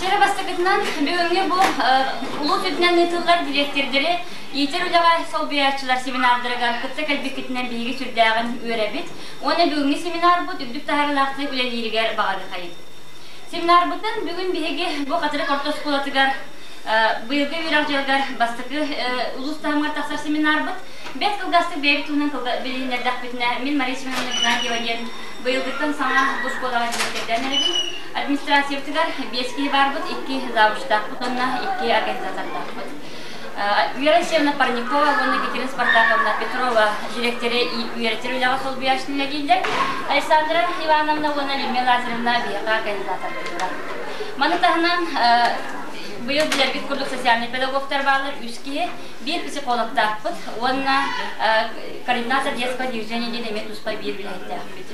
Чэрэ бастакытынан бүгүҥҥү бу улуус үрдүнэн ыытыллар дириэктэрдэри иитэр үлэҕэ солбуйааччылар семинардарыгар кытта кэлбиккитинэн биһиги сүрдээҕин үөрэбит уонна бүгүҥҥү семинарбыт үрдүк таһаарыылаахтык үлэлииригэр баҕарыахайын. Семинарбытын бүгүн биһиги бу Хатырык орто оскуолатыгар быйылгы үөрэх дьылыгар бастакы улуус таһымыгар тахсар семинарбыт. Бэрт кылгастык бэйэбит туһунан билиһиннэрдэхпитинэ, мин Мария Семеновна Игнатьева диэн быйылгыттан саҥа бу школаҕа дириэктэрдээн эрэбин. Администрациябытыгар биэс киһи баарбыт, икки завучтаахпыт уонна икки организатордаахпыт. Вера Алексеевна Парникова уонна Екатерина Спартаковна Петрова дириэктэри үөрэтэр үлэҕэ солбуйааччы үлэлииллэр. Александра Ивановна уонна Людмила Лазаревна биһиэхэ организатордыыллар. Маны таһынан быйыл билэргит курдук социальнай педагогтар бааллар үс киһи. Биир психологтаахпыт уонна координатор детского движения диэн эмиэ туспа биир үлэһиттээхпит.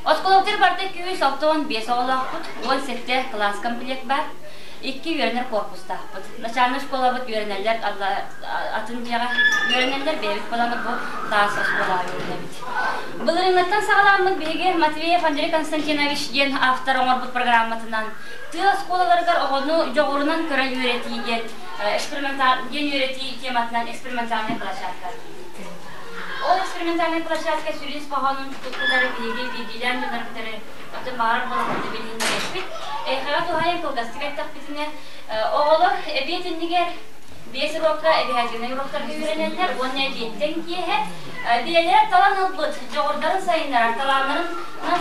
Оскуолабытыгар барыта 265 оҕолоохпут, 17 кылаас комплект баар, икки үөрэнэр корпустаахпыт. Начальнай школабыт үөрэнэллэр атын дьиэҕэ үөрэнэллэр, бэйэбит буоламмыт бу таас оскуолаҕа үөрэнэбит. Былырыыҥҥыттан саҕаламмыт биһиги Матвеев Андрей Константинович диэн автор оҥорбут программатынан тыа оскуолаларыгар оҕону дьоҕурунан көрөн үөрэтии диэн эксперименталь диэн үөрэтии тематынан экспериментальнай площадка. Ол экспериментальнай площадка сүрүн ис хоһоонун тутуллары биһиги биирдиилээн дьоннорбутары оттон баҕарар буоллахпытына билиһиннэриэхпит. Эйхэҕэ туһаайан кылгастык эттэхпитинэ, оҕолор эбиэт иннигэр биэс уруокка эбиһээдьинэй уруоктарга үөрэнэллэр уонна эбиэттэн киэһэ бэйэлэрэ талан ылбыт дьоҕурдарын сайыннарар, талааннарын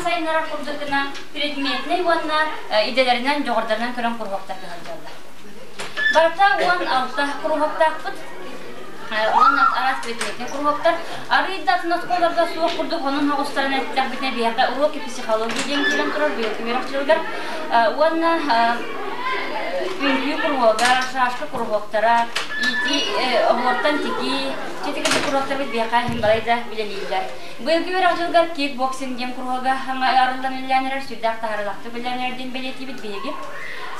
сайыннарар курдук гына предметнэй уонна идэлэринэн дьоҕурдарынан көрөн куруһуоктарга сылдьаллар. Барыта 16 куруһуоктаахпыт. Уонна араас предметнэй куруһуоктар. Арыый да атын оскуолаларга суох курдук онон оҕустаран эттэхпитинэ биһиэхэ уроки психологии диэн киирэн турар быйылгы үөрэх дьылыгар. Уонна үҥкүү куруһуога, шашка куруһуоктара, иитии, оһуортан тигии, чэтикити куруһуоктарбыт биһиэхэ иһин балайда үлэлииллэр. Быйылгы үөрэх дьылыгар кикбоксинг диэн куруһуога арыллан үлэлээн эрэр, сүрдээх таһаарыылаахтык үлэлээн эрэр диэн бэлиэтиибит биһиги.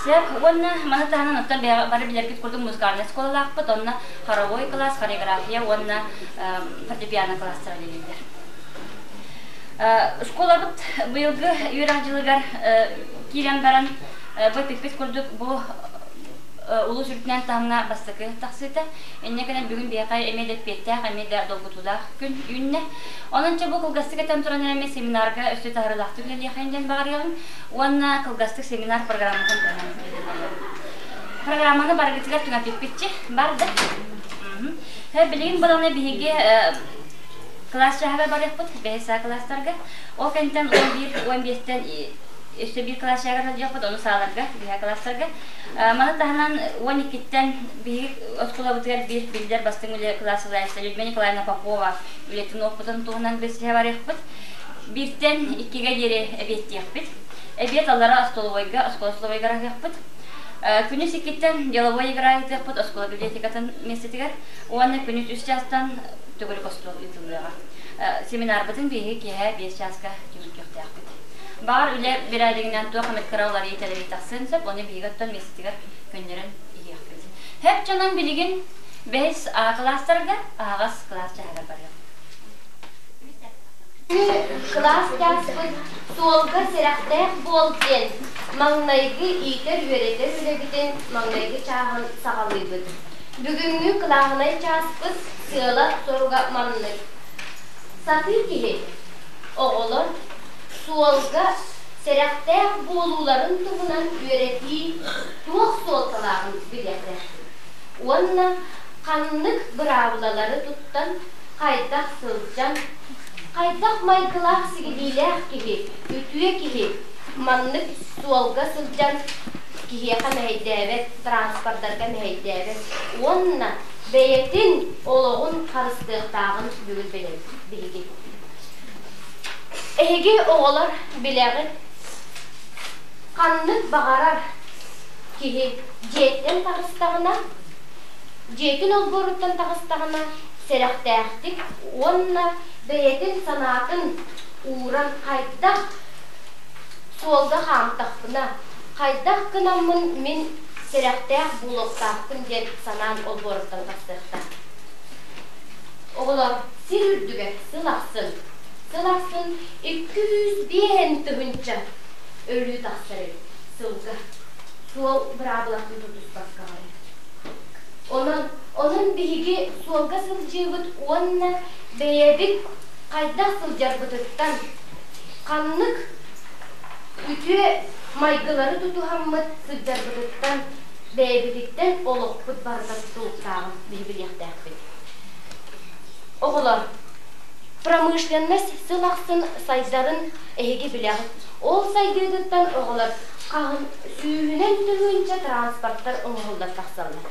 Сөп. Уонна маны таһынан оттон бары билэргит курдук музыкальнай оскуолалаахпыт, онно хоровой класс, хореография уонна фортепиано класстара үлэлииллэр. Школабыт быйылгы үөрэх дьылыгар киирэн баран бу эппиппит курдук бу улуус үрдүнэн таһымҥа бастакы тахсыыта. Инньэ гынан бүгүн биһиэхэ эмиэ да эппиэттээх, эмиэ да долгутуулаах күн үүннэ. Онон чэ бу кылгастык этэн туран эмиэ семинарга өссө таһаарыылаахтык үлэлиэхэйин диэн баҕарыаҕыҥ уонна кылгастык семинар программатын туһунан Программаны барыгытыгар түҥэппиппитчи бар да. Билигин баланы биһиги кылаас чааһыгар барыахпыт, бэһис саа кылаастарга. Ол кэнниттэн 11-15-тэн өссө биир кылаас чааһыгар сылдьыахпыт, ону сааларга, биһэ кылаастарга. Маны таһынан 12-ттэн биһиги оскуолабытыгар биир биллэр бастыҥ үлэ кылаас салайааччыта Людмила Николаевна Попова үлэтин опытын туһунан билсиһэ барыахпыт. Бииртэн иккигэ диэри эбиэттиэхпит. Эбиэт аллара остолобуойга, оскуола остолобуойгар аһыахпыт. Күнүс иккиттэн деловой игра ыытыахпыт оскуола библиотекатын миэстэтигэр уонна күнүс үс чаастан төгүрүк остуол ыытыллыаҕа. Семинарбытын биһиги киэһэ биэс чааска түмүктүөхтээхпит. Баҕар үлэ бирээдигинэн туох эмит кыра уларыйыы-тэлэрии тахсыан сөп, ону биһиги оттон миэстэтигэр көннөрөн иһиэхпит. Һэп дьонон билигин бэһис А кылаастарга аһаҕас кылаас чааһыгар барыах. Кылаас чааспыт суолга сэрэхтээх буол диэн маҥнайгы иитэр-үөрэтэр үлэбитин маҥнайгы чааһын саҕалыыбыт. Бүгүҥҥү кылааһынай чааспыт сыала-соруга маннык. Сатыы киһи оҕолор суолга сэрэхтээх буолууларын туһунан үөрэтии туох суолталааҕын билиэхтээхпит уонна ханнык быраабылалары туттан хайдах сылдьан, хайдах майгылаах-сигилиилээх киһи, үтүө киһи маннык суолга сылдьан киһиэхэ мэһэйдээбэт, транспордарга мэһэйдээбэт уонна бэйэтин олоҕун харыстыахтааҕын бүгүн билэбит биһиги. Эһиги оҕолор билэҕит, ханнык баҕарар киһи дьиэттэн таҕыстаҕына, дьиэтин олбуоруттан таҕыстаҕына сэрэхтээхтик уонна бэйэтин санаатын ууран хайдах суолга хаамтахпына, хайдах гынаммын мин сэрэхтээх буолуохтаахпын диэн санаан олбуоруттан тахсыахтаах. Оҕолор сир үрдүгэр сыл ахсын Сыл ахсын 205 тыһыынча өлүү тахсар эбит сылга. Суол быраабылатын тутуспакка Онон, онон биһиги суолга сылдьыыбыт уонна бэйэбит хайдах сылдьарбытыттан, ханнык үтүө майгылары тутуһаммыт сылдьарбытыттан бэйэбититтэн олохпут барыта тутулуктааҕын биһи билиэхтээхпит. Оҕолор, промышленность сыл ахсын сайдарын эһиги билэҕит. Ол сайдыытыттан оҕолор хаһын сүүһүнэн тыһыынча транспорттар оҥоһуллан тахсаллар.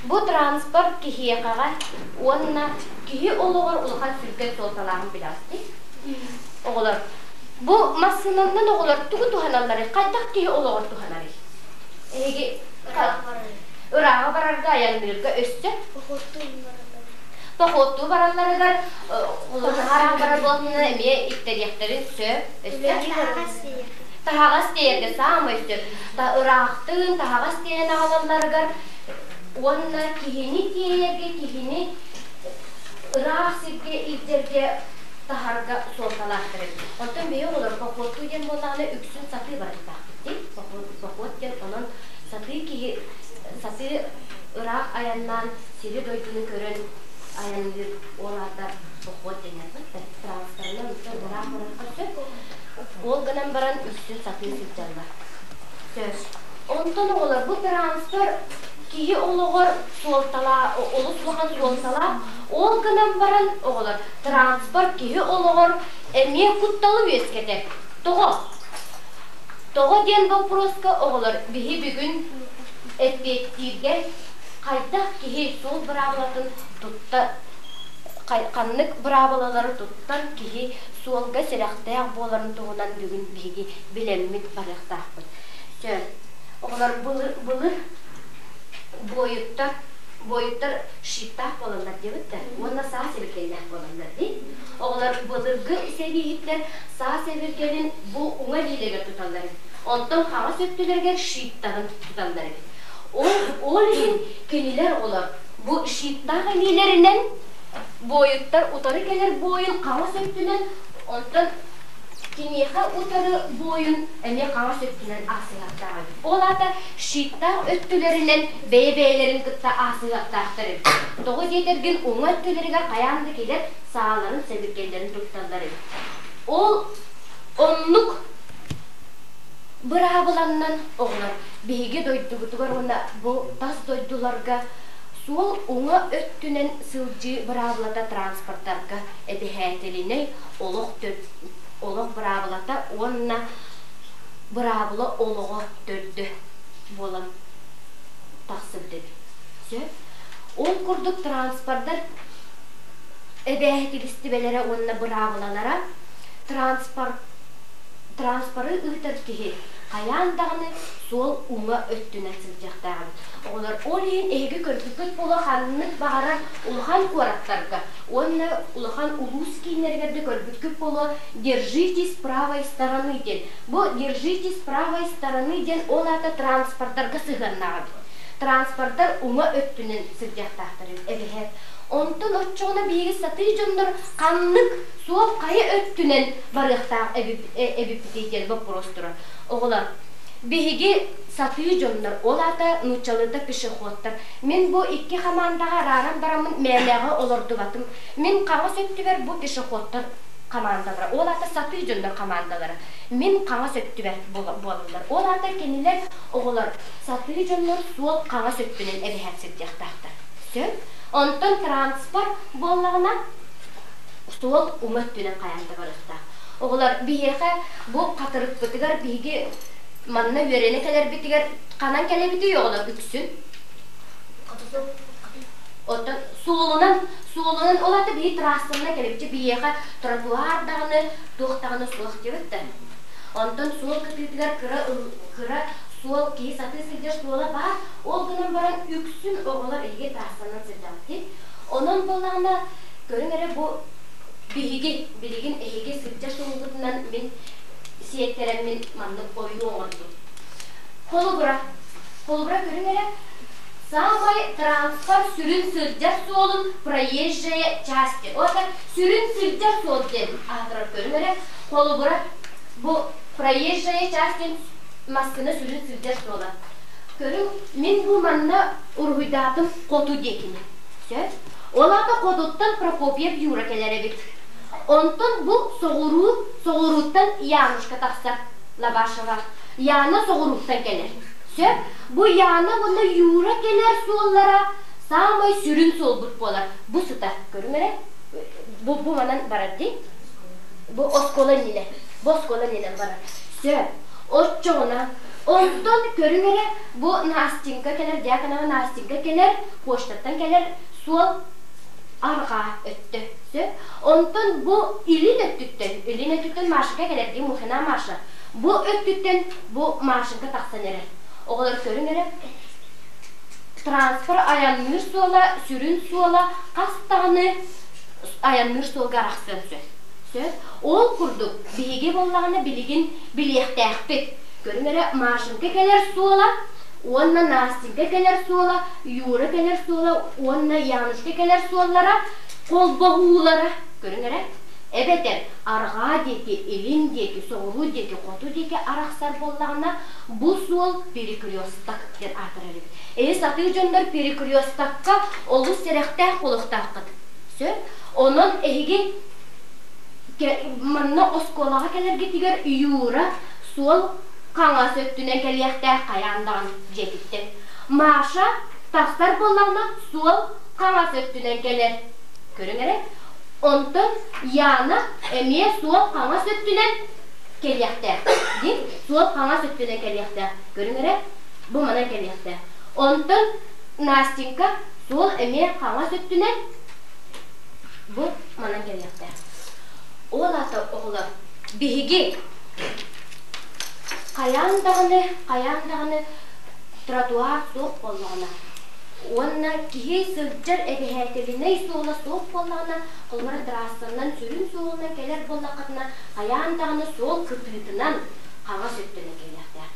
Бу транспорт киһиэхэҕэ уонна киһи олоҕор улахан сүргэн суолталааҕын билэҕит. Оҕолор, бу массыынанан оҕолор тугу туһаналларый? Хайдах киһи олоҕор туһанарый? Эһиги ырааҕа барарга, айанныырга өссө походтуу баралларыгар улахан барар буоллунна эмиэ иттэриэхтэрин сөп. Өссө таһаҕас тиэйэргэ саамай сөп. Ыраахтыын таһаҕас тиэйэн аҕалалларыгар уонна киһини тиэйэргэ, киһини ыраах сиргэ илдьэргэ таһарга суолталаахтар эбит. Оттон биһи оҕолор походтуу диэн буоллаҕына үксүн сатыы барыахтаахпыт дии. Поход диэн онон сатыы киһи сатыы ыраах айаннаан сири-дойдуну көрөн айанныыр ол аата поход дэнэр транспорынан ыраах барыахха сөп. Ол гынан баран үксүн сатыы сылдьаллар. Сөп. Онтон оҕолор бу транспорт киһи олоҕор суолталаах, олус улахан суолталаах. Ол гынан баран оҕолор транспорт киһи олоҕор эмиэ кутталы үөскэтэр. Тоҕо? Тоҕо диэн боппуруоска оҕолор биһи бүгүн эппиэттииргэ хайдах киһи суол быраабылатын тутта ханнык быраабылалары туттан киһи суолга сэрэхтээх буоларын туһунан бүгүн биһиги билэммит барыахтаахпыт. Сөп. Оҕолор былыр буойуттар буойуттар щиттаах буолаллар диэбит да уонна саа сэбиргэллээх буолаллар дии. Оҕолор былыргы сэрииһиттэр саа сэбиргэлин бу уҥа илиилэригэр туталлар эбит. Онтон хаҥас өттүлэригэр щиттарын туталлар эбит. Ол, ол иһин кинилэр оҕолор бу щиттаах илиилэринэн буойуттар утары кэлэр буойун хаҥас өттүнэн, онтон киниэхэ утары буойун эмиэ хаҥас өттүнэн аасыһыахтаах эбит. Ол аата щиттаах өттүлэринэн бэйэ-бэйэлэрин кытта аасыһыахтаахтар эбит. Тоҕо диэтэргин уҥа өттүлэригэр хайаан да кэлэр сааларын, сэбиргэллэрин тутталлар эбит. Ол оннук быраабыланнан оҕолор биһиги дойдубутугар уонна бу тас дойдуларга суол уҥа өттүнэн сылдьыы быраабылата транспорттарга эбэһээтэлинэй олох олох быраабылата уонна быраабыла олоҕо төрдө буолан тахсыбыт эбит. Сөп. Ол курдук транспорттар эбээһитилистибэлэрэ уонна быраабылалара транспорт транспоры ыытар киһи хайаан даҕаны суол уҥа өттүнэн сылдьыахтаах эбит. Оҕолор ол иһин эһиги көрбүккүт буолуо ханнык баҕарар улахан куораттарга уонна улахан улуус кииннэригэр да көрбүккүт буолуо «Держитесь правой стороны» диэн. Бу «Держитесь правой стороны» диэн ол аата транспорттарга сыһыаннаах эбит. Транспорттар уҥа өттүнэн сылдьыахтаахтар эбит эбэһээт. Онтон оччоҕуна биһиги сатыы дьоннор ханнык суол хайа өттүнэн барыахтаах эбиппитий диэн боппуруос турар. Оҕолор, биһиги сатыы дьоннор, ол аата нууччалыыта пешеходтар. Мин бу икки хамаандаҕа арааран бараммын мээнэҕэ олордубатым. Мин хаҥас өттүбэр бу пешеходтар хамаандалара, ол аата сатыы дьоннор хамаандалара. Мин хаҥас өттүбэр буолаллар. Ол аата кинилэр оҕолор сатыы дьоннор суол хаҥас өттүнэн эбэһээт сылдьыахтаахтар. Сөп. Онтон транспорт буоллаҕына суол уҥа өттүнэн хайаан да барыахтаах. Оҕолор биһиэхэ бу хатырыкпытыгар биһиги манна үөрэнэ кэлэрбитигэр ханан кэлэбитий оҕолор үксүн? Оттон суолунан, суолунан ол аата биһи трассанан кэлэбит. Биһиэхэ тротуар даҕаны, туох даҕаны суох диэбит да. Онтон суол кытыытыгар кыра кыра суол киһи сатыы сылдьар суола баар. Ол гынан баран үксүн оҕолор эһиги трассанан сылдьаҕыт. Онон буоллаҕына көрүҥ эрэ бу биһиги билигин эһиги сылдьар суолгутунан мин сиэттэрэммин маннык ойуу оҥордум. Холобура, холобура көрүҥ эрэ. Саамай транспорт сүрүн сылдьар суолун проезжая часть уонна сүрүн сылдьар суол диэн аатырар көрүҥ эрэ. Холобура, бу проезжая часть диэн массыына сүрүн сылдьар суола. Көрүҥ, мин бу манна уруһуйдаатым хоту диэкини. Сөп? Ол аата хотуттан Прокопьев Юра кэлэр эбит. Онтон бу соҕуруу, соҕурууттан Янушка тахсар, Лавашева. Яна соҕурууттан кэлэр. Сөп? Бу Яна уонна Юра кэлэр суоллара саамай сүрүн суолбут буолар. Бу сытар, көрүҥ эрэ. Бу, бу манан барар дии. Бу оскуола иннинэ. Бу оскуола иннинэн барар. Сөп. Оччоҕуна, онтон көрүҥ эрэ, бу Настенька кэлэр, Дьяконова Настенька кэлэр, почтаттан кэлэр суол арҕаа өттө. Сөп. Онтон бу илин өттүттэн, илин өттүттэн Машенька кэлэр дии, Мухина Маша. Бу өттүттэн бу Машенька тахсан эрэр. Оҕолор көрүҥ эрэ, транспорт айанныыр суола, сүрүн суола хас даҕаны айанныыр суолга арахсыан сөп. Сөп. Ол курдук, биһиги буоллаҕына билигин билиэхтээхпит. Көрүҥ эрэ, Машенька кэлэр суола уонна Настенька кэлэр суола, Юра кэлэр суола уонна Янушка кэлэр суоллара холбоһуулара. Көрүҥ эрэ, эбэтэр арҕаа диэки, илин диэки, соҕуруу диэки, хоту диэки арахсар буоллаҕына, бу суол перекресток диэн аатырар эбит. Эһи сатыы дьоннор перекрестокка олус сэрэхтээх буолуохтааххыт. Сөп? Онон эһиги манна оскуолаҕа кэлэргитигэр Юра суол хаҥас өттүнэн кэлиэхтээх хайаан даҕаны дьиэтиттэн. Маша тахсар буоллаҕына суол хаҥас өттүнэн кэлэр. Көрүҥ эрэ. Онтон Яна эмиэ суол хаҥас өттүнэн кэлиэхтээх. Дии суол хаҥас өттүнэн кэлиэхтээх. Көрүҥ эрэ, бу манан кэлиэхтээх. Онтон Настенька суол эмиэ хаҥас өттүнэн бу манан кэлиэхтээх. Ол аата оҕолор, биһиги хайаан даҕаны, хайаан даҕаны тротуар суох буоллаҕына уонна киһи сылдьар эбэһээтэлинэй суола суох буоллаҕына, холобура трассанан сүрүн суолунан кэлэр буоллаххытына, хайаан даҕаны суол кытыытынан хаҥас өттүнэн кэлиэхтээх.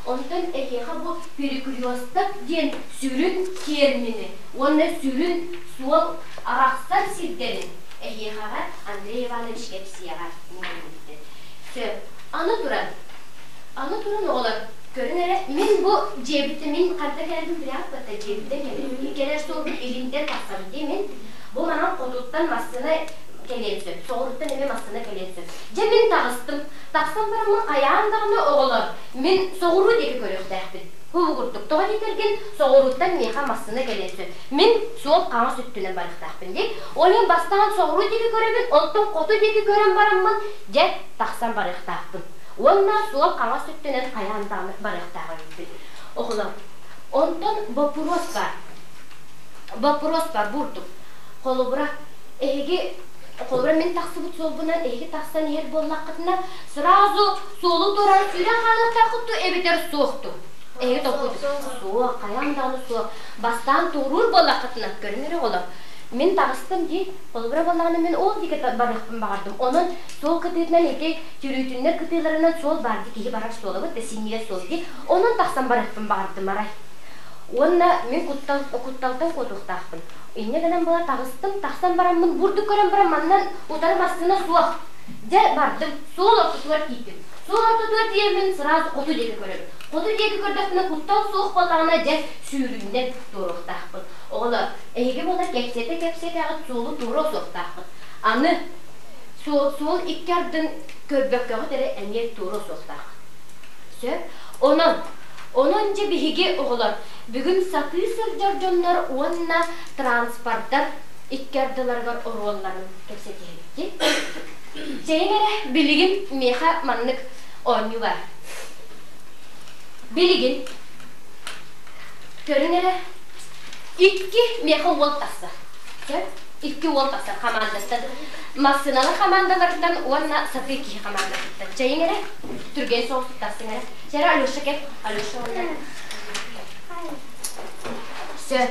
Онтон эһиэхэ бу перекресток диэн сүрүн термини уонна сүрүн суол арахсар сирдэрин эһиэхэҕэ Андрей Иванович кэпсиэҕэ мин Сөп. Аны туран, аны туран оҕолор, көрүҥ эрэ, мин бу дьиэбиттэн, мин харда кэлэрбин билэҕит батта дьиэбиттэн кэлэр, кэлэр суолбут илинтэн тахсабыт дии мин. Бу манан хотуттан массыына кэлиэн сөп, соҕуруттан эмиэ массыына кэлиэн сөп. Дьэ мин таҕыстым. Тахсан бараммын хайаан даҕаны оҕолор, мин соҕуруу диэки көрүөхтээхпин. Бу курдук. Тоҕо диэтэргин, соҕурууттан миэхэ массыына кэлиэн сөп. Мин суол хаҥас өттүнэн барыахтаахпын дии. Ол иһин бастаан соҕуруу диэки көрөбүн, онтон хоту диэки көрөн бараммын, дьэ, тахсан барыахтаахпын. Уонна суол хаҥас өттүнэн хайаан даҕаны барыахтаах эбиппин. Оҕолор, онтон боппуруос баар. Боппуруос баар бурдук. Холобура, эһиги холобура мин тахсыбыт суолбунан эһиги тахсан иһэр буоллаххытына, сразу суолу туоран сүүрэн хаалыахтааххыт дуу эбэтэр суох дуу? Эһиги толкуйдук. Суох, хайаан даҕаны суох. Бастаан туоруур буоллаххытына, көрүҥ эрэ оҕолор. Мин таҕыстым дии, холобура буоллаҕына мин ол диэки барыахпын баҕардым. Онон суол кытыытынан ити түрүүтүннэр кытыыларынан суол баар дии, киһи барар суола быт да синньигэс суол дии. Онон тахсан барыахпын баҕардым арай. Уонна мин куттал, кутталтан куотуохтаахпын. Инньэ гынан була таҕыстым, тахсан бараммын бурдук көрөн баран маннан утары массыына суох. Дьэ бардым, суол ортотугар тиийдим. Суол ортотугар тиийэммин сразу хоту диэки көрөбүн. Хоту диэки көрдөхпүнэ куттал суох буоллаҕына дьэ сүүрүүннэн туоруохтаахпын. Оҕолор, эһиги буолар кэпсэтэ-кэпсэтэҕит суолу туоруо суохтааххыт. Аны суол, суол икки ардын көрбөккөҕүт эрэ эмиэ туоруо суохтааххыт. Сөп? Онон, онон дьэ биһиги оҕолор бүгүн сатыы сылдьар дьоннор уонна транспордар икки ардыларыгар оруолларын кэпсэтиһэбит. Чэйин эрэ билигин миэхэ маннык оонньуу баар. Билигин көрүҥ эрэ икки миэхэ уол тахсар. Сөп? Икки уол тахсар хамаандаттан. Массыыналар хамаандаларыттан уонна сатыы киһи хамаандатыттан. Чэйиҥ эрэ, түргэн соҕустук тахсыҥ эрэ. Чэ Алеша кэл. Алеша уонна Сөп.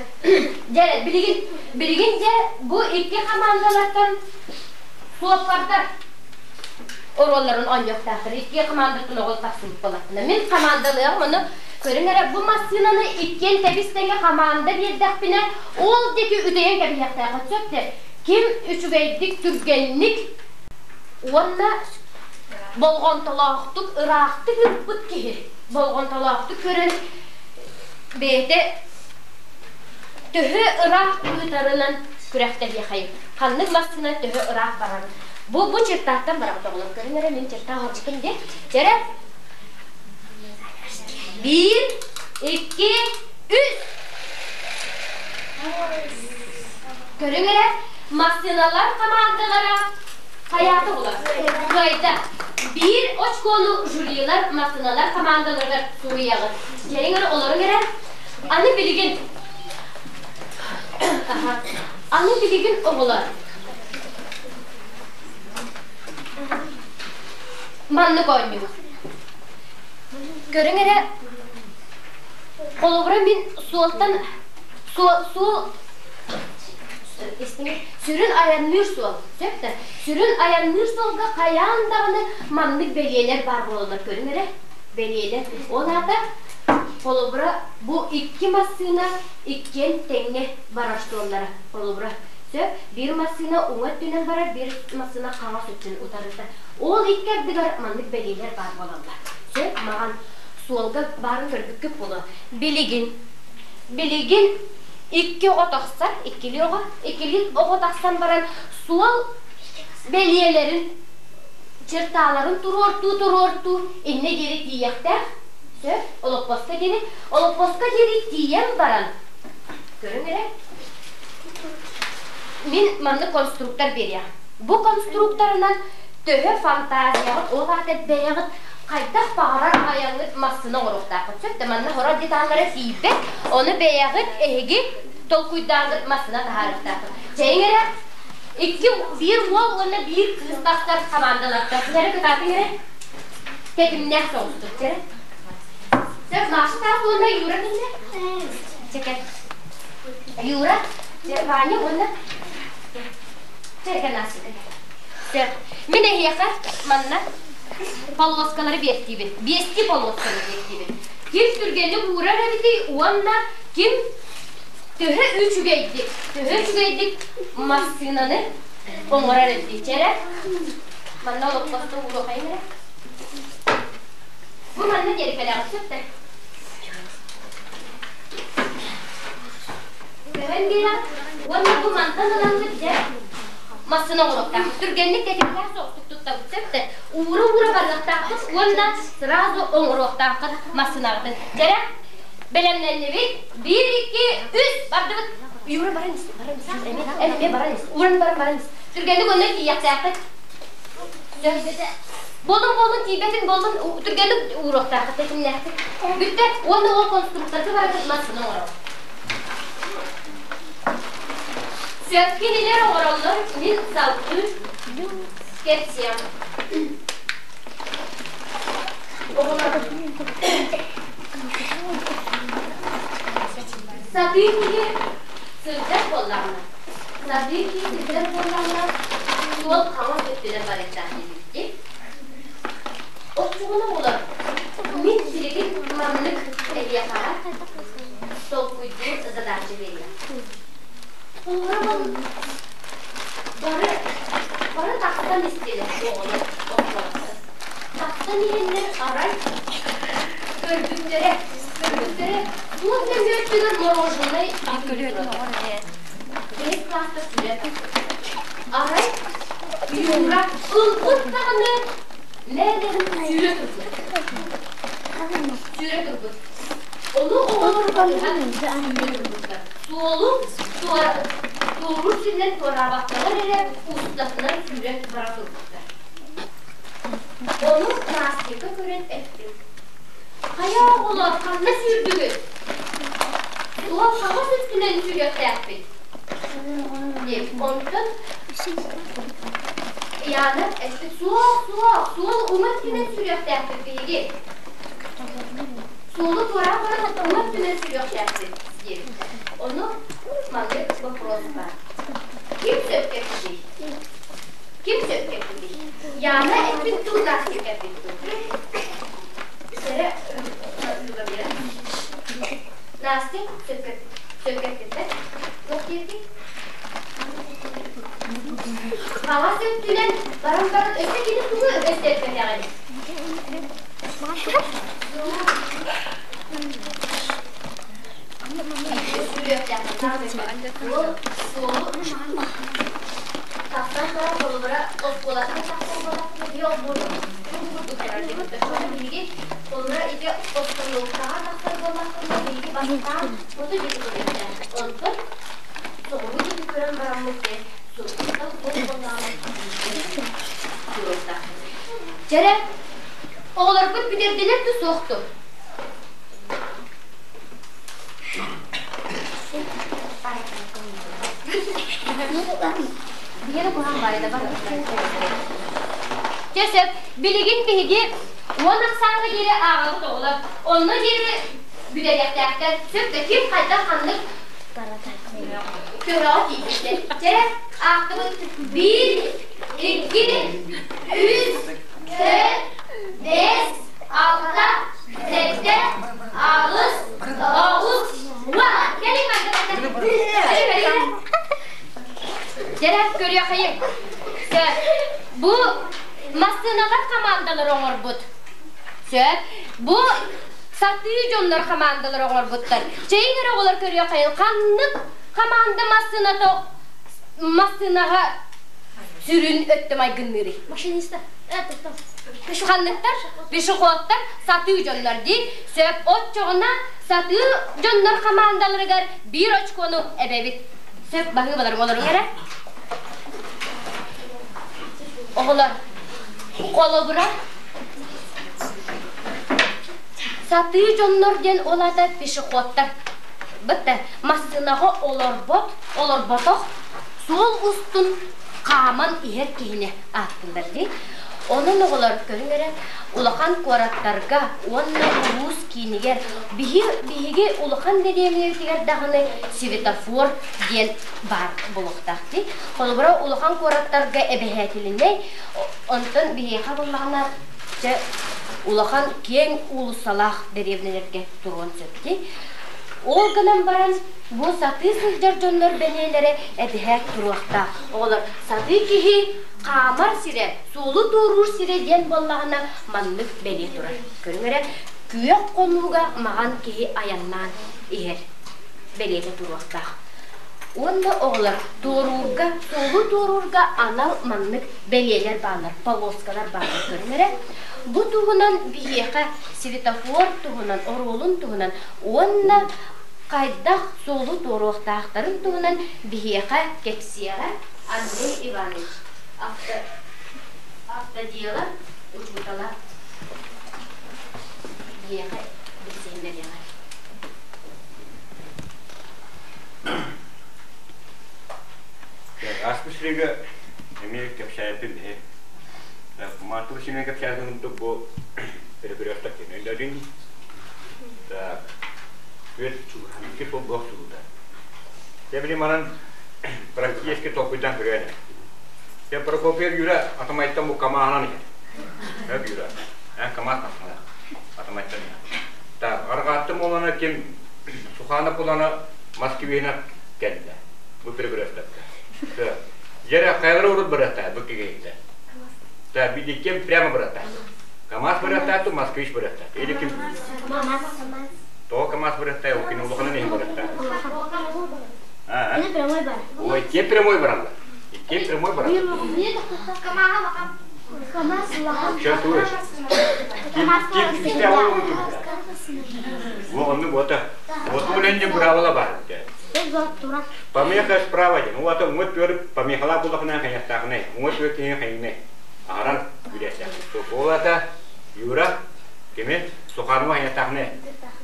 Дьэ, билигин, билигин дьэ бу икки хамаандалартан суоппардар оруолларын оонньуохтаахтар. Икки хамаандаттан оҕол тахсыбыт буоллахтына. Мин хамаандалыаҕым, ону Көрүҥ эрэ, бу массыынаны иккиэн тэбис-тэҥэ хамаанда биэрдэхпинэ, ол диэки үтэйэн кэбиһиэхтээххит сөп дээ. Ким үчүгэйдик, түргэнник уонна болҕомтолоохтук, ыраахтык ыыппыт киһи болҕомтолоохтук көрөн бэйэтэ төһө ыраах ыытарынан күрэхтэһиэхэйин, ханнык массыына төһө ыраах барарын. Бу бу чертаахтан бараҕыт оҕолор көрүҥ эрэ, мин чертаах оҥорбутум диэ. Чэрэ Биир, икки, үс. Көрүҥ эрэ, массыыналар хамаандалара хайаата булар? Кыайда. Биир очкону жюрилар массыыналар хамаандаларыгар суруйаҕыт. Дьэриҥ эрэ олоруҥ эрэ. Аны билигин Аны билигин оҕолор маннык оонньуу. Көрүҥ эрэ, холобура мин суолтан суол суол сүрүн айанныыр суол, сөп да? Сүрүн айанныыр суолга хайаан даҕаны маннык бэлиэлэр баар буолаллар көрүҥ эрэ, бэлиэлэр. Ол аата холобура бу икки массыына иккиэн тэҥҥэ барар суоллара холобура. Сөп? Биир массыына уҥа өттүнэн барар, биир массыына хаҥас өттүн утарыта. Ол икки ардыгар маннык бэлиэлэр баар буолаллар. Сөп, маҕан суолга баарын көрбүккүт буолуо. Билигин, билигин икки оҕо тахсар, иккилии оҕо, иккилии оҕо тахсан баран суол бэлиэлэрин, черталарын туруортуу-туруортуу иннэ диэри тиийиэхтээх. Сөп, олоппоско диэри, олоппоско диэри тиийэн баран, көрүҥ эрэ, мин маннык конструктор биэриэҕим. Бу конструкторынан төһө фантазияҕыт, ол аата бэйэҕит хайдах баҕарар айаҥҥыт массыына оҥоруохтааххыт сөп да манна хорор деталлара тиийбэт, ону бэйэҕит эһиги толкуйдааҥҥыт массыына таһаарыахтааххыт. Чэйиҥ эрэ, икки биир уол уонна биир кыыс тахсар хамаандалартан эрэ кытаатыҥ эрэ тэтимнээх соҕустук чэрэ. Сөп, Маша таах уонна Юра кимнэ? Чэкэ. Юра, Ваня уонна Сөп. Мин эһиэхэ манна полоскалары биэртиибин. Биэстии полосканы биэртиибин. Ким түргэнник уурар эбитий уонна ким төһө үчүгэйдик, төһө үчүгэйдик массыынаны оҥорор эбитий? Чэрэ. Манна олоппосто ууруохайын эрэ. Бу манна диэри кэлэҕит сөп да? Көһөн биэрэн уонна бу мантан ыламмыт дьэ массыына оҥоруохтаахпыт. Түргэнник тэтимнээх соҕустук туттабыт сөп да уура-уура барыахтаахпыт уонна сразу оҥоруохтааххыт массыынаҕытын. Дьэрэ бэлэмнэннибит. Биир, икки, үс бардыбыт. Юра баран ис, баран ис, эмиэ баран ис, ууран баран баран ис. Түргэнник онно тиийиэхтээххит. Болун болун тиийбэтин болун түргэнник ууруохтааххыт тэтимнээхтик. Бүттэ уонна ол конструкторга бараргыт массыына оҥоробут. Сөп кинилэр оҥороллор, мин салгыы кэпсиэм. Сатыы киһи сылдьар буоллаҕына, сатыы киһи сылдьар буоллаҕына, суол хаҥас өттүнэн барыахтаах диэбиттик. Оччоҕуна буолар, мин билигин маннык эһиэхэҕэ толкуйдуур задача биэриэм. Оҥоробун бары бары тахсан истилэр оҕолор оҕолорго. Тахсан иһэннэр арай көрбүттэрэ көрбүттэрэ туох нөҥүө өттүгэр мороженай Бэһис класска сүрэ арай Юра ылбыт даҕаны мээлэрин сүүрэ турбут. Сүүрэ турбут. Ону оҕолор батыһан сүүрэ турбуттар. Суолу туоруур сиринэн туораабаккалар эрэ устатынан сүүрэн бара турбуттар. Ону Настика көрөн эппит. Хайа оҕолор ханна сүүрдүгүт? Суол хаҥас өттүнэн сүүрүөхтээхпит. Диэт, онтон Яна эппит суох, суох, суол уҥа өттүнэн сүүрүөхтээхпит биһиги. Суолу туораан баран уҥа өттүнэн сүүрүөхтээхпит диэбиттэр. Ону маннык вопрос баар. Ким сөпкө эппитий? Ким сөпкө эппитий? Яна эппит дуу, Настя эппит дуу? Сэрэ, Настя, сөпкө сөпкө эппиттэр. Туох диэбитий? Хаҥас өттүнэн баран баран өссө кини тугу өссө эппэтэҕин? Тахсан баран холобура оскуолаттан тахсан буоллахпына биһи олбуору курдук барар диэбит. Биһиги холобура ити остановкаҕа тахсар буоллахпына биһиги бастаан хоту диэки көрүөхтээхпит. Онтон соҕуруу диэки көрөн бараммыт дьэ суруктан туох буоллаҕына туруохтаахпыт. Дьэрэ, оҕолорбут бүтэрдилэр да суох дуо? Чэ сөп, билигин биһиги 10 ахсааҥҥа диэри ааҕабыт оҕолор. Онно диэри бүтэриэхтээхтэр. Сөп да ким хайдах ханнык көрөҕө тиийбиттэр. Чэ, аахтыбыт. Биир, икки, үс, төрт, бэс, алта, сэттэ, аҕыс, тоҕус, уон. Кэлиҥ манна. Кэлиҥ, Дьэрэ, көрүөххэйиҥ. Сөп. Бу массыыналар хамаандалар оҥорбут. Сөп. Бу сатыы дьоннор хамаандалар оҥорбуттар. Чэйиҥ эрэ оҕолор көрүөххэйиҥ. Ханнык хамаанда массыыната массыынаҕа сүрүн өттө майгынныырый? Машиниста. Ханныктар? Пешеходтар сатыы дьоннор дии. Сөп. Оччоҕуна сатыы дьоннор хамаандаларыгар биир очкону эбэбит. Сөп, баһыыбаларым олоруҥ эрэ. Оҕолор, холобура, сатыы дьоннор диэн ол аата пешеходтар. Бытта массыынаҕа олорбот, олорботох суол устун хааман иһэр киһини ааттыыллар дии. Онон оҕолор көрүҥ эрэ, улахан куораттарга уонна улуус киинигэр биһиги улахан дэриэбинэбитигэр даҕаны светофор диэн баар буолуохтаах дии. Холобура, улахан куораттарга эбэһээтилинэй, онтон биһиэхэ буоллаҕына чэ улахан киэҥ уулуссалаах дэриэбинэлэргэ туруон сөп дии. Ол гынан баран бу сатыы сылдьар дьоннор бэлиэлэрэ эбэһээт туруохтаах. Оҕолор, сатыы киһи хаамар сирэ, суолу туоруур сирэ диэн буоллаҕына маннык бэлиэ турар. Көрүҥ эрэ, күөх хонууга маҕан киһи айаннаан иһэр бэлиэтэ туруохтаах. Уонна оҕолор туоруурга, суолу туоруурга анал маннык бэлиэлэр бааллар, полоскалар бааллар көрүҥ эрэ. Бу туһунан биһиэхэ светофор туһунан, оруолун туһунан уонна хайдах суолу туоруохтаахтарын туһунан биһиэхэ кэпсиэҕэ Андрей Иванович, автодела учуутала биһиэхэ билсиһиннэриэҕэ. Ааспыт сиригэ эмиэ кэпсээппин биһи. Маатыбы сиҥэ кэпсээтин курдук бу перекресток диэн Так. Түөрт икки полбуох суута. Дьэ били манан практически толкуйдаан көрүөн. Дьэ Прокопьев Юра атамайтан бу камааһынан иһэр. Өп Юра. Эн камаас тахсана. Атамайтан иһэр. Так, арҕааттым олана ким Суханов улана Москвина кэллэ. Бу перекрестокка. Дьэ хайалары урут барыахтаа бу кигейте. Так, видите, прямо барыахтаа. КамАЗ барыахтаа ту Москвич барыахтаа. Или ким? Тоҕо КамАЗ барыахтаа, ол кини улаханын иһин барыахтаа. Аны прямой бар. Ой, те прямой бараллар. Те прямой бараллар. КамАЗ улахан. Сейчас слышь. Ким ким Во, онну бота. Вот уленде бравала бар. Помеха справа ден. Вот уҥа түөр помехала булахына хайахтаахынай. Уҥа түөр киһи хайынай. Аһаран билэсэ. Суолата Юра кими Суханова хайахтаахынай.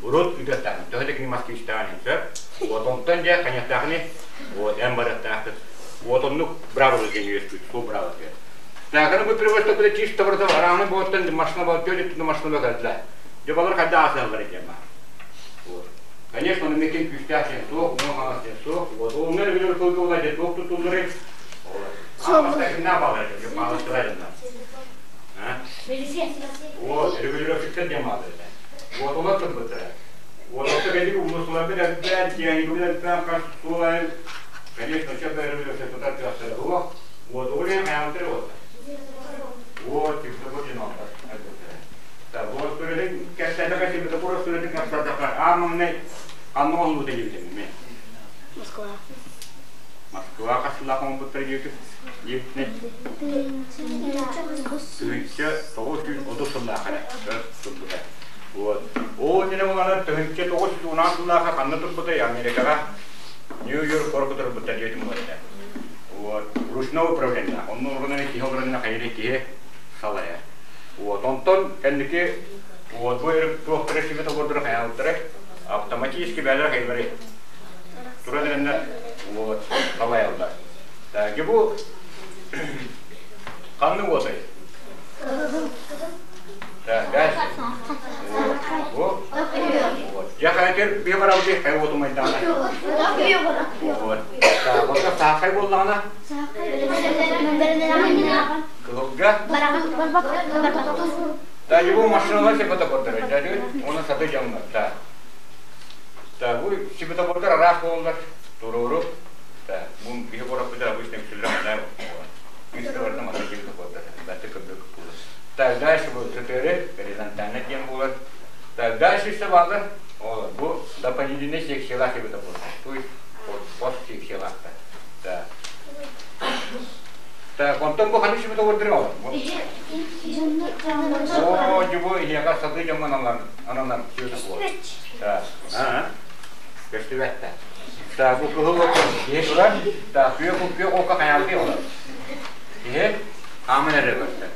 Урут үтөттаахын. Төһө да кини москвичтаҕын сөп. Вот онтон дьэ хайахтаахыны вот эн барыахтаахыт. Вот оннук браво диэн үөскүүт. Сол браво диэн. Так, аны бу привозта чисто барыта арааны буоттан машина бол тёдет машина кэллэ. Дьэ балар хайда аасаллар диэн баар. Вот. Конечно, он мекен күүстээх диэн суох, уҥа хаҥас диэн суох. Вот ол уҥа билэр кылгылла диэн туох тутуллары. Ааппастакынна баалар диэн бааластылар дьоннор. Вот, регулировщиктар диэн баалар этэ. Вот олор турбуттара. Вот кэлик улуусуларбыт элбээн, тиэхиньикэбит элбээн хас суол айан, конечно, оччо бэрибит өссө тутар кыахтара суох. Вот ол иһин хайаабыттара буолла. Вот светофор диэн оҥорор элбэхтэрэ. Так, вот сүрэтин кэпсээтэххэ светофор сүрэтин кэпсээтэххэ аан маҥнай ханна оҥоһуллубута диэбитим эмиэ. Москва. Москва хас сыллаах оҥорбуттара диэбитим? Диэбитинэ 1930 сыллаах эрэ турбута. Вот. Ол иннинэ буланар 1910 сыллаахха ханна турбутай Америкаҕа Нью-Йорк куоракка турбуттар диэтим буолла. Вот. Ручное управление. Онно олорон киһи олорон хайыр киһи салайар. Вот. Онтон кэнники вот бу туохтара сибет олордура хайаалдара автоматически бээлэр хайылары туран эрэннэр вот салайаллар. Так, бу ханнык уотай? Так, дальше. Вот. Вот. Я хотел bir барабы хай оту майдана. Вот. Так, вот саахай буоллаҕына кыһылга. Да, его машиналар светофордары, да, оны саты дьоҥнор, да. Да, бу светофордар араас буолаллар, туруору. Да, бу биһи куораппыта обычно үксүллэр үс барда манна светофордар, бәтте көрдük. Так, дальше бу төтөрү, горизонтально диэн буолар. Так, дальше еще баалар. Ол, бу дополнительный секциялаах светофор. То есть пост секциялаахтар. Да. Так, онтон бу ханнык светофордары ол? О, дьубу иһиэхэ сатыы дьоҥҥо аналар, ананар светофор. Так, а, көстүбэт да. Так, бу кыһыл окко киһи турар, так, күөх күөх окко хайаабытый олор. Киһи хааман эрэ көрсөр.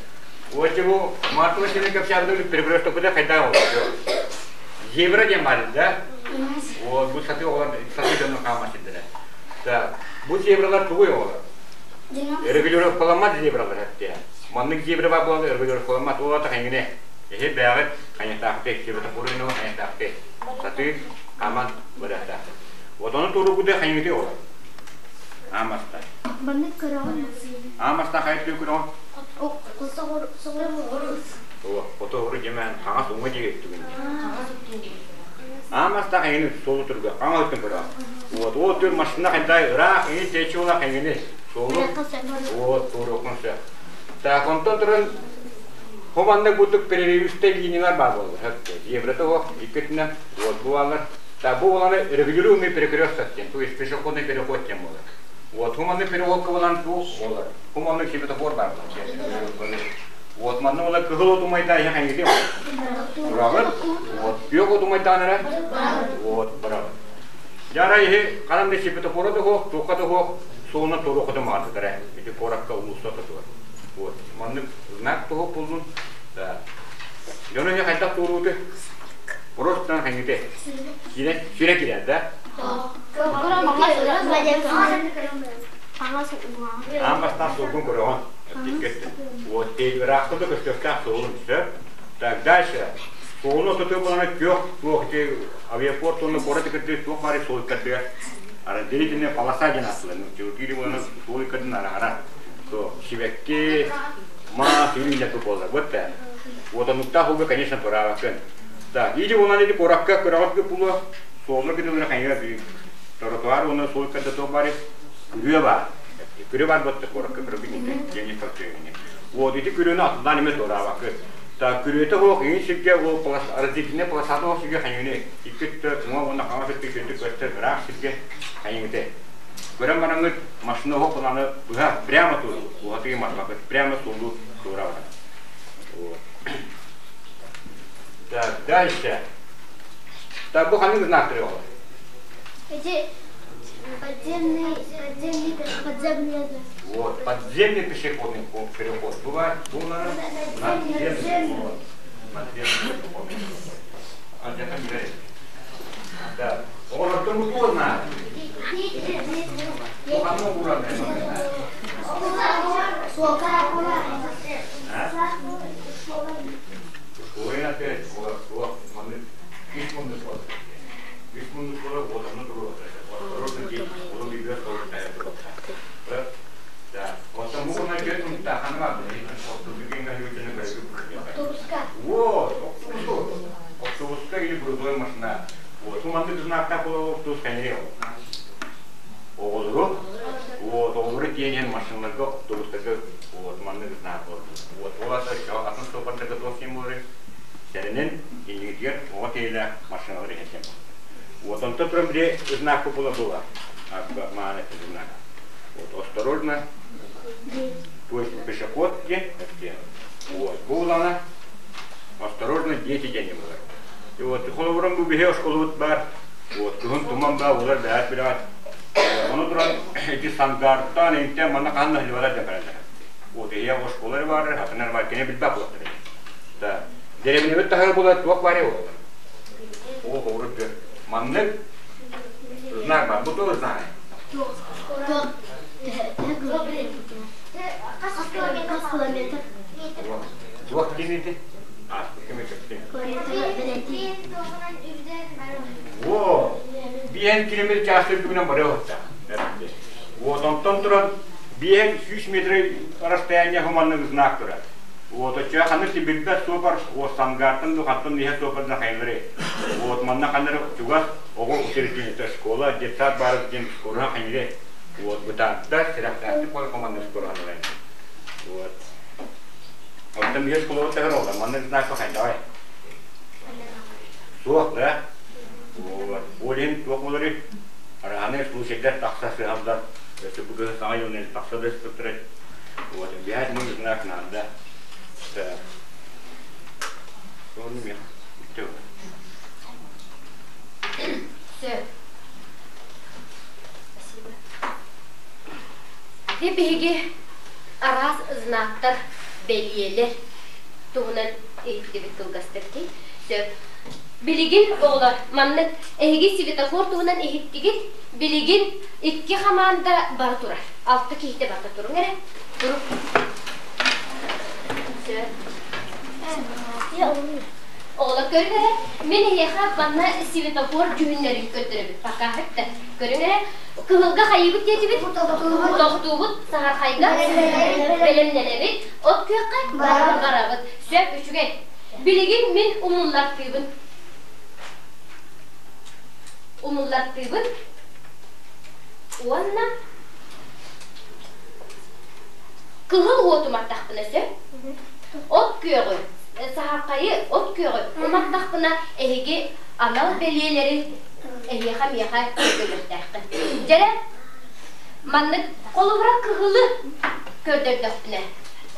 Очи бу Марта Васильевна кэпсээбитэ перекрестокуда хайдах олор. Зебра диэн баар да? Вот, бу сатыы оҕолор сатыы дьонно хаама сирдэрэ. Так, бу зебралар тугуй оҕолор? Регулировкаламмат зебралар эттиэ. Маннык зебра бар буолан регулировкаламмат уола хайыҥыны. Эһи бэҕит хайыҥтаахты, светофоры хайыҥтаахты. Сатыы хааман барыахтаахты. Вот ону туругута хайыҥыты оҕолор. Аамаста. Маннык көрөҕүн. Аамаста хайыттыы көрөҕүн? Хоту дьэмээн хаҥас уҥа диэки түгэн. Аамаста хайыны суолу турга хаҥас өттүн көрөҕүн. Вот, ол түр машина хайдай ыраах иҥин течи ула хайыны суолу. Вот, туруохун сөп. Так, онтон туран хоманнык будук перерывистый линиялар бар буолла. Еврота ох, иккитинэн вот бу балар. Так, бу баланы регулируемый перекресток диэн, то есть пешеходный переход диэн буолар. Вот, хуманный переходка болан бу болар. Хуманный светофор бар буолар. Вот, манна ола кыһыл отумайда я хайгыты. Турагыр. Вот, күөх отумайдаан эрэ. Вот, барабы. Жара ихи канам да светофора да хоох, туохха да хоох, суолуна туруохха маартытара. Ити куоракка улууста тутуар. Вот, маннык знак туһук буллун. Да. Дьону ихи хайдах туорууту? Просто хайгыты. Кире, сүрэ кирэр да? Аан бастаан суолгун көрөҕүн. Вот, ыраахта да көстүөхтээх суолун сөп. Так, дальше. Суолун ортотугар буолана күөх туох ити авиапорт уонна куорат иккирдии туох баар суол иккэрдигэр разделительная полоса диэн ааттыылар. Чуркири буолана суол иккэрдин араара. То сибэкки, мас, үүннэппи буолар. Вот да. Вот оннуктаах ууга, конечно, тураабаккын. Так, или буолан ити куоракка кыраҕат пуло суоллар кытылыгар хайыга тротуар уонна суол иккэрдэ туох баар күрүө баар. Күрүө баар буотта куоракка көрөбүн дьэни толчуйуҥ. Вот ити күрүөнү атылаан эмэ туораабаккын. Так, күрүөтэ суох иҥин сиргэ ол разделительная полосата суох сиргэ хайыҥыны икки өттө уҥа уонна хаҥас өттө үчүгэйдик көстөр ыраах сиргэ хайыҥыты. Көрөн бараҥҥыт машина оһох кулааны быһа прямо туоруу, уһатыы марбакыт прямо суолу туора барар. Вот. Так, дальше. Так, бу ханнык знактары оҕолор? Эти подземный, подземный, подземный. Вот, подземный пешеходный переход. Бывает, был, надземный. Вот, надземный переход. А где там говорит? Да. Оҕолортон бу знает. Бу ханнык уран? Ой, опять, вот, вот, үс муннук буолар. Үс муннук буолар, вот ону туруор. Осторожно, дети, ол үйгө Да. Оттон бу гына көт мунта ханна Вот, автобус. Автобуска или грузовая машина. Вот маннык знактаах буолуохтуус кэннирэ оҕолору вот оҕолору тиэнэн машиналарга автобустарга вот маннык знак буолар. Вот ол ата атын суоппардарга туох диэн буоларый? Сэрэнэн иннигитигэр оҕо тиэлээх машиналар иһэллэр. Вот онтон туран били знак була була. Маан это знак. Вот осторожно, то есть пешеход диэн диэн. Вот буулана осторожно дети диэн буолар. И вот холобурун бу биһи осколубут бар. Вот кыһын туман баа улар бэйэт билэҕит. Ону туран ити Сангаартан интен манна ханна хилбалар деп бараллар. Вот ийэ осколары баар, хатынар бар, кини билбэт буолар. Да. Деревнебит таһы була туох баар ол. О, хоҕурут Маннык знак бар, бу туох знак? Туох кимити? О, биэн километр чаас үрдүгүнэн бары отта. Вот онтон туран биэн 100 метр расстояние хуманнык знак турар. Вот оччо ханнык билбэт суопар о Сангартан ду хаттан иһэ суопардан хайылары. Вот манна ханнары чугас оҕо учреждениета школа, детсад баар диэн школа хайылы. Вот бытаардар, сирэхтээхтик буолар команда школа Вот. Оттон биһи школабыт тэһэр олор, маннык знак хайдавай? Суох, да? Вот. Ол иһин туох буоларый? Арааны случайдар тахса сыһаллар, өссө бу кыһын саҥа дьылынан тахса да ыспыттара. Вот, биһэт мы знак надо. Так. Соны мен. Все. Спасибо. Ити биһиги араас знактар, бэлиэлэр туһунан иһиттибит кылгастык дии. Сөп. Билигин оҕолор маннык эһиги светофор туһунан иһиттигит. Билигин икки хамаанда бара турар. Алта киһитэ барда туруҥ эрэ. Турук. Сөп. Оҕолор көрүҥ эрэ, мин эһиэхэ манна светофор дьүһүннэрин көрдөрөбүт. Пока хөптө. Көрүҥ эрэ, кыһылга хайыыбыт диэтибит? Тохтуубут, саһархайга бэлэмнэнэбит, от күөххэ барабыт. Сөп, үчүгэй. Билигин мин умуллартыыбын. Умуллартыыбын уонна кыһыл уоту маттахпына сөп. От күөҕү саһархайы от күөҕү уматтахпына эһиги анал бэлиэлэри эһиэхэ миэхэ көрдөрүөхтээххин. Дьэрэ, маннык холобура кыһылы көрдөрдөхпүнэ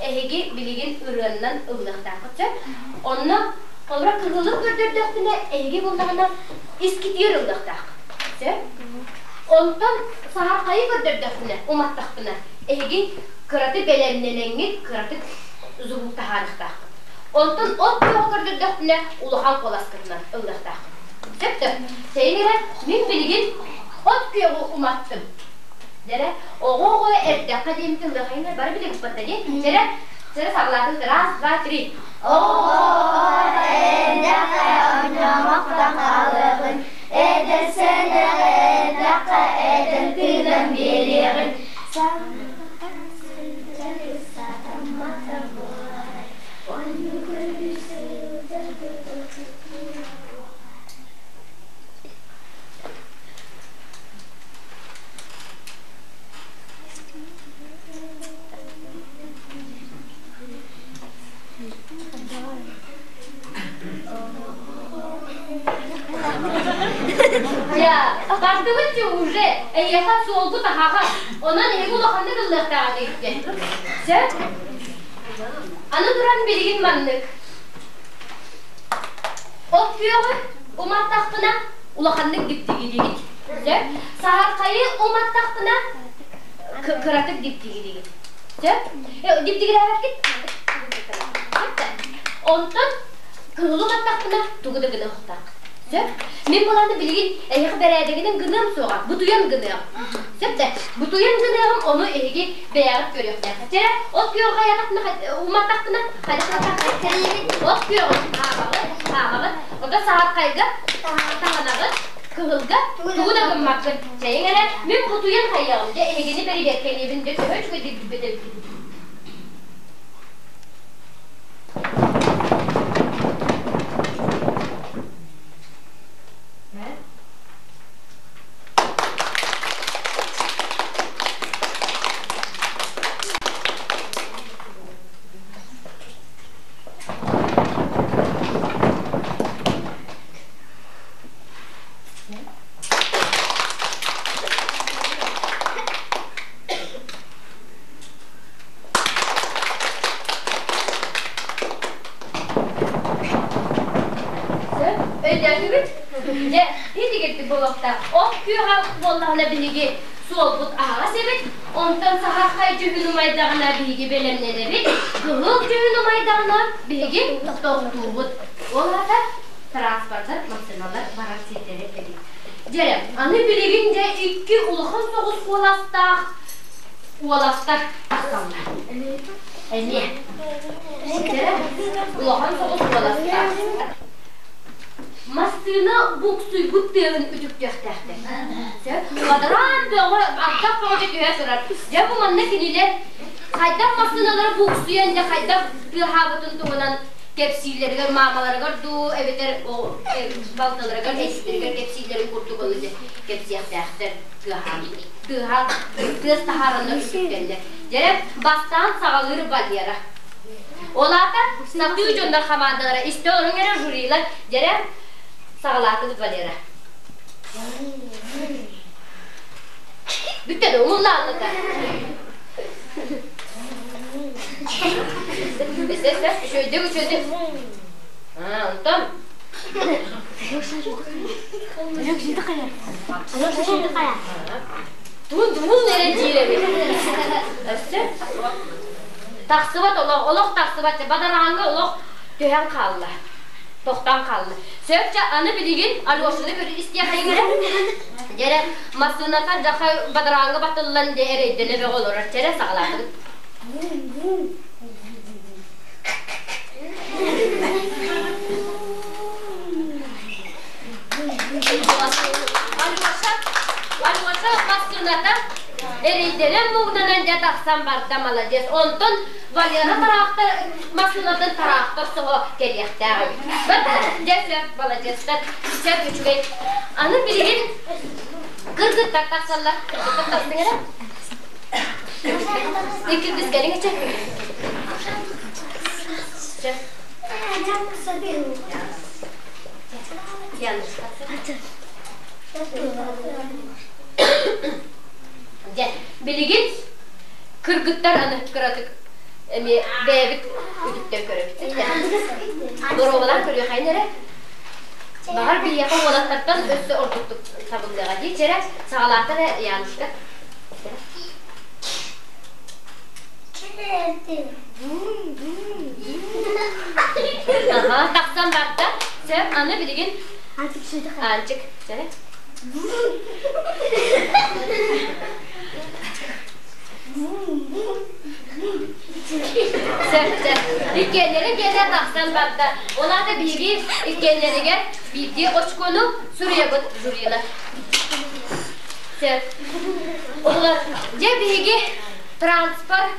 эһиги билигин ырыаннан ыллыахтааххыт сөп. Онно холобура кыһылы көрдөрдөхпүнэ эһиги буллаҕына искитиэр ыллыахтааххыт сөп. Онтон саһархайы көрдөрдөхпүнэ уматтахпына эһиги кыратык бэлэмнэнэҥҥит кыратык звук таһаарыахтааххыт. Онтон от күөҕү көрдөрдөхпүнэ улахан куоласкытынан ыллыахтааххыт. Сөптө. Тэйин эрэ, мин билигин от күөҕү уматтым. Дьэрэ, оҕо-оҕо эрдэххэ диэммит ыллыахайын бары билигиппат дии. Дьэрэ, дьэрэ саҕалаатыбыт. Раз, два, три. Оҕо эрдэххэ ойномохтон хаалыаҕын, эдэр сэнэх эрдэххэ эдэр тыынан биэриэҕин. Я, бардыбыт уже, эйиэхэ суолгу таһаҕа, онон эһиги улаханнык ыллыахтааҕа диэбитэ. Сөп? Аны туран билигин маннык. От күөҕү уматтахпына улаханнык диптигилигит. Сөп? Саһархайы уматтахпына кыратык диптигилигит. Сөп? Диптигилээбэккит? Онтон кыһылы уматтахпына тугу да гына охтаах. Сөп? Мин буланы билигин эһиэхэ бэрээдэгинэн гыныам суоҕа, бутуйан гыныам. Сөп да? Бутуйан гыныаҕым, ону эһиги бэйэҕит көрүөхтээххит. Чэ, от күөҕү хайатахпына, уматтахпына, хайдах От күөҕү аабаҕыт, аабаҕыт. Онтон саһархайга таһанаҕыт, кыһылга тугу да гыммаккын. Чэйиҥ эрэ, мин бутуйан хайыаҕым, дьэ эһигини бэрибиэркэлиэбин, дьэ төһө үчүгэйдик билбит эбиккин. Өйдөөтүгүт? Дьэ, итигирдик буолуохтаах. От күөҕэ буоллаҕына биһиги суолбут аһаҕас эбит. Онтон саһархай дьүһүн умайдаҕына биһиги бэлэмнэнэбит. Кыһыл дьүһүн умайдаҕына биһиги тохтуубут. Ол аата транспорттар, массыыналар барар сирдэрэ эбит. Дьэ, аны билигин дьэ икки улахан соҕус куоластаах уолаттар тахсаллар. Эмиэ. Дьэ, улахан соҕус куоластаах. Массыына буксуйбут тыаһын үтүктүөхтээхтэр. Сөп. Бадараан бөҕө, ардах бөҕөтө түһэ турар. Дьэ, бу манна кинилэр хайдах массыыналара буксуйан дьэ хайдах тыаһаабытын туһунан кэпсииллэригэр маамаларыгар дуу эбэтэр балтыларыгар эстэригэр кэпсииллэрин курдук ону кэпсиэхтээхтэр тыаһаан тыаһа тыас таһаараннар үтүктэллэр дьэ бастаан саҕалыыр Валера ол аата сатыы дьоннор хамаандалара истэ олорон эрэ жюрилар дьэрэ саҕалаатыбыт Валера бүттэ да умуллааллыта Үчүгэйдик, үчүгэйдик. Онтон Туун-туун эрэ диир эбит. Өссө тахсыбат олох, олох тахсыбат. Бадарааҥҥа олох түһэн хаалла. Тохтоон хаалла. Сөп чэ, аны билигин Алешаны көрө истиэхэйиҥ эрэ. Дьэрэ, массыыната дьаха бадарааҥҥа батыллан дьэ эрэйдэнэ бөҕө олорор. Чэрэ саҕалаатыбыт. Алеша, Алеша массыыната эрэйдэнэн муҥнанан дьэ тахсан барда, молодец. Онтон Валера тараахтар массыынатын тараахтар соһо кэлиэхтээх эбит. Дьэ сөп, молодецтар, сөп үчүгэй. Аны билигин кыргыттар тахсаллар. Кыргыттар тахсыҥ эрэ. Икки кыз кэлиҥ ичэ. Дьэ, билигин кыргыттар аны кыратык эмиэ бэйэбит үтүктэн көрөбүт. Боруобалаан көрүөхайын эрэ. Баҕар биһиэхэ уолаттартан өссө ордуктук табыллыаҕа дии. Чэрэ, саҕалаата эрэ Янушка. Аха, тахсан барда. Сөп, аны билигин Аанчык, чэрэ. Сөп, иккиэннэрин киэнэ тахсан барда. Ол аата биһиги иккиэннэригэр биирдии очкону суруйабыт жюрилар. Сөп. Оҕолор, дьэ биһиги транспорт,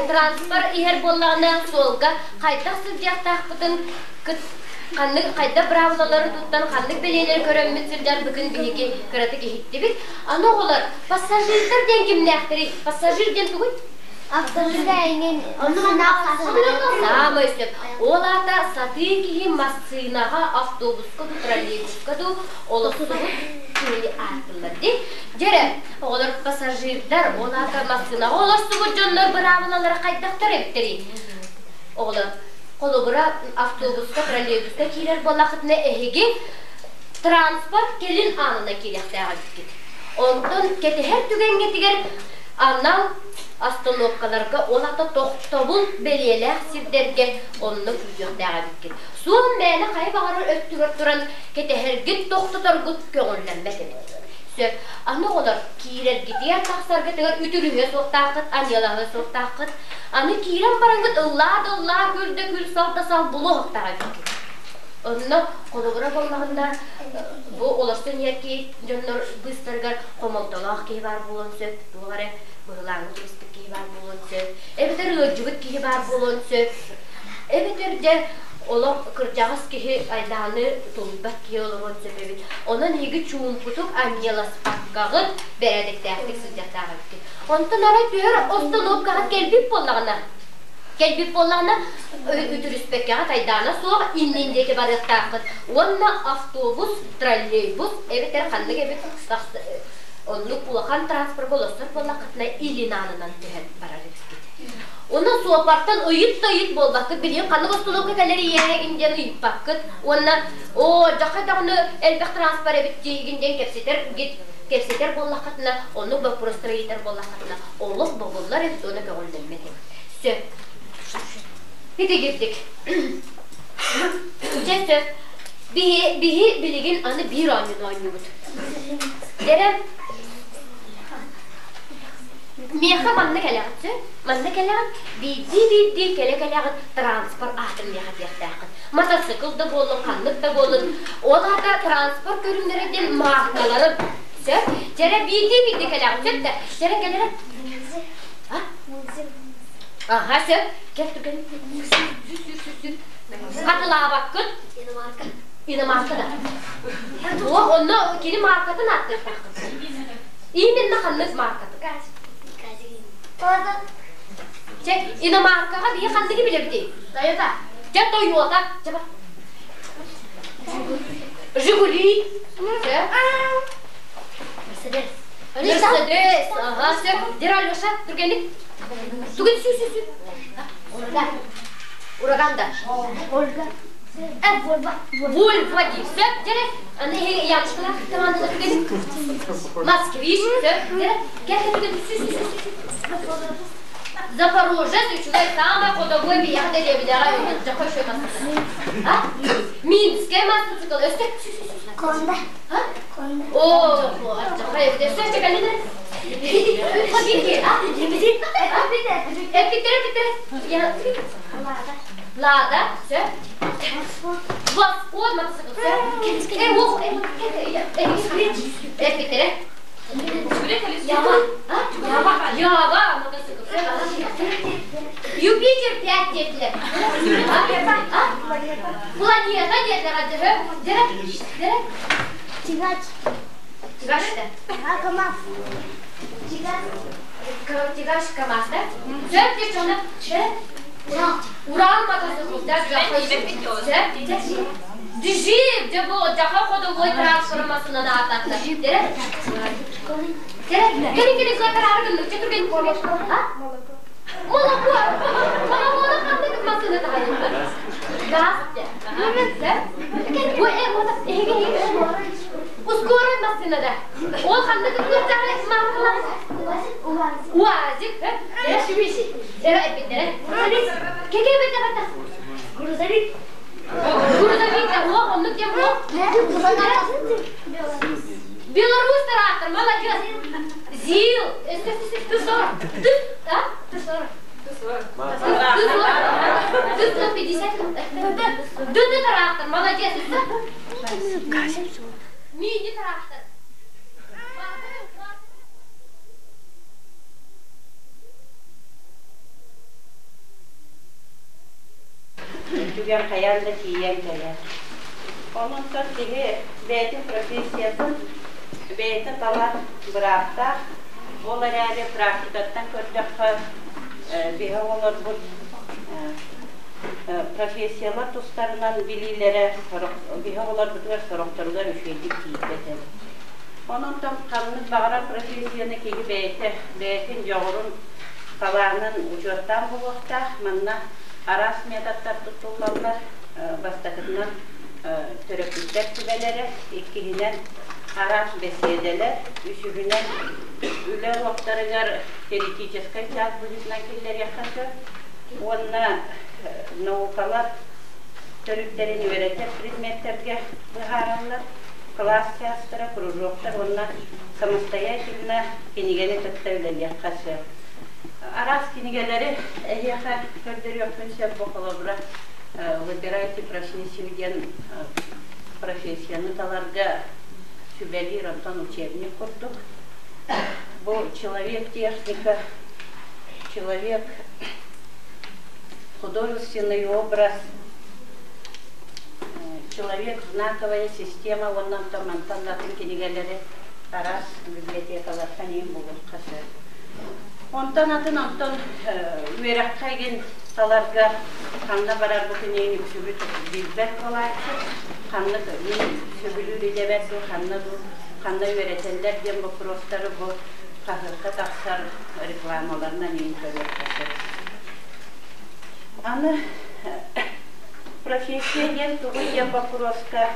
транспорт иһэр буоллаҕына суолга хайдах сылдьыахтаахпытын ханнык хайдах быраабылалары туттан ханнык бэлиэлэри көрөммүт сылдьарбытын биһиги кыратык иһиттибит. Аны оҕолор, пассажирдар диэн кимнээхтэрий? Пассажир диэн тугуй? Саамай сөп. Ол аата сатыы киһи массыынаҕа, автобуска, троллейбуска дуу олохсубут киһини ааттыллар дии. Дьэрэ, оҕолор пассажирдар, ол аата массыынаҕа олорсубут дьоннор быраабылалара хайдахтар эбиттэрий? Оҕолор, холобура, автобуска, троллейбуска киирэр буоллаххытына эһиги транспорт кэлин аанына киириэхтээх эбиккит. Онтон кэтэһэр түгэҥҥитигэр анал остановкаларга ол аата тохтобул бэлиэлээх сирдэргэ онно күүтүөхтээх эбиккит. Суол мээнэ хайа баҕарар өттүгэр туран кэтэһэргит, тохтоторгут көҥүллэммэт эбит. Сөп. Аны оҕолор киирэргитигэр тахсаргытыгар үтүрүһүө суохтааххыт, аньыалаһыа суохтааххыт. Аны киирэн бараҥҥыт ыллаа да ыллаа, күл да күл, сал да сал булуохтаах эбиккит. Онно холобура буоллаҕына бу олорсон иһэр киһи дьоннор быыстарыгар хомолтолоох киһи баар буолуон сөп, туох эрэ быһылааҥҥа түбэспит киһи баар буолуон сөп, эбэтэр ыалдьыбыт киһи баар буолуон сөп, эбэтэр дьэ Олох кырдьаҕас киһи айдааны тулуйбат киһи олоруон сөп эбит. Онон эһиги чуумпутук анньыаласпаккаҕыт бэрээдэктээхтик сылдьыахтаах эбиккит. Онтон арай түһэр остановкаҕыт кэлбит буоллаҕына, кэлбит буоллаҕына үтүрүспэккэҕит айдаана суох иннин диэки барыахтааххыт. Уонна автобус, троллейбус эбэтэр ханнык эбит оннук улахан транспорга олорсор буоллаххытына илин аанынан түһэн барар эбиккит. Онон суоппартан ыйыт да ыйыт буолбаккыт, билигин ханнык остолуопка кэлэр ийээгин диэн ыйыппаккыт уонна оо, дьахай даҕаны элбэх транспорт эбит диигин диэн кэпсэтэр кэпсэтэр буоллаххытына, оннук боппуруостары ыйытар буоллаххытына, олох бобуллар эбит уонна көҕүллэммэт эбит. Сөп. Итигирдик. Дьэ сөп. Биһи, биһи билигин аны биир оонньууну оонньуубут. Дэрэ Миэхэ манна кэлэҕит сөп? Манна кэлэҕит, биирдии-биирдии кэлэ-кэлэҕит транспорт аатын миэхэ этиэхтээххит. Матасыкыл да буоллун, ханнык да буоллун, ол аата транспорт көрүҥнэрэ диэн мааркаларын сөп? Дьэрэ биирдии-биирдии кэлэҕит сөп да? Дьэрэ кэлэрэ? А? Аха, сөп. Кэл түргэн. Сүр, сүр, сүр, сүр. Хатылаабаккын. Иномарка. Иномарка да. О, онно кини маркатын ааттыахтааххын. Именно ханнык маркатын? Чэ, иномаркаҕа биһи ханныгы билэбитий? Тойота. Чэ, Тойота. Чэ, бар. Жигули. Чэ. Мерседес. Мерседес. Ага, сөп. Дера Алеша, түргэнник. Тугун сүү сүү сүү. Ураган. Ураган да. Ольга. Вольво. Вольво дии. Сөп, дьэ. Аны Янушкалар командада түргэнник. Москвич. Сөп, дьэ. Кэл түргэн сүү сүү сүү сүү. Запорожец үчүгэй самый ходовой биһиэхэ дэриэбинэҕэ дьаха үчүгэй массыына. А? Минскэй массыына өссө Конда. А? Конда. О, дьаха өссө өссө кэллинэ. А? Эппиттэр, эппиттэр. Лада. Лада, сөп. Восход мотоцикл, сөп. Э, ох, э, эппиттэрэ. Ява. А? Ява мотоцикл, сөп. Юпитер 5 диэтилэр. А? Планета диэтилэр, адьаһы. Дьэрэ, дьэрэ. Тягач. Тягач да? КамАЗ. Тягач. Тягач КамАЗ, да? Сөп, девчонок. Дьэрэ. Урал мотоцикл, да, Сөп, Джип, дьэ бу дьаха ходовой транспорт массыынаны ааттаата. Дьэрэ. Дьэрэ, кэлин кэлин кыатараары гыннык, чэ түргэн. А? Молоко. Молокону ханнык массыына таһайын? Газ дьэ. Сөп. Бу э мото эһиги эһиги Ускорай массыына да. Ол ханнык кырдьаҕай маркалар? УАЗик. Дьэрэ эппиттэрэ. Кеке бэтэ бэтэ. Грузовик. Грузовик да уох оннук диэн буох. Беларусь трактор, молодец. ЗИЛ. Т-40. Т, а? Т-40. Т-40. Т-150. Д-д трактор, молодец. Мини-трактор. Түгэн хайаан да тиийэн кэлэр. Онон киһи бэйэтин профессиятын бэйэтэ талар бырааптаах. Ол эрээри практикаттан көрдөххө, биһи оҕолорбут профессиялар тустарынан билиилэрэ биһи оҕолорбутугар сорохторугар үчүгэйдик тиийбэт эбит. Онон ханнык баҕарар профессияны киһи бэйэтэ бэйэтин дьоҕурун, талаанын учуоттаан булуохтаах. Манна араас методтар туттуллаллар. Бастакытынан төрөппүттэр сүбэлэрэ, иккиһинэн араас бэсиэдэлэр, үсүһүнэн үлэ уруоктарыгар теоретическай чаас быһыытынан киллэриэххэ сөп уонна наукалар төрүттэрин үөрэтэр предметтэргэ быһаараллар. Кылаас чаастара, кружоктар уонна самостоятельно кинигэни кытта үлэлиэххэ сөп. Араас кинигэлэри эһиэхэ көрдөрүөхпүн сөп бу холобура «Выбирайте профессию» диэн профессияны таларга сүбэлиир онтон учебник курдук. Бу человек техника, человек художественный образ. Человек знаковая система уонна онтон мантан да атын кинигэлэри араас библиотекалартан иһин булуохха сөп. Онтон атын онтон үөрэххэ игин таларга ханна барарбытын иһин үксүбүт билбэт буолааччы. Ханнык мин сөбүлүүр идэбэр дуу, ханна дуу, ханна үөрэтэллэр диэн боппуруостары бу хаһыакка тахсар рекламаларынан иһин көрүөххэ сөп. Аны профессия диэн тугуй диэн боппуруоска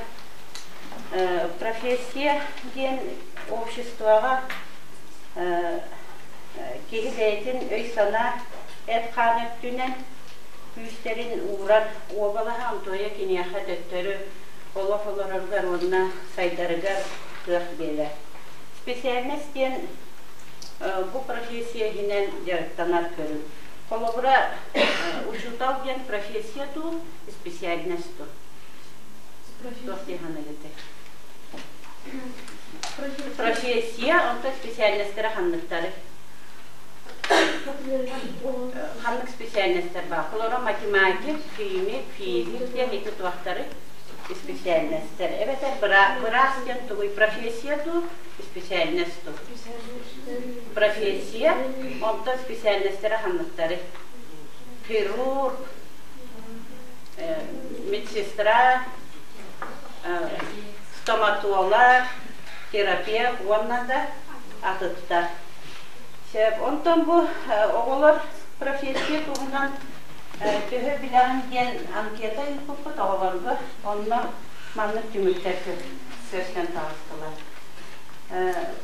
профессия диэн обществоҕа киһи бэйэтин өй-санаа, эт-хаан өттүнэн күүстэрин уурар уобалаһа, онтуойа киниэхэ төттөрү олох олороргар уонна сайдарыгар кыах биэрэр. Специальность диэн бу профессия иһинэн дьарыктанар көрүҥ. Холобура, учуутал диэн профессия дуу, специальность дуу? Туох дии саныыгытый? Профессия, онтон специальностара ханныктары? Ханнык специальностар баар? Холобура, математик, химик, физик диэн ити туохтары специальностар. Эбэтэр быраас диэн тугуй? Профессия дуу, специальность дуу? Профессия, онтон специальностара ханныктары? Хирург, медсестра, стоматолог, терапевт уонна да атыттар. Сөп. Онтон бу оҕолор профессия туһунан төһө билэҕин диэн анкета ыыппыппыт оҕолорго. Онно маннык түмүктэр көстөн таҕыстылар.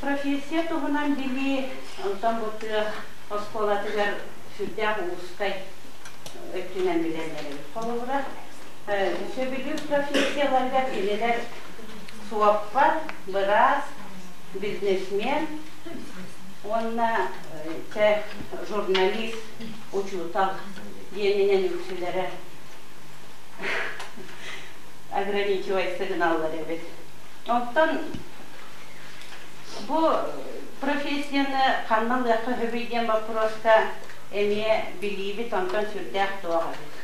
Профессия туһунан билии онтон бу тыа оскуолатыгар сүрдээх уустай өттүнэн билэллэр эбит. Холобура, сөбүлүүр профессияларга кинилэр суоппар, быраас, бизнесмен уонна чэ, журналист, учуутал диэнинэн үксүлэрэ ограничивать сигналлар эбит. Оттон бу профессияны ханна ылыахха сөбүй диэн боппуруоска эмиэ билиибит онтон сүрдээх туох эбит.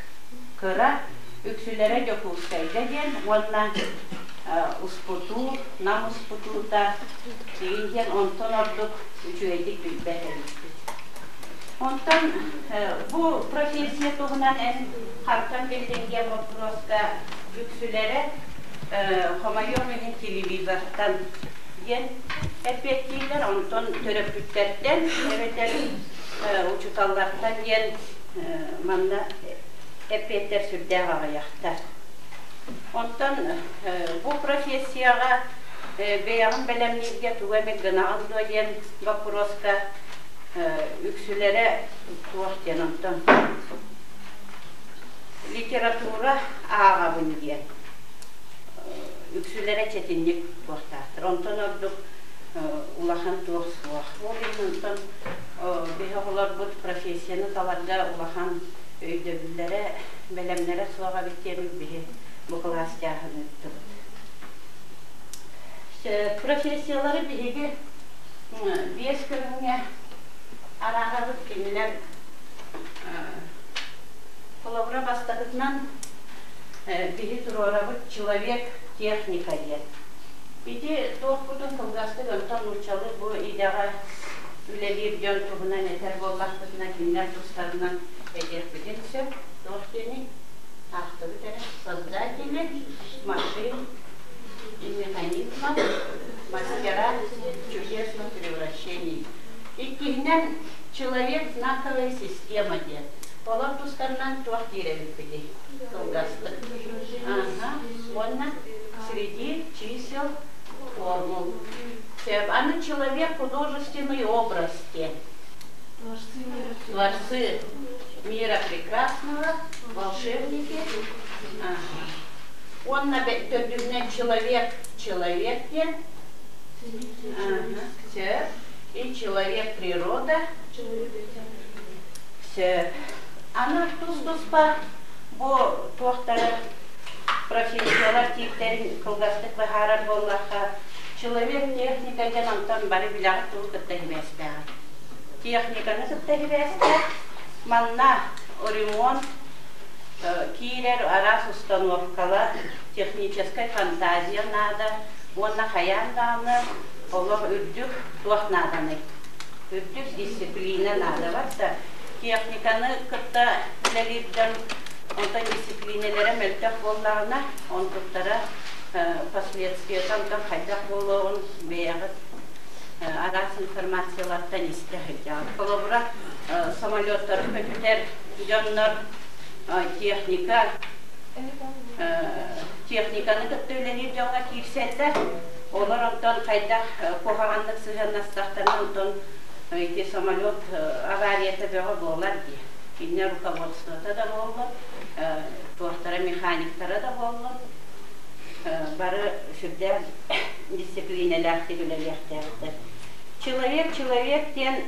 Кыра, үксүлэрэ Дьокуускайга диэн уонна успутуу, Нам успутуута тиин диэн онтон ордук үчүгэйдик билбэт эбиппит. Онтон бу профессия туһунан эн хантан биллиҥ диэн боппуруоска үксүлэрэ хомойуох иһин телевизортан диэн эппиэттииллэр, онтон төрөппүттэртэн эбэтэр учууталлартан диэн манна эппиэттэр сүрдээх аҕыйахтар. Онтон бу профессияҕа бэйэҕин бэлэмнииргэ тугу эмит гынаҕын дуо диэн боппуруоска үксүлэрэ туох диэн онтон литература ааҕабын диэн үксүлэрэ чэтинник туохтаахтар. Онтон ордук улахан туох суох. Ол иһин онтон биһи оҕолорбут профессияны таларга улахан өйдөбүллэрэ, бэлэмнэрэ суох эбит диэммит биһи бу кылаас чааһын ыыттыбыт. Профессиялары биһиги биэс көрүҥҥэ араарабыт. Кинилэр холобура бастакытынан биһи туруорабыт человек техника диэн. Ити туохпутун кылгастык онтон нууччалыы бу идэҕэ үлэлиир дьон туһунан этэр буоллахпытына кинилэр тустарынан этиэхпитин сөп. Туох диэний? Аахтыбыт эрэ. Создатели машин и механизмов, мастера чудесных превращений. Иккиһинэн, человек знаковая система диэн. Олор тустарынан туох диир эбиппитий? Кылгастык. Ага. Уонна среди чисел формул. Аны человек художественный образ диэн. Творцы мира прекрасного, волшебники. Ага. Уонна төрдүһүнэн человек человек диэн. Ага. Все. И человек природа. Все. Аны тус-туспа бу туохтары профессиялар тииптэрин кылгастык быһаарар буоллахха, человек техника диэн онтон бары билэҕит тугу кытта сибээстээҕий? Техниканы кытта сибээстээх. Манна ремонт, Киирэр араас установкалар, техническэй фантазия наада уонна хайаан даҕаны олох үрдүк туох нааданый? Үрдүк дисциплина наада барда. Техниканы кытта үлэлиир дьон онтон дисциплинэлэрэ мөлтөх буоллаҕына, онтуктара последствията онтон хайдах буолуоҕун бэйэҕит араас информациялартан истэ сылдьаҕыт. Холобура, самолеттары көтүтэр дьоннор техника техниканы кытта үлэлиир дьоҥҥо киирсэллэр. Олор онтон хайдах куһаҕаннык сыһыаннастахтарына онтон ити самолет аварията бөҕө буолар дии. Иннэ руководствота да буоллун, туохтара механиктара да буоллун, бары сүрдээх дисциплинэлээхтик үлэлиэхтээхтэр. Человек человек диэн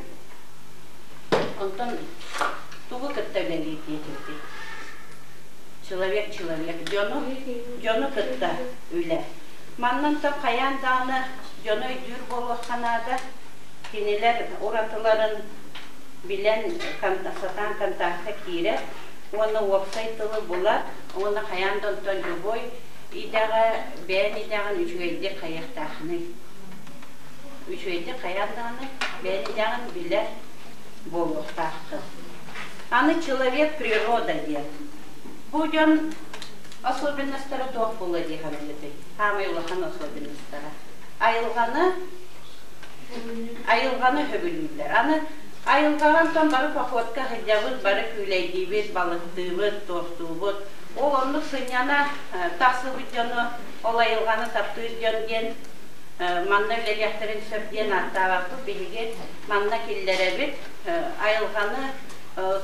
онтон тугу кытта үлэлиир диэтибитий? Человек человек дьону дьону кытта үлэ. Маннан то хайаан даҕаны дьону өйдүүр буолуохха наада. Кинилэр уратыларын билэн сатаан контакка киирэр уонна уопсай тылы булар уонна хайаан да онтон любой идэҕэ бэйэн идэҕин үчүгэйдик хайыахтаахыный? Үчүгэйдик хайаан даҕаны бэйэн идэҕин билэр буолуохтааххын. Аны человек природа диэн. Бу дьон особенностара туох буолла дии саныыгытый? Саамай улахан особенностара. Айылҕаны айылҕаны сөбүлүүллэр. Аны айылҕаҕа онтон бары походка сылдьабыт, бары күүлэйдиибит, балыктыыбыт, туохтуубут. Ол оннук сынньана тахсыбыт дьону, ол айылҕаны таптыыр дьон диэн манна үлэлиэхтэрин сөп диэн ааттаабаппыт. Биһиги манна киллэрэбит. Айылҕаны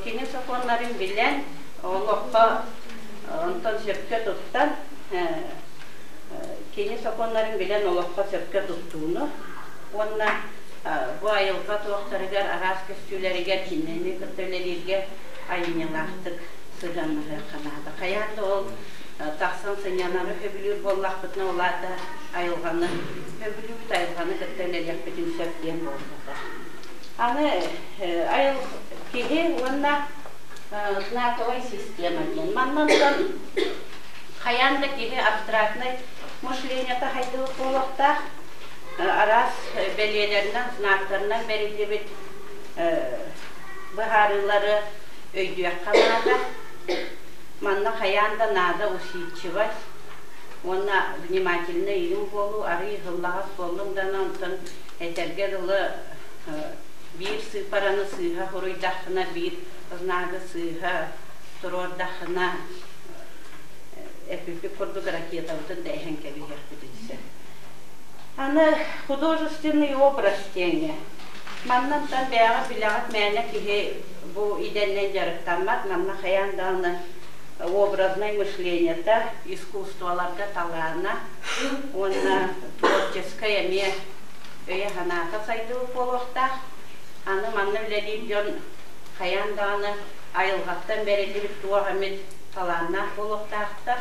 кини сокуоннарын билэн, олоххо онтон сөпкө туттан, кини сокуоннарын билэн олоххо сөпкө туттууну уонна бу айылҕа туохтарыгар, араас көстүүлэригэр кинини кытта үлэлииргэ айымньылаахтык сыһыаннаһыахха наада. Хайаан да ол тахсан сынньанары сөбүлүүр буоллахпытына, ол аата айылҕаны сөбүлүүбүт, айылҕаны кытта үлэлиэхпитин сөп диэн буолбата. Аны айыл киһи уонна знаковай система диэн. Манна онтон хайаан да киһи абстрактнай мышлениета хайдыбыт буолуохтаах. Араас бэлиэлэринэн, знактарынан бэриллибит быһаарыылары өйдүөххэ наада. Манна хайаан да наада усидчивость уонна внимательный ыйым буолуу, арыый ыһыллаҕас буоллуҥ да онтон этэргэ дылы биир сыыппараны сыыһа суруйдаххына, биир знагы сыыһа туруордаххына, эппиппит курдук ракетабытын да эһэн кэбиһиэхпитин сөп. Аны художественный образ диэҥҥэ. Маннантан бэйэҕит билэҕит мээнэ киһи бу идэннэн дьарыктаммат, манна хайаан даҕаны образнай мышлениета, искусстволарга талаана уонна творческай эмиэ өйө-санаата сайдыбыт буолуохтаах. Аны манна үлэлиир дьон хайаан даҕаны айылҕаттан бэриллибит туох эмит талааннаах буолуохтаахтар.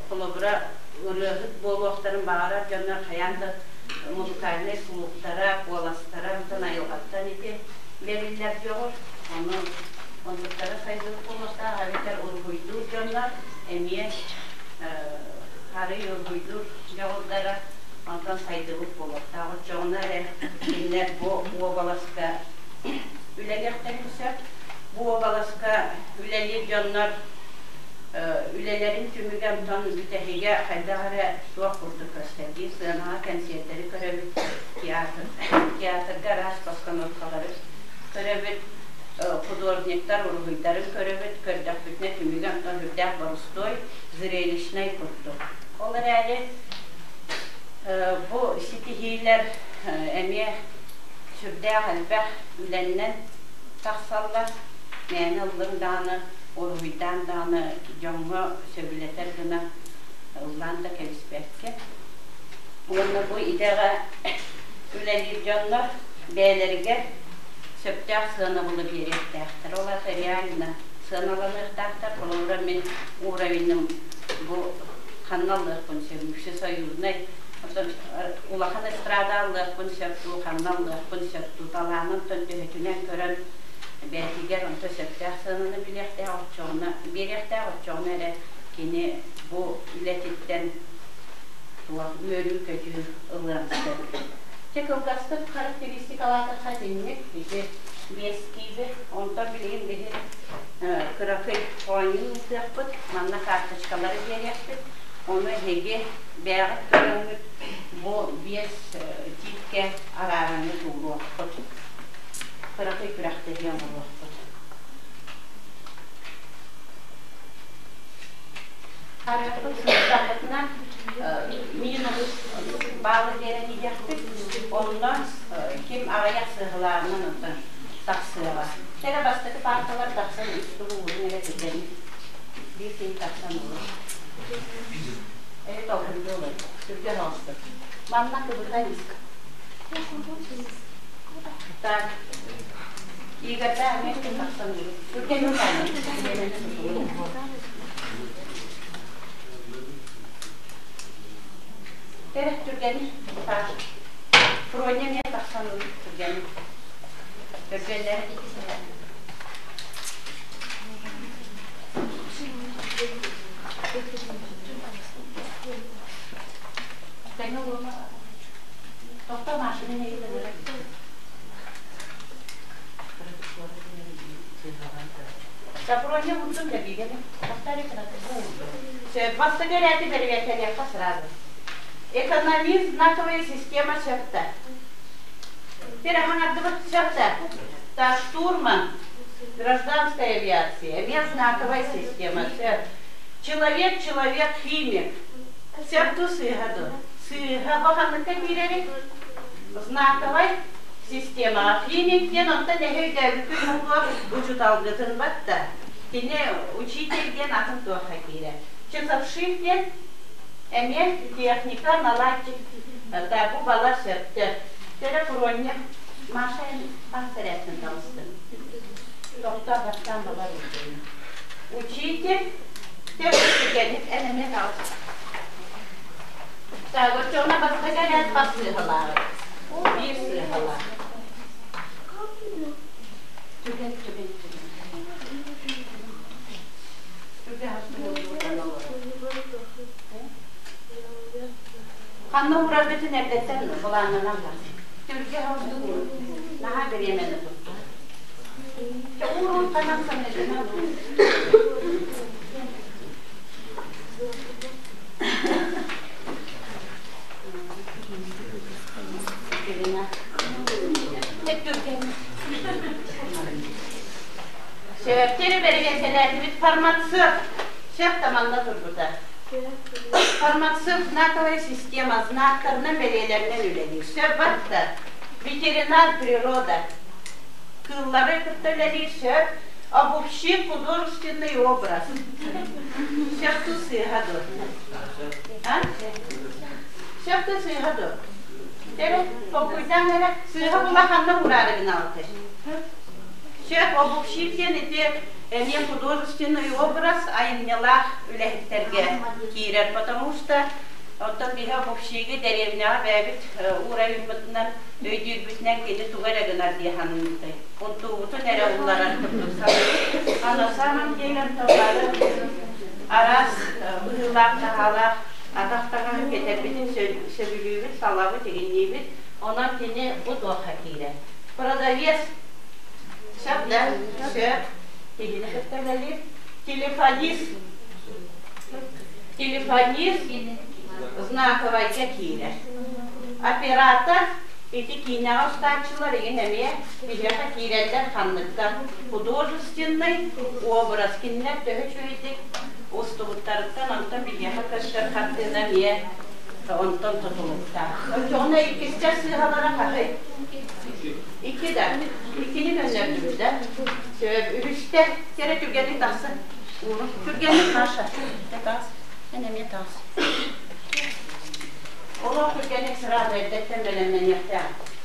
Холобура, ырыаһыт буолуохтарын баҕарар дьоннор хайаан да музыкальнай слухтара, куоластара онтон айылҕаттан ити бэриллэр дьоҕур. Ону онтуктара сайдыбыт буолуохтаах эбэтэр уруһуйдуур дьоннор эмиэ арый уруһуйдуур дьоҕурдара онтон сайдыбыт буолуохтаах. Оччоҕуна эрэ кинилэр бу уобаласка үлэлиэхтэрин сөп. Бу уобаласка үлэлиир дьоннор үлэлэрин түмүгэ онтон бүтэһигэ хайдах эрэ суох курдук көстөр. Биир сыанаҕа кэнсиэртэри көрөбүт, театр, театрга араас постановкалары көрөбүт, художниктар уруһуйдарын көрөбүт, көрдөхпүтүнэ түмүгэ онтон сүрдээх борустуой, зрелищнай курдук. Ол эрээри бу ситиһиилэр эмиэ сүрдээх элбэх үлэннэн тахсаллар. Мээнэ ыллыҥ даҕаны, уруһуйдаан даҕаны дьоҥҥо сөбүлэтэр гына ыллаан да кэбиспэккэ. Уонна бу идэҕэ үлэлиир дьоннор бэйэлэригэр сөптөөх сыанабылы биэриэхтээхтэр. Ол аата реально сыаналаныахтаахтар. Холобура, мин уровеньым бу ханна ылыахпын сөп, всесоюзнай, улахан эстрада ылыахпын сөп дуу, ханна ылыахпын сөп дуу, талаанын төһөтүнэн көрөн Бэйэтигэр онто сөптөөх сыананы билиэхтээх, оччоҕуна биэриэхтээх, оччоҕуна эрэ кини бу үлэтиттэн туох үөрүү-көтүү ылыан сөп. Чэ, кылгастык характеристикалаатахха итинник ити биэс кииби. Онтон билигин биһи кыракый оонньуу ыытыахпыт, манна карточкалары биэриэхпит. Ону эһиги бэйэҕит көрөҥҥүт бу биэс тиипкэ араараҥҥыт ууруоххут. Кыракый күрэхтэһии оҥоруохпут. Харыахпыт сылдьахпытына минус баалы биэрэн иһиэхпит. Онно ким аҕыйах сыаһылааҕынан онтон тахсыаҕа. Кэрэ бастакы парталар тахсан үс тугу уурун эрэ түргэнник биир киһи тахсан уурун. Эри толкуйдуулар. Түргэн оҕустур. Манна кыбытан ис. Так. Игорьда эмиэ тахсан уурун. Түргэнник Кэрэ түргэнник. Так. Фроня эмиэ тахсан уурун. Түргэнник. Түргэннэр. Тэҥэ уома Тохто машина Сапроня мутун кэбигэни. Бастакы эрээти бэрэбиэркэлиэххэ сразу. Экономист знаковая система сөптө. Тереһаҥардыбыт сөптө. Та штурман гражданская авиация, эмиэ знаковая система сөп. Человек, человек, химик. Сөп ту сыыһа ду. Сыыһа баханныкка киирэри. Знаковай система. Химик диэн онтон эһи өйдөөбүккүт буолуо учуталгытын батта. Кини учитель диэн атын туохха киирэр. Часовщик диэн эмиэ техника наладчик бу балар сөптөр. Телефония Маша хас эрээттэн таҕыстын? Тохтоо бастаан балар Учитель төгүрүкэник эн эмиэ таҕыс. Так, оччоҕуна бастакы эрээт хас сыыһалааҕый? Биир сыыһалаах. Түгэн, түгэн, түгэн. Ханна уурарбытын эрдэттэн былааннанан бар. Түргэ ордук наһаа бириэмэни тутта. Уурун ханан санатынан Сөптери бэригэнсэлээтибит фармацевт. Сөп таманна турбута. Фармацевт знаковая система знактарынан бэлиэлэринэн үлэлиир. Сөп батта. Ветеринар природа. Кыыллары кытта үлэлиир сөп. Обобщи художественный образ. Сөп ту сыыһа дуо? А? Сөп ту сыыһа дуо? Эрэ, толкуйдаан эрэ, сыыһа була ханна ураары гынаалты? Сөп, обобщив диэн ити эмиэ художественный образ айымньылаах үлэһиттэргэ киирэр, потому что оттон биһи обобщиги дэриэбинэҕэ бэйэбит уровеньбытынан өйдүүрбүтүнэн кини тугу эрэ гынар дии саныыбытай. Унтуубутун эрэ улларар курдук саныыбыт. А на самом деле онтон араас быһыылаах-таһаалаах атах таҥаһын кэтэрбитин сөбүлүүбүт, салабыт, игинниибит. Онон кини бу туохха киирэр. Продавец сөп да, сөп. Киһини кытта үлэлиир. Телефонист. Телефонист знаковайга киирэр. Оператор ити киинэҕэ устааччылар игин эмиэ биһиэхэ киирэллэр ханныктар художественный образ кинилэр төһө үчүгэйдик устубуттарыттан онтон биһиэхэ көстөр хартыына эмиэ онтон тутулуктаах. Оччоҕуна иккистэр сыыһалара хаһый? Икки да. Иккини көннөрдүбүт да. Сөп. Үһүстэ кэрэ түргэнник тахсын. Түргэнник Маша. Таас. Эн эмиэ таас. Олох түргэнник сразу эрдэттэн бэлэмнэниэхтээх.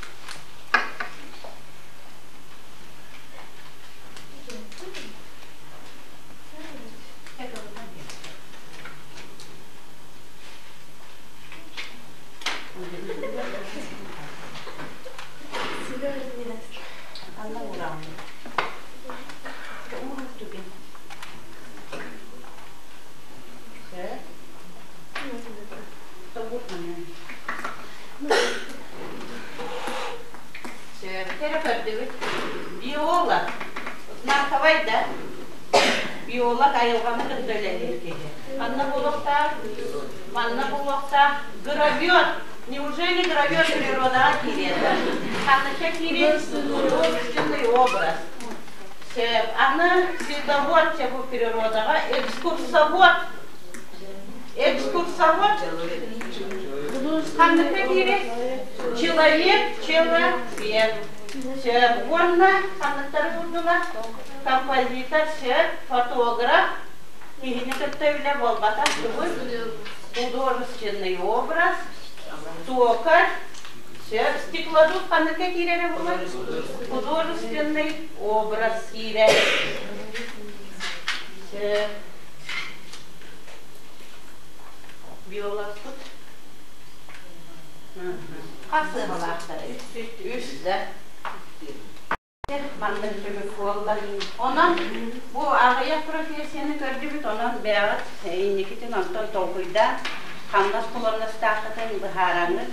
Одинаковай да? Биолог айылҕаны кытта үлэлиир киһи. Манна буолуохтаах, манна буолуохтаах гравер. Неужели гравер природаҕа киириэ да? Ханныка киириэ? Художественный образ. Сөп. Аны световод чэ бу природаҕа экскурсовод. Экскурсовод ханныка киириэ? Человек, человек. Сөп. Уонна ханныктары курдуга? Композитор, сөп, фотограф, киһини кытта үлэ буолбатах тугуй? Художественный образ, токарь, сөп, стеклодув ханныкка киирэрэ буолар? Художественный образ киирэр. Сөп. Биологпут. Хас сыаналаахтара? Үс да. Маннык түмүк буолла. Онон бу аҕыйах профессияны көрдүбүт, онон бэйэҕит инникитин онтон толкуйдаан, хамнас склонностааххытын быһаараҥҥыт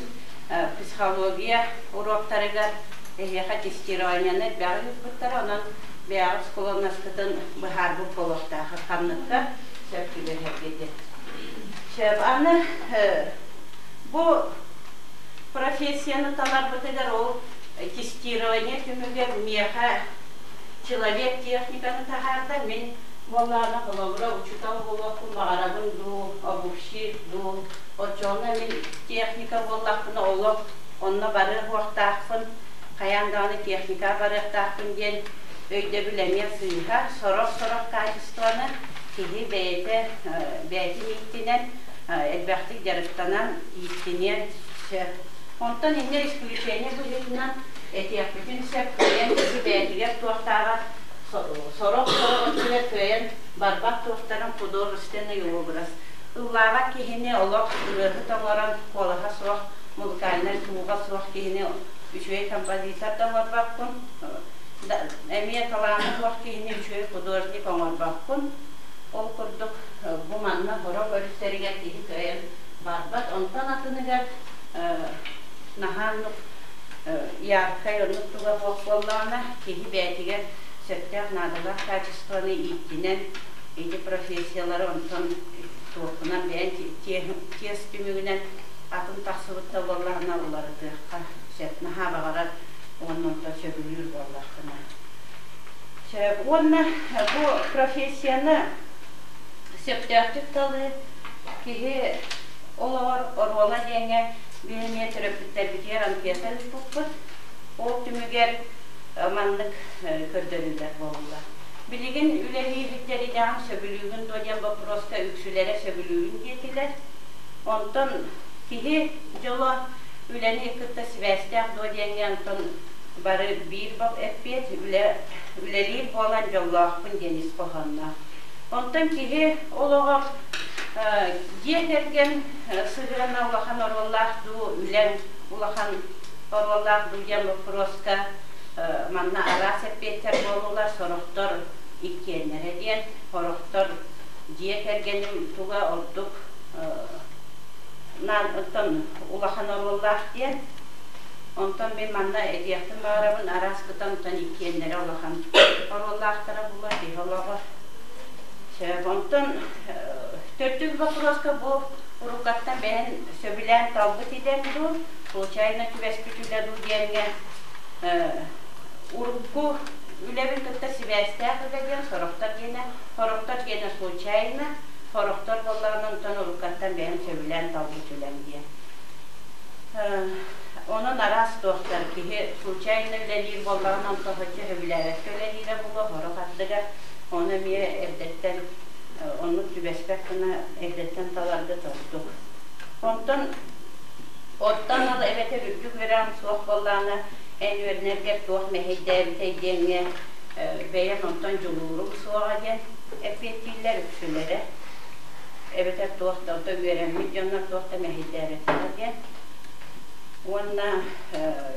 психология уруоктарыгар эһиэхэ тестированиены элбэҕи ыыппыттара, онон бэйэҕит склонноскытын быһаарбыт буолуохтааххыт ханныкка сөп түбэһэргитин. Сөп, аны бу профессияны таларбытыгар ол тестирование түмүгэр миэхэ человек техниканы таһаарда, мин буоллаҕына холобура учуутал буолуохпун баҕарабын дуу, обувщик дуу, оччоҕуна мин техника буоллахпына олох онно барыах уохтаахпын, хайаан даҕаны техникаҕа барыахтаахпын диэн өйдөбүл эмиэ сыыһа, сорох-сорох качествоны киһи бэйэтэ бэйэтин ииттинэн, элбэхтик дьарыктанан ииттиниэн сөп. Онтон инньэ исключение быһыытынан этиэхпитин сөп, кыайан киһи бэйэтигэр туохтааҕар сорох-сорох өттүгэр кыайан барбат туохтарын художественный образ. Ыллаабат киһини олох ырыаһыт оҥорон, куолаһа суох, музыкальнай слуха суох киһини үчүгэй композитор да оҥорбоккун, эмиэ талаана суох киһини үчүгэй художник оҥорбоккун. Ол курдук бу манна сорох өрүттэригэр киһи кыайан барбат. Онтон атыныгар наһаа оннук яркай оннук туга суох буоллаҕына, киһи бэйэтигэр сөптөөх наадалаах качествоны ииттинэн ити профессиялары онтон туоххунан бэйэн тиэс түмүгүнэн атын тахсыбыт да буоллаҕына уларытыахха сөп. Наһаа баҕарар уонна онтон сөбүлүүр буоллаххына. Сөп. Уонна бу профессияны сөптөөхтүк талыы киһи олоҕор оруола диэҥҥэ биир эмиэ төрөппүттэрбитигэр анкета ыыппыппыт. Ол түмүгэр маннык көрдөрүүлэр буоллулар. Билигин үлэлии сылдьар сөбүлүүгүн дуо диэн боппуруоска үксүлэрэ сөбүлүүбүн диэтилэр. Онтон киһи дьоло үлэни кытта сибээстээх дуо диэҥҥэ онтон бары биир эппиэт үлэ үлэлиир буолан дьоллоохпун диэн ис хоһоонноох. Онтон киһи олоҕор дьиэ кэргэн сыһыана улахан оруоллаах дуу, үлэҥ улахан оруоллаах дуу диэн боппуруоска манна араас эппиэттэр буоллулар, сорохтор иккиэннэрэ диэн, сорохтор дьиэ кэргэним туга ордук оттон улахан оруоллаах диэн. Онтон мин манна этиэхпин баҕарабын, араас кытан иккиэннэрэ улахан оруоллаахтара буолар киһи олоҕор. Сөп. Онтон төрдүс боппуруоска бу уруккаттан бэйэн сөбүлээн талбыт идэм дуу, случайно түбэспит үлэ дуу диэҥҥэ урукку үлэбин кытта сибээстээх үлэ диэн сорохтор диэнэ, сорохтор диэнэ случайно, сорохтор буоллаҕына онтон уруккаттан бэйэм сөбүлээн талбыт үлэм диэн. Онон араас туохтар киһи случайно үлэлиир буоллаҕына онтон соччо сөбүлээбэккэ үлэлиирэ буолуо, сорох ардыгар ону эмиэ эрдэттэн оннук түбэспэт гына эрдэттэн таларга ордук. Онтон оттон ол эбэтэр үрдүк үөрэҕим суох буоллаҕына эн үөрэнэргэр туох мэһэйдээбитэй диэҥҥэ бэйэм онтон дьулуурум суоҕа диэн эппиэттииллэр үксүлэрэ. Эбэтэр туох да онтон үөрэммит дьоннор туох да мэһэйдээбэттэрэ диэн. Уонна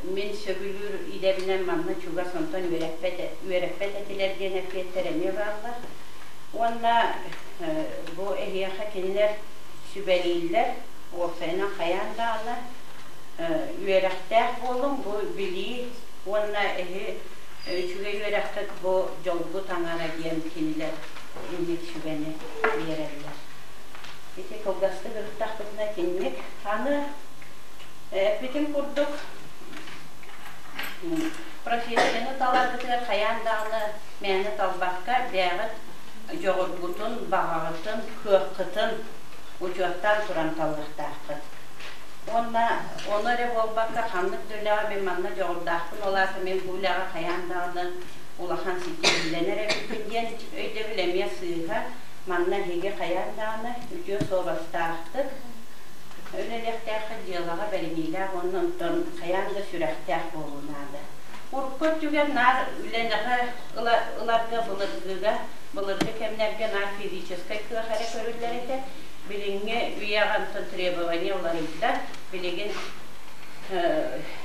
мин сөбүлүүр идэбинэн манна чугас онтон үөрэппэт үөрэппэт этилэр диэн эппиэттэр эмиэ бааллар. Уонна бу эһиэхэ кинилэр сүбэлииллэр, уопсайынан хайаан даҕаны үөрэхтээх буолуҥ, бу билии уонна эһи Үчүгэй үөрэххит бу дьолгут аҥара диэн кинилэр инник сүбэни биэрэллэр. Ити кылгастык ырыттахпытына итинник. Аны эппитим курдук профессияны таларгытыгар хайаан даҕаны мээнэ талбакка бэйэҕит дьоҕургутун, баҕаҕытын, кыаххытын учуоттаан туран талыахтааххыт. Уонна ону эрэ буолбакка, ханнык да үлэҕэ мин манна дьоҕурдаахпын, ол аата мин бу үлэҕэ хайаан даҕаны улахан ситиһиилэнэр эбиппин диэн өйдөбүл эмиэ сыыһа. Манна эһиги хайаан даҕаны үтүө суобастаахтык үлэлиэхтээххит, дьыалаҕа бэриниилээх уонна онтон хайаан да сүрэхтээх буолуу наада. Урукку өттүгэр наар үлэнэҕэ ыларга былыргыга, былыргы кэмнэргэ наар физическэй кыах эрэ көрүллэр этэ. Билиҥҥи үйэҕэ онтон требование уларыйда. Билигин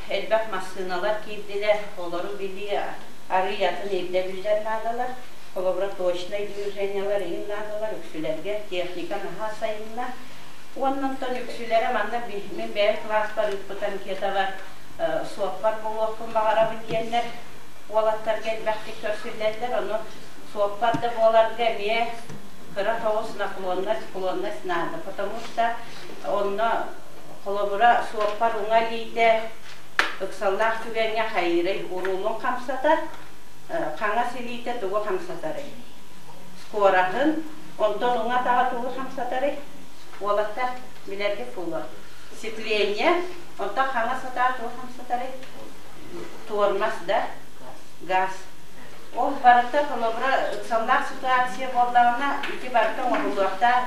элбэх массыыналар киирдилэр, олору билии арыый атын ирдэбиллэр наадалар. Холобура, точнай движениелар иһин наадалар, үксүлэргэ техника наһаа сайынна. Уонна онтон үксүлэрэ манна мин бэйэм кылааспар ыыппыт анкетабар суоппар буолуохпун баҕарабын диэннэр уолаттарга элбэхтик көрсүллэллэр. Ону суоппар да буоларга эмиэ кыра соҕус наклонность, склонность наада, потому что онно холобура суоппар уҥа илиитэ ыксаллаах түгэҥҥэ хайыырый, уруулун хамсатар, хаҥас илиитэ тугу хамсатарый? Скороһын, онтон уҥа атаҕа тугу хамсатарый? Уолаттар билэргэ буолуо. Сцепление, онтон хаҥас атаҕа тугу хамсатарый? Тормоз да, газ. Ол барыта холобура ыксаллаах ситуация буоллаҕына, ити барыта оҥоһуллуохтаах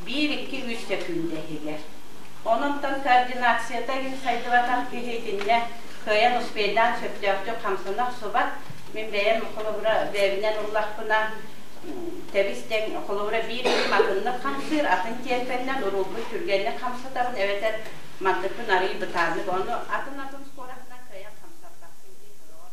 биир-икки үс сөкүүндэ иһигэр. Онон координацията игин сайдыбатах киһи итиннэ кыайан успейдаан сөптөөхтүк хамсана охсубат. Мин бэйэм холобура бэйэбинэн ыллахпына тэбис тэҥ холобура биир илим атыннык хамсыыр, атын тиэмпэннэн уруулбун түргэнник хамсатабын эбэтэр мантыкпын арыый бытааннык ону атын-атын скороһынан кыайан хамсаппаппын дии сороҕор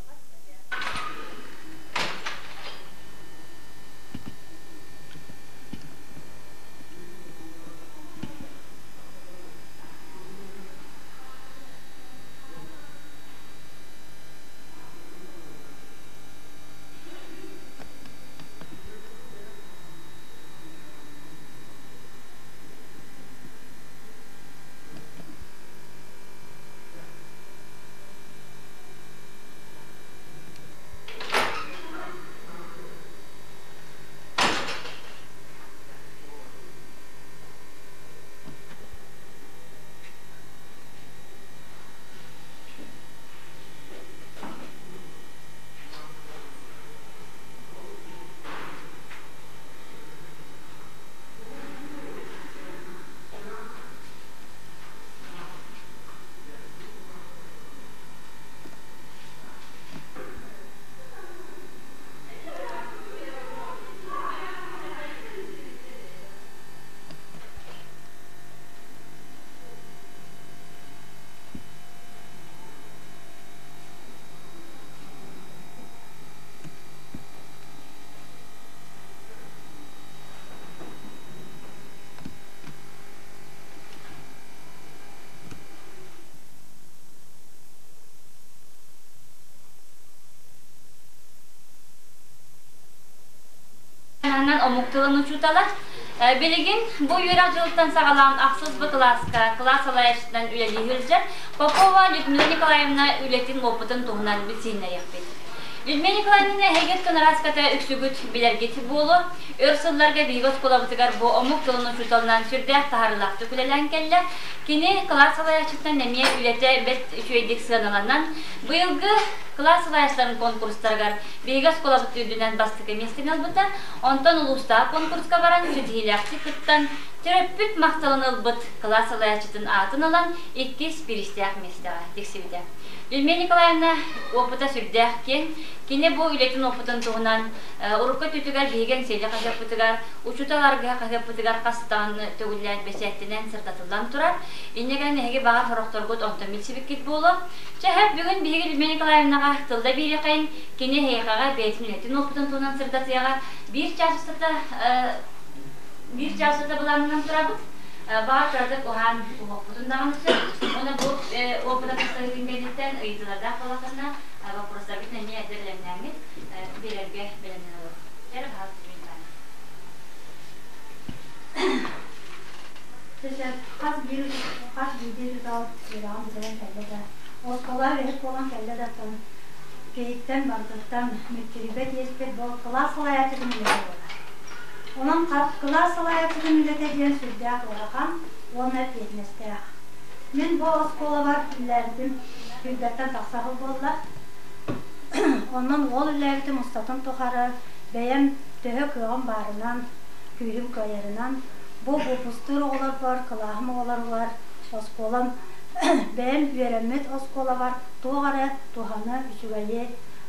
Таһынан омук тылын учуутала. Билигин бу үөрэх дьылыттан саҕалаан ахсыс Б кылааска кылаас салайааччытынан үлэлии сылдьар Попова Людмила Николаевна үлэтин опытын туһунан билсиһиннэриэхпит. Людмила Николаевна эһигит кынараската үксүгүт билэргит буолуо. Өр сылларга биһиги оскуолабытыгар бу омук тылын учууталынан сүрдээх таһаарыылаахтык үлэлээн кэллэ. Кини кылаас салайааччытынан эмиэ үлэтэ бэрт үчүгэйдик сыаналанан, быйылгы кылаас салайааччыларын конкурстарыгар биһиги оскуолабыт үрдүнэн бастакы миэстэни ылбыта. Онтон улуустаах конкурска баран ситиһиилээхтик кыттан, төрөппүт махталын ылбыт кылаас салайааччытын аатын ылан иккис бириистээх миэстэҕэ тиксибитэ. Людмила Николаевна опыта сүрдээх киэҥ. Кини бу үлэтин опытын туһунан урукку өттүтүгэр биһиги Эҥсиэли хаһыаппытыгар, учуутал аргыһа хаһыаппытыгар хастаан төгүллээн бэчээттэнэн сырдатыллан турар. Инньэ гынан эһиги баҕар сорохторгут онтон билсибиккит буолуо. Чэ, бүгүн биһиги Людмила Николаевнаҕа тылла биэриэхэйин, кини эһиэхэҕэ бэйэтин үлэтин опытын туһунан сырдатыаҕа. Биир чаас устата биир чаас устата былаанынан турабыт. Баҕар кыратык уһаан уһуохпутун даҕаны сөп. Уонна бу опыта тахсарытын кэнниттэн ыйытыылардаах буоллаххытына, Вопростаргытын эмиэ эрдэ бэлэмнээҥҥит биэрэргэ бэлэмнэн олору. Дьэ, Хас биир хас биирдии учуутал үөрэҕин бүтэрэн кэллэ да, оскуола үлэһит буолан кэллэ да оттон киһиттэн барытыттан мүччүрүйбэт иэспит бу кылаас салайааччытын үлэтэ буолар. Онон кылаас салайааччытын үлэтэ диэн сүрдээх ыарахан уонна эппиэтинэстээх. Мин бу оскуолабар үлэлээбитим сүүрбэттэн тахса сыл буолла. Онон ол үлэлээбитим устатын тухары бэйэм төһө кыаҕым баарынан, күүһүм кыайарынан бу выпустуур оҕолорбор, кылааһым оҕолоругар, оскуолам бэйэм үөрэммит оскуолабар туох эрэ туһаны, үчүгэйи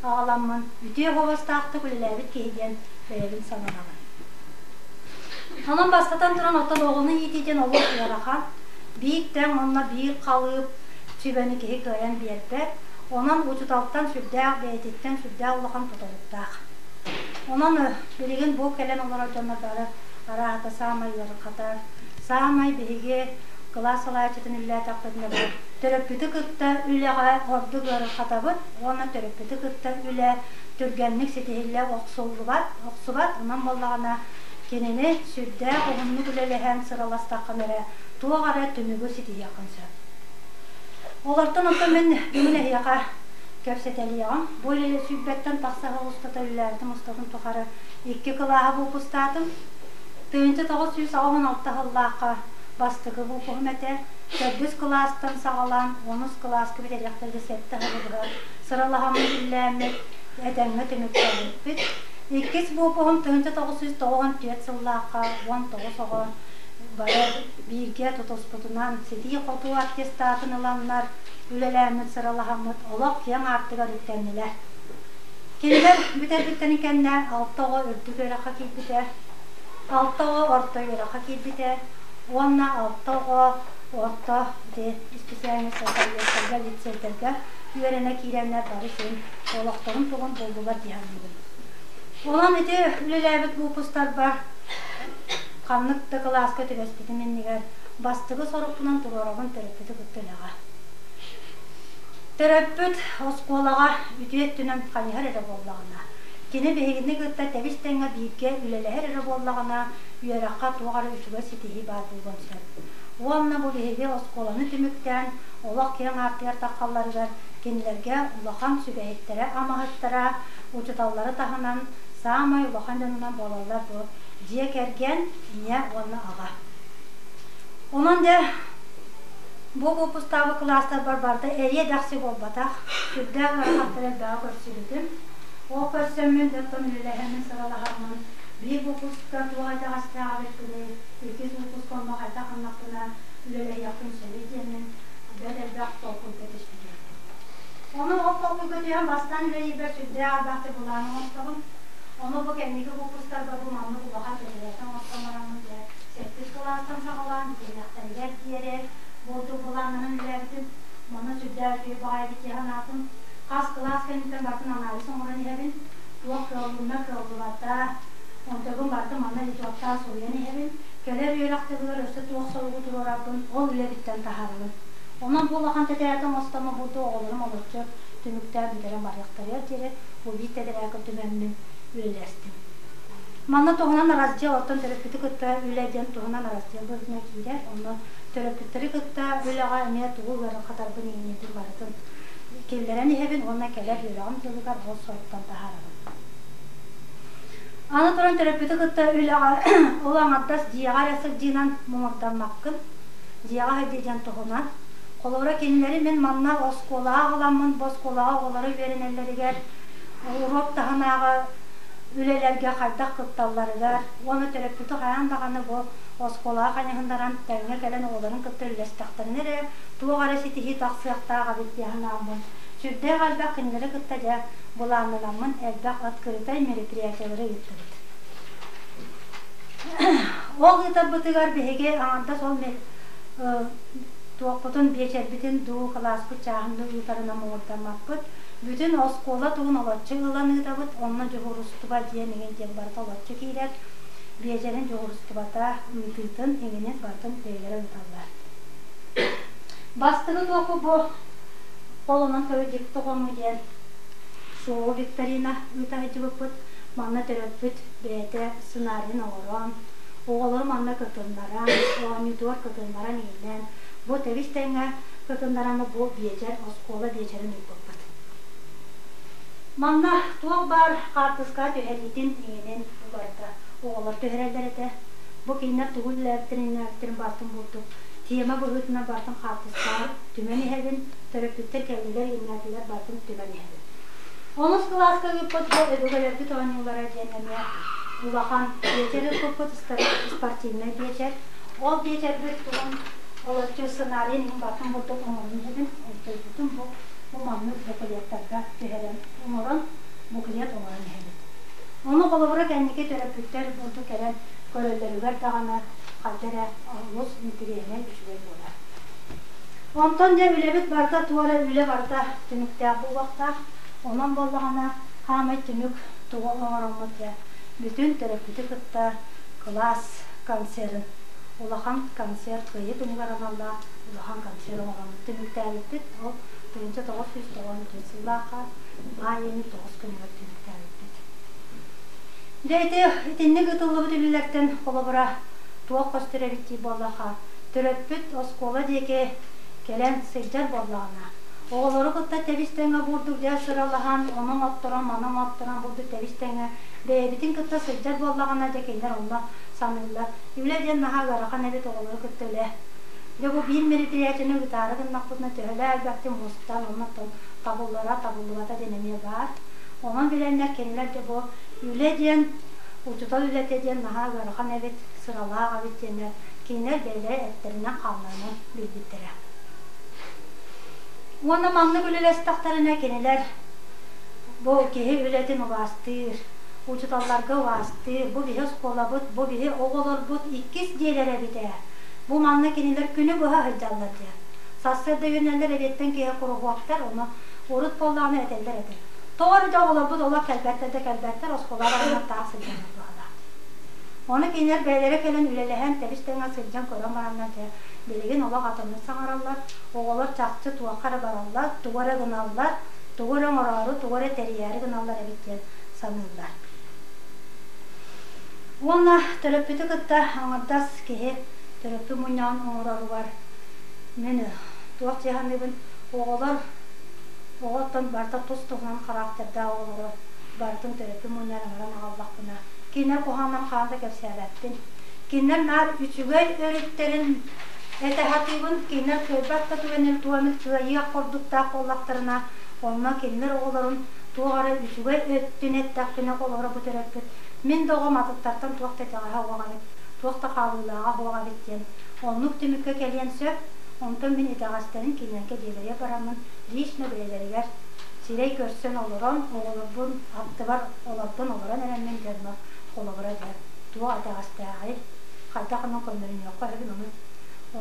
аҕаламмын үтүө суобастаахтык үлэлээбит киһи диэн бэйэбин сананабын. Онон бастатан туран оттон оҕону иитии диэн олус ыарахан. Биир тэҥ уонна биир халыып сүбэни киһи кыайан биэрбэт. Онон учууталтан сүрдээх бэйэтиттэн сүрдээх улахан тутулуктаах. Онон билигин бу кэлэн олорор дьоннор бары арааһата саамай ыарахата, саамай биһиги кылаас салайааччытын үлэлээтэхпитинэ бу төрөппүтү кытта үлэҕэ ордук ыарырҕатабыт уонна төрөппүтү кытта үлэ түргэнник ситиһиллэ охсуллубат, охсубат. Онон буоллаҕына кинини сүрдээх уһуннук үлэлэһэн сыраластаххына эрэ туох эрэ түмүгү ситиһиэххин сөп. Олортон оттон мин бүгүн эһиэхэ кэпсэтэлиэҕим. Бу сүүрбэттэн тахса сыл устата үлэлээбитим устатын тухары икки кылааһы выпустаатым. 1986 сыллаахха бастакы выпуһум этэ. Төрдүс кылаастан саҕалаан онус кылааска бүтэриэхтэргэ сэттэ сылы быһа сыралаһаммыт үллээммит, этэҥҥэ түмүктээбиппит. Иккис выпуһум 1994 сыллаахха 19 оҕо бары бииргэ тутуспутунан ситии-хотуу аттестатын ыланнар, үлэлээммит, сыралаһаммыт олох киэҥ аартыгар үктэннилэр. Кинилэр бүтэрбиттэрин кэннэ алта оҕо үрдүк үөрэххэ киирбитэ, алта оҕо орто үөрэххэ киирбитэ уонна алта оҕо орто ити специальность колледжтарга, лицейдэргэ үөрэнэ киирэннэр бары син олохторун тугун буллулар дии саныыбын. Онон ити үлэлээбит выпустарбар ханнык да кылааска түбэспитим иннигэр бастакы сорукпунан туруорабын төрөппүтү кытта үлэҕэ. Төрөппүт оскуолаҕа үтүө өттүнэн хайыһар эрэ буоллаҕына, кини биһигини кытта тэбис-тэҥҥэ бииргэ үлэлэһэр эрэ буоллаҕына, үөрэххэ туох эрэ үчүгэй ситиһии баар буолуон сөп. Уонна бу биһиги оскуоланы түмүктээн олох киэҥ аартыгар таххалларыгар кинилэргэ улахан сүбэһиттэрэ-амаһыттара, учууталлары таһынан саамай улахан дьонунан буолаллар бу дьиэ кэргэн, ийэ уонна аҕа. Онон дьэ бу выпустаабы кылаастарбар барыта эриэ-дэхси буолбатах, сүрдээх ыарахаттары элбэҕи көрсүбүтүм. Ол көрсөммүн, оттон үлэлэһэммин, сыралаһаммын биир выпуска туох итэҕэстээх эбиппиний, иккис выпуска онно хайдах гыннахпына үлэлэһиэхпин сөбүй диэммин бэрт элбэх толкуйга түспүтүм. Ону ол толкуйга түһэн бастаан үлэлиирбэр сүрдээх элбэхтик былаан оҥостобун. Ону бу кэнники выпустарга бу маннык улахан тэтэрээт оҥостон бараммын дьэ сэттис кылаастан саҕалаан бүтүннэхтэригэр диэри буолтук былааннанан үлэлээбитим. Манна сүрдээх үчүгэй баҕайы эбит дии санаатым. Хас кылаас кэнниттэн барытын анализ оҥорон иһэбин. Туох кыаллынна, кыаллыбата. Онтон барытын манна лечоттаан суруйан иһэбин. Кэлэр үөрэх дьылыгар өссө туох соругу туруорарбын ол үлэбиттэн таһаарабын. Онон бу улахан тэтэрээт оҥостомо буолту оҕолорум олоччу түмүктээн бүтэрэн барыахтарыгар диэри бу биир тэтэрээккэ түмэммин үлэлэстим. Манна туһунан раздел оттон төрөппүтү кытта үлэ диэн туһунан раздел быһыытынан киирэр. Онно төрөппүттэри кытта үлэҕэ эмиэ тугу ыарырҕатарбын иҥниирбин барытын киллэрэн иһэбин уонна кэлэр үөрэҕим дьылыгар ол соруктан таһаарабын. Аны туран төрөппүтү кытта үлэҕэ ол аҥардас дьиэҕэ эрэ сылдьыынан муҥурдаммаккын. Дьиэҕэ сылдьыы диэн туһунан. Холобура, кинилэри мин манна оскуолаҕа аҕаламмын, бу оскуолаҕа оҕолоро үөрэнэллэригэр уруок таһынааҕы үлэлэргэ хайдах кытталларыгар уонна төрөппүтү хайаан даҕаны бу оскуолаҕа хайыһыннаран тэҥҥэ кэлэн оҕолорун кытта үллэстэхтэринэ эрэ туох эрэ ситиһии тахсыахтаах эбит дии санааммын сүрдээх элбэх кинилэри кытта дьэ былааннанаммын элбэх открытай мероприятиелары ыыттыбыт. Ол ыытарбытыгар биһиги аҥардас ол туохпутун биэчэрбитин дуу, кылааспыт чааһын дуу ыытарынан муҥурдаммаппыт. Бүтүн оскуола туһун олоччу ылан ыытабыт, онно дьуһуурустуба диэн иҥин диэн барыта олоччу киирэр. Биэчэрин дьуһуурустубата ыытыытын иҥинин барытын бэйэлэрэ ыыталлар. Бастакы туоху бу холонон көрө дьикти хонуу диэн. Шоу-викторина ыыта сылдьыбыппыт. Манна төрөппүт бэйэтэ сценарийын оҥорон, оҕолору манна кытыннаран, оонньуутугар кытыннаран иилэн, бу тэбис-тэҥҥэ кытыннаран бу биэчэр, оскуола биэчэрин ыыппыппыт. Манна туох баар хаартыска түһэриитин иҥинин барыта оҕолор түһэрэллэр этэ. Бу кинилэр тугу үлэлээбиттэрин, иннээбиттэрин барытын булдук. Тема быһыытынан барытын хаартыскаҕа түмэн иһэбин, төрөппүттэр кэллилэр, иҥнээтилэр барытын түмэн иһэбин. Онус кылааска ыыппыт бу өбүгэлэрбит оонньуулара диэн эмиэ улахан биэчэр ыыппыппыт, спортивнай биэчэр. Ол биэчэрбит тугун олоччу сценарийын иһин барытын бурдук оҥорон иһэбин, өйдөйбүтүм бу бу маннык буклеттарга түһэрэн оҥорон буклет оҥорон иһэбит. Ону холобура кэнники төрөппүттэр бурдук кэлэн көрөллөрүгэр даҕаны хайда эрэ олус интириэһинэй үчүгэй буолар. Онтон дьэ үлэбит барыта туора үлэ барыта түмүктээх буолуохтаах. Онон буоллаҕына хаамай түмүк тугу оҥороммут дьэ бүтүн төрөппүтү кытта кылаас концерын улахан концерт кыайыы күнүгэр аналлаах улахан концерт оҥороммут түмүктээбиппит. Ол 1994 сыллаахха маай ыйын 9 күнүгэр түмүктээбиппит. Дьэ ити итинник ыытыллыбыт үлэлэртэн холобура туох көстөр эбит дии буоллахха, төрөппүт оскуола диэки кэлэн сылдьар буоллаҕына, оҕолору кытта тэбис-тэҥҥэ бурдук дьэ сыралаһан, ону оҥотторон, маны оҥотторон бурдук тэбис-тэҥҥэ бэйэбитин кытта сылдьар буоллаҕына, дьэ кинилэр онно саныыллар. Үлэ диэн наһаа ыарахан эбит оҕолору кытта үлэ. Дьэ бу биир мероприятиены ыытаары гыннахпытына төһөлөөх элбэхтик мустан, оннуттан табыллара, табыллыбата диэн эмиэ баар. Онон билэннэр кинилэр дьэ бу үлэ диэн, учуутал үлэтэ диэн наһаа ыарахан эбит, сыралаах эбит диэннэр кинилэр бэйэлэрэ эттэринэн-хааннарынан билбиттэрэ. Уонна маннык үлэлэстэхтэринэ кинилэр бу киһи үлэтин убаастыыр, учууталларга убаастыыр, бу биһи оскуолабыт, бу биһи оҕолорбут иккис дьиэлэрэ эбит ээ. Бу манна кинилэр күнү быһа сылдьаллар диэн. Сарсыарда үүнэллэр эбиэттэн киһи куруһуоктар, ону урут буоллаҕына этэллэр этэ. Тоҕо эрэ оҕолорбут олох кэлбэттэр да кэлбэттэр, оскуола бараннар таах сылдьаллар быһалаах. Ону кинилэр бэйэлэрэ кэлэн үлэлэһэн, тэбис-тэҥҥэ сылдьан көрөн бараннар дьэ, билигин олох атыннык саҥараллар, оҕолор чахчы туохха эрэ бараллар, тугу эрэ гыналлар, тугу эрэ оҥороору, тугу эрэ тэрийээри гыналлар эбит диэн саныыллар. Уонна төрөппүтү кытта аҥардас киһи төрөппүт мунньаҕын оҥороругар мин туох дии саныыбын, оҕолор оҕоттон барыта тус-туһунан характердаах оҕолору барытын төрөппүт мунньаҕар ыҥыран аҕаллахпына, кинилэр куһаҕаннарын хаһан да кэпсээбэппин. Кинилэр наар үчүгэй өрүттэрин этэ сатыыбын, кинилэр кыайбат да түгэнин туох эмит кыайыах курдуктаах буоллахтарына, онно кинилэр оҕолорун туох эрэ үчүгэй өттүн эттэхпинэ, оҕолоро бу төрөппүт мин да оҕом атыттартан туох да итэҕэһэ суох эбит, туох да хаалыылааҕа суох эбит диэн оннук түмүккэ кэлиэн сөп. Онтон мин итэҕэстэрин кинилэргэ дьиэлэригэр бараммын лично бэйэлэригэр сирэй көрсөн олорон, оҕолорбун аттыбар олордон олорон эрэммин дьэ онно холобура дьэ туох итэҕэстээҕий, хайдах онон көннөрүнүөххэ сөбүн ону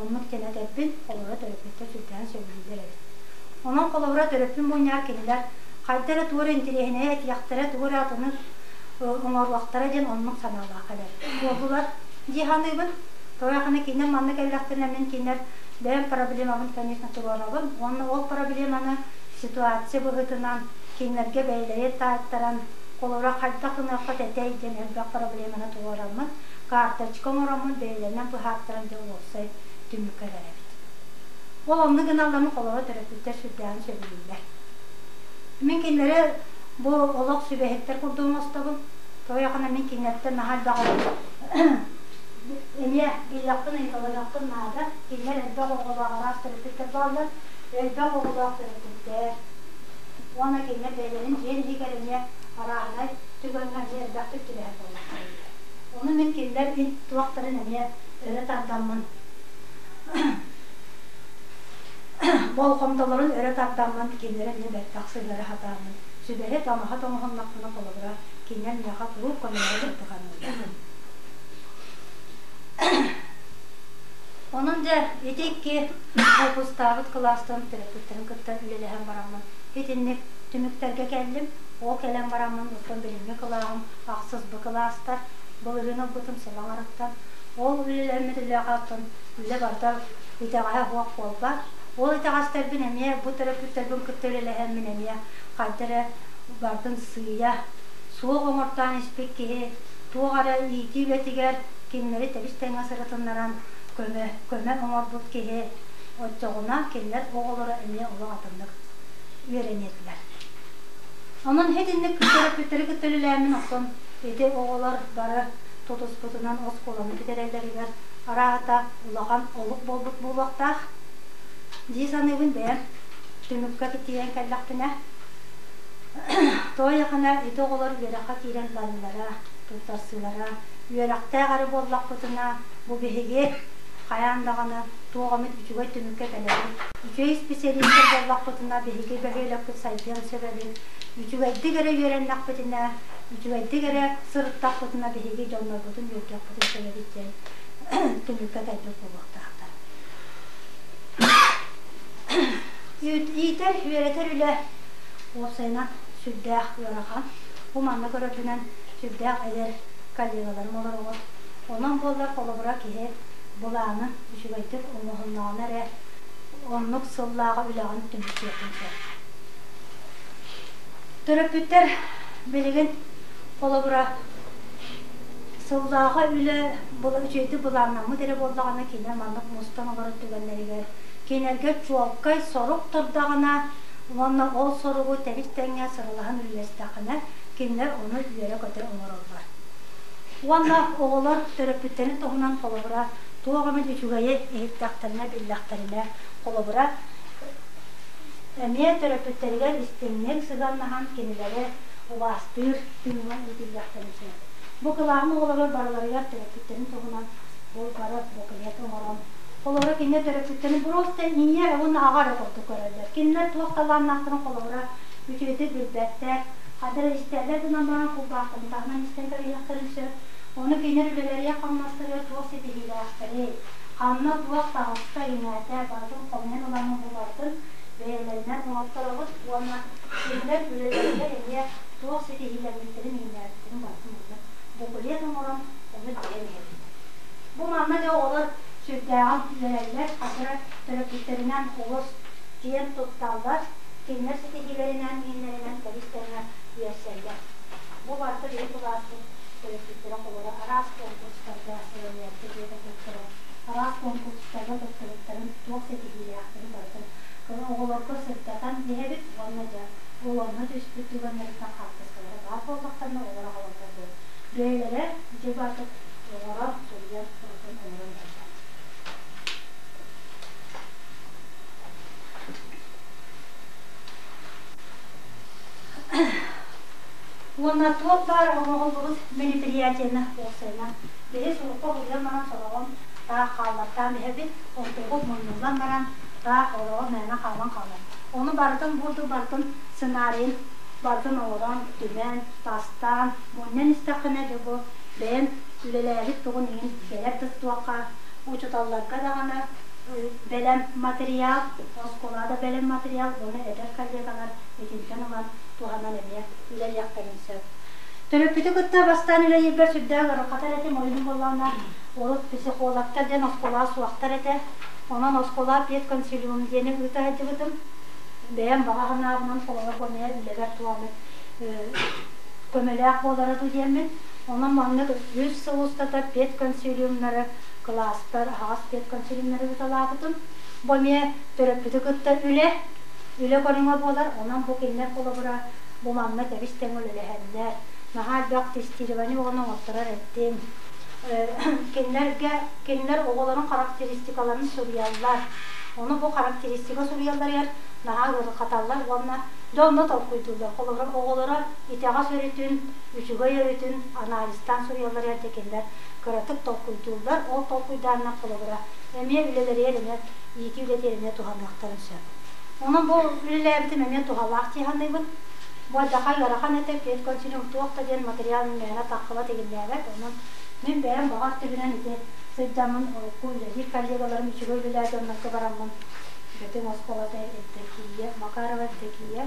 оннук диэн этэрбин холобура төрөппүттэр сүрдээҕин сөбүлүүллэр эбит. Онон холобура төрөппүт мунньаҕар кинилэр хайда эрэ тугу эрэ интэриэһинэйи этиэхтэрэ, тугу эрэ атыны оҥоруохтара диэн оннук санаалаах кэлэр буоллулар дии саныыбын. Тоҕо хана кинилэр манна кэллэхтэринэ мин кинилэр бэйэм проблемабын, конечно, туруорабын. Уонна ол проблеманы ситуация быһыытынан кинилэргэ бэйэлэри таайтаран, холобура хайдах гыныахха этэй диэн элбэх проблеманы туруораммын, карточка оҥороммун бэйэлэринэн быһааттаран дьэ уопсай түмүккэ кэлэбит. Ол оннук гыналларын холобура төрөппүттэр сүрдээҕин сөбүлүүллэр. Мин кинилэри бу олох сүбэһиттэр курдук оҥостобун. Тоҕо хана мин кинилэртэн наһаа элбэх эмиэ билиэхпин, ыйыталаһыахпын наада. Кинилэр элбэх оҕолоох араас төрөппүттэр бааллар. Элбэх оҕолоох төрөппүттэр. Уонна кинилэр бэйэлэрин дьиэ иһигэр эмиэ арааһынай түгэҥҥэ эмиэ элбэхтик түбэһэр буоллахтара. Ону мин кинилэр туохтарын эмиэ өрө тардаммын болҕомтолорун өрө тардаммын кинилэри эмиэ бэртэх сыһыара сатааммын сүбэһит амаһыт оҥоһуннахпына холобура кинилэр миэхэ куруук көмөлөһө сылдьыһаннар. Онон дьэ ити икки выпустаабыт кылаастан төрөппүттэрин кытта үлэлэһэн бараммын итинник түмүктэргэ кэллим. Ол кэлэн бараммын оттон билиҥҥи кылааһым ахсыс Б кылаастар былырыын ылбытым сыл аҥарыттан. Ол үлэлэммит үлэҕэ оттон үлэ барыта итэҕэһэ суох буолбат. Ол итэҕэстэрбин эмиэ бу төрөппүттэрбин кытта үлэлэһэммин эмиэ хайда эрэ Бардын сыыйа суох оҥортоон испит киһи туох эрэ иитии үлэтигэр кинилэри тэбис-тэҥҥэ сырытыннаран көмө, көмө оҥорбут киһи оччоҕуна кинилэр оҕолоро эмиэ олох атыннык үөрэниэ этилэр. Онон итинник төрөппүттэри кытта үлэлээммин оттон ити оҕолор бары тутуспутунан оскуоланы бүтэрэллэригэр арааһата улахан олук буолбут буолуохтаах дии саныыбын бэйэм түмүккэ тиийэн кэллэхпинэ. Тоойохуна ити оҕолор үөрэххэ киирэн барыылара, туттарсыылара үөрэхтээх эрэ буоллахпытына, бу биһиги хайаан даҕаны туох эмит үчүгэй түмүккэ кэлэбит. Үчүгэй исписэлиистэр буоллахпытына, биһиги бөһүөлэкпит сайдыан сөп эбит. Үчүгэйдик эрэ үөрэннэхпитинэ, үчүгэйдик эрэ сырыттахпытына биһиги дьоннорбутун үөрдүөхпүтүн сөп эбит диэн түмүккэ кэлбит буолуохтаахтар. Иитэр, үөрэтэр үлэ уопсайынан сүрдээх ыарахан. Бу манна көрөрбүнэн сүрдээх эдэр коллегаларым олороҕут. Онон буоллар холобура киһи былаанын үчүгэйдик оҥоһуннаҕына эрэ оннук сыллааҕы үлэҕин түмүктүөххүн сөп. Төрөппүттэр билигин холобура сыллааҕы үлэ үчүгэйдик былааннаммыт эрэ буоллаҕына кини маннык мустан олорор түгэннэригэр кинилэргэ чуолкай сорук турдаҕына уонна ол соругу тэбис-тэҥҥэ сыралаһан үллэстэххинэ, кинилэр ону үөрэ-көтө оҥороллор. Уонна оҕолор төрөппүттэрин туһунан холобура туох эмит үчүгэйи иһиттэхтэринэ, биллэхтэринэ, холобура эмиэ төрөппүттэригэр истиҥник сыһыаннаһан кинилэри убаастыыр тыыҥҥа иитиллиэхтэрин сөп. Бу кылааһым оҕолоругар барыларыгар төрөппүттэрин туһунан бу бары буклет оҥорон Холобура, кинилэр төрөппүттэрин просто ийэ уонна аҕа эрэ курдук көрөллөр. Кинилэр туох талааннаахтарын холобура үчүгэйдик билбэттэр, хата эрэ истэллэр гынан баран кулгаахтарын таһынан истэн кэбиһиэхтэрин сөп. Ону кинилэр үлэлэригэр-хамнастарыгар туох ситиһиилээхтэрий, ханна туох таҕыста, иҥээтэ, барытын хомуйан ыламмын бу барытын бэйэлэринэн оҥорторобут уонна кинилэр үлэлэригэр эмиэ туох ситиһиилэммиттэрин, иҥнээбиттэрин барытын манна буклет оҥорон ону биэрэн иһэбит. Бу манна дьэ оҕолор сүрдээҕин үөрэллэр, хатыра төрөппүттэринэн олус киэн тутталлар, кинилэр ситиһиилэринэн, иҥнэринэн тэбис-тэҥҥэ үөрсэллэр. Бу барыта биһи кылааспыт төрөппүттэрэ холоро араас конкурстарга эрэниэргэ диэтэхтэрэ, араас конкурстарга кыттыбыттарын, туох ситиһиилээхтэрин барытын оҕолорго сырдатан иһэбит уонна дьэ ол онно түспүт түгэннэриттэн хаартыскалара баар буоллахтарына оҕолор аҕалаллар буол. Бэйэлэрэ дьэ баатык оҥорон, суруйан, барытын оҥорон иһэллэр. Уонна туох баар оҥоһуллубут мероприятиены уопсайынан биһи сурукка суруйан баран сороҕун таах хааллартаан иһэбит, онтугу мунньуллан баран таах олоҕо мээнэ хаалан хаалар. Ону барытын буурдук барытын сценарийын барытын оҥорон, түмэн, тастаан, мунньан истэххинэ дьэ бу бэйэм үлэлээбит тугун иһин кэлэр да туохха учууталларга даҕаны бэлэм материал, оскуолаҕа да бэлэм материал уонна эдэр коллегалар итинтэн ылан туһанан эмиэ үлэлиэхтэрин сөп. Төрөппүтү кытта бастаан үлэлиирбэр сүрдээх ыарырҕатар этим, ол иһин буоллаҕына урут психологтар диэн оскуолаҕа суохтар этэ. Онон оскуолаҕа педконсилиум диэни ыыта сылдьыбытым. Бэйэм баҕа санаабынан холобур бу эмиэ үлэбэр туох эмит көмөлөөх буолара дуу диэммин. Онон маннык үс сыл устата педконсилиумнары, кылааспар аһаҕас педконсилиумнары ыыталаабытым. Бу эмиэ төрөппүтү кытта үлэ, үлэ көрүҥэ буолар. Онон бу кинилэр холобура бу манна тэбис-тэҥ үлэлэһэллэр. Наһаа элбэх тестирование оҕону оҥотторор этим. Кинилэргэ кинилэр оҕолорун характеристикаларын суруйаллар. Ону бу характеристика суруйалларыгар наһаа ыарырҕаталлар уонна дьэ онно толкуйдууллар. Холобура, оҕолоро итэҕэс өрүтүн, үчүгэй өрүтүн анализтаан суруйалларыгар дьэ кинилэр кыратык толкуйдууллар. Ол толкуйдааннар холобура эмиэ үлэлэригэр эмиэ иитии үлэтигэр эмиэ туһаныахтарын сөп. Онон бу үлэлээбитим эмиэ туһалаах дии саныыбын. Бу алдьархай ыарахан этэ, педконсилиум туох да диэн материал мээнэ таххыбат игиллээбэт. Онон мин бэйэм баҕа өттүбүнэн ити сылдьаммын урукку үлэлиир коллегаларым үчүгэй үлэлээх дьоннорго бараммын Бөтүҥ оскуолата Евдокия Макарова Евдокия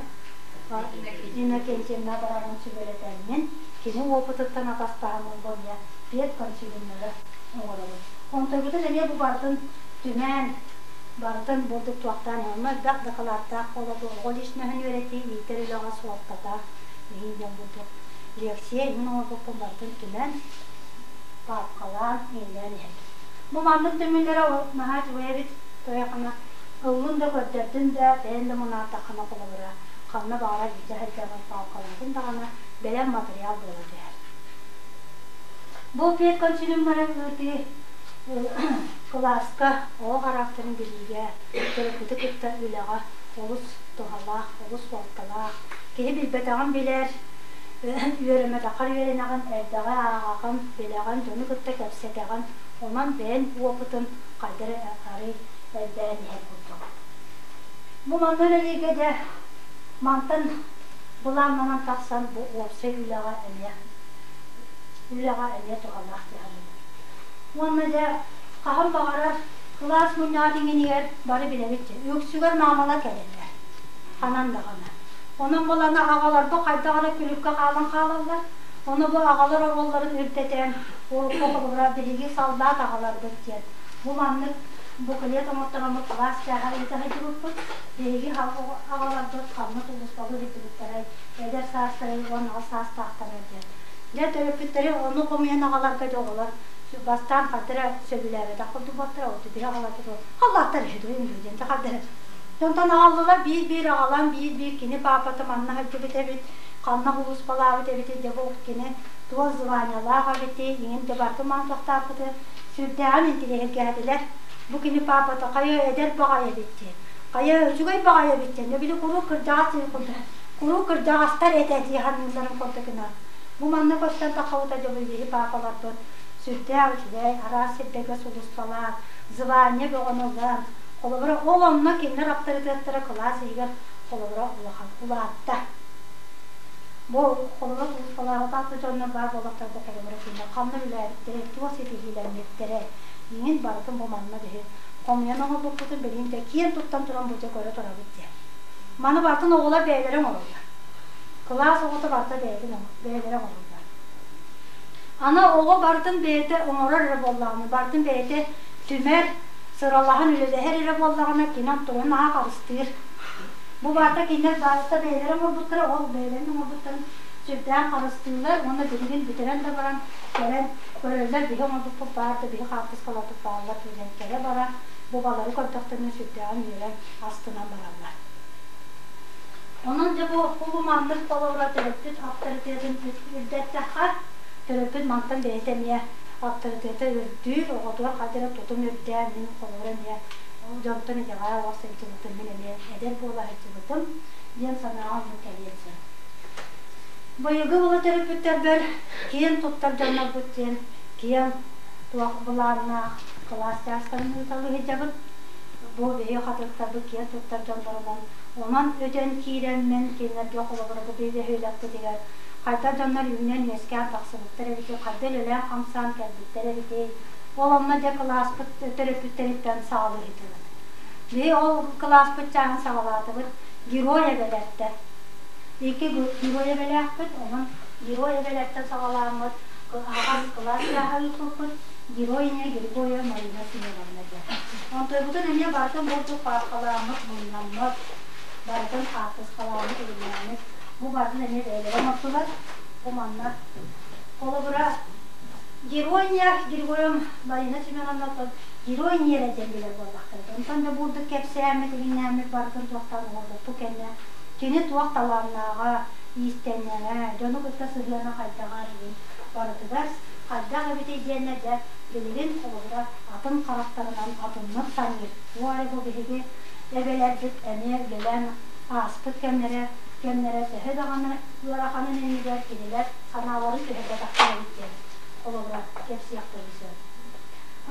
Иннокентьевна бараммын сүбэлэтэммин, кини уопутуттан атастаһаммын бу эмиэ педконсилиумнары оҥоробун. Онтойбутун эмиэ бу барытын түмэн, барытын бурдук туохтаан онно элбэх дакылааттаах буолар оҕо личноһын үөрэтии, иитэр үлэҕэ суолтата. Иһин диэн курдук лекция иһин оҥорбуппун барытын түмэн, паапкалаан, иҥнээн иһэбин. Бу маннык түмүллэрэ наһаа үчүгэй эбит. Тойохуна ыллын да көрдөрдүн да, бэйэн да мунаардаххына холобура, ханна баҕарар илдьэ сылдьаҕын паапкалаатын даҕаны бэлэм матырыйаал буола түһэр. Бу педконсилиумнары ыытыы кылааска оҕо характерын билиигэ, төрөппүтү кытта үлэҕэ олус туһалаах, олус суолталаах. Киһи билбэтэҕин билэр, үөрэммэтэххэр үөрэнэҕин, элбэҕи ааҕаҕын, билэҕин, дьону кытта кэпсэтэҕин, онон бэйэн опытын хайдах эрэ арый элбээн иһэр курдук. Бу манна үлэлииргэ дьэ мантан былааннанан тахсан бу уопсай үлэҕэ эмиэ үлэҕэ эмиэ туһалаах дии саныыбын. Уонна дьэ хаһан баҕарар кылаас мунньаҕа иҥинигэр бары билэбит дьэ үксүгэр маамалар кэлэллэр ханан даҕаны. Онон буолана аҕаларбыт хайдах эрэ күлүккэ хаалан хаалаллар. Ону бу аҕалар оруолларын үрдэтэн урукку холобура биһиги саллаат аҕаларбыт диэн бу маннык буклет оҥортороммут кылаас чааһа ыыта сылдьыбыппыт. Биһиги аҕаларбыт ханна сулууспалыы сылдьыбыттарай, эдэр саастарай уонна аҕа саастаахтарай диэн. Дьэ төрөппүттэри ону хомуйан аҕаларга дьэ оҕолор бастаан ханта эрэ сөбүлээбэтэх курдук буолтара, ол биһи аҕаларбыт халлааттар үһү дуо диэн дьэ ханта эрэ. Онтон аҕаллылар биир-биир аҕалан биир-биир кини паапата манна сылдьыбыт эбит, ханна сулууспалаабыт эбитий дьэ бу кини туох званиелаах эбитий, иҥин дьэ барытын маантахтааппыты сүрдээҕин интириэһиргээтилэр. Бу кини паапата хайа эдэр баҕайы эбит диэн, хайа үчүгэй баҕайы эбит диэн, били куруук кырдьаҕас сири курдук, куруук кырдьаҕастар этэ дии саныылларын курдук гынан. Бу манна көстөн таххабыта дьобуйбиһи паапаларбыт сүрдээх үчүгэй, араас сирдэргэ сулууспалаан, звание бөҕөнү ылан, холобура ол онно кинилэр аптарытыаттара кылаас иһигэр холобура улахан улаатта. Бу холобура сулууспалаабатах да дьоннор баар буоллахтарга холобура кинилэр ханна үлэлээбиттэрэ, туох ситиһиилэммиттэрэ, иҥин барытын бу манна биһи хомуйан оҥорбуппутун билигин дьэ киэн туттан туран бу дьэ көрө турабыт диэн. Маны барытын оҕолор бэйэлэрэ оҥороллор. Кылаас оҕото барыта бэйэтин бэйэлэрэ оҥороллор. Аны оҕо барытын бэйэтэ оҥорор эрэ буоллаҕына, барытын бэйэтэ түмэр, сыралаһан үлэлэһэр эрэ буоллаҕына, кини онтугун наһаа харыстыыр. Бу барыта кинилэр барыта бэйэлэрэ оҥорбуттара, ол бэйэлэрин оҥорбуттарын сүрдээх харыстыыллар уонна билигин бүтэрэн да баран кэлэн көрөллөр, биһи оҥорбуппут баар да, биһи хаартыскаларбыт бааллар диэн кэлэ-бара бу балары көрдөхтөрүнэ сүрдээҕин үөрэн, астынан бараллар. Онон дьэ бу кулуманнык холобура төрөппүт аптарытыатын үрдэттэххэ, төрөппүт мантан бэйэтэ эмиэ аптарытыата үрдүүр, оҕотугар хайда эрэ тутум үрдээн, мин холобура эмиэ дьонтон итэҕэйэ олох сылдьыбытым, мин эмиэ эдэр буола сылдьыбытым диэн санааҕа оннук кэлиэн сөп. Быйылгы була төрөппүттэрбэр киэн туттар дьоннорбут диэн киэҥ туох былааннаах кылаас чаастарын ыыталыы сылдьабыт. Бу биһиги хатырыктарбыт киэн туттар дьоннорунан онон өтөн киирэммин кинилэргэ холобура бу биһиги бөһүөлэкпитигэр хайдах дьоннор үүнэн-үөскээн тахсыбыттар эбитий, хайдах үлэлээн-хамсаан кэлбиттэр эбитий, ол онно дьэ кылааспыт төрөппүттэриттэн саҕалыы сылдьабыт. Биһи ол кылааспыт чааһын саҕалаатыбыт герой эбэлэртэн. Икки герой эбэлээхпит, онон герой эбэлэртэн саҕалааммыт аһаҕас кылаас чааһа ыыппыппыт геройня Григорьева Марина Семеновна диэн. Онтойбутун эмиэ барытын бурдук паапкалааммыт, мунньаммыт, барытын хаартыскалааммыт, үлэлээммит. Бу барытын эмиэ бэйэлэрэ оҥордулар. Бу манна холобура геройня Григорьева Марина Семеновна герой эрэ диэн билэр буоллахтара. Онтон да бурдук кэпсээммит, иҥнээммит барытын туохтан оҥорбуппут кэннэ кини туох талааннааҕа, иистэнньэҥэ, дьону кытта сыһыана хайдаҕа диэн барытыгар хайдах эбитий диэннэ дьэ билигин холобура атын харахтарынан атыннык саныыр. Бу эрэ бу биһиги эбэлэрбит эмиэ үлэлээн ааспыт кэмнэрэ кэмнэрэ төһө даҕаны ыараханын иннигэр кинилэр санааларын түһэрбэтэхтэр эбит диэн холобура кэпсиэхтэрин сөп.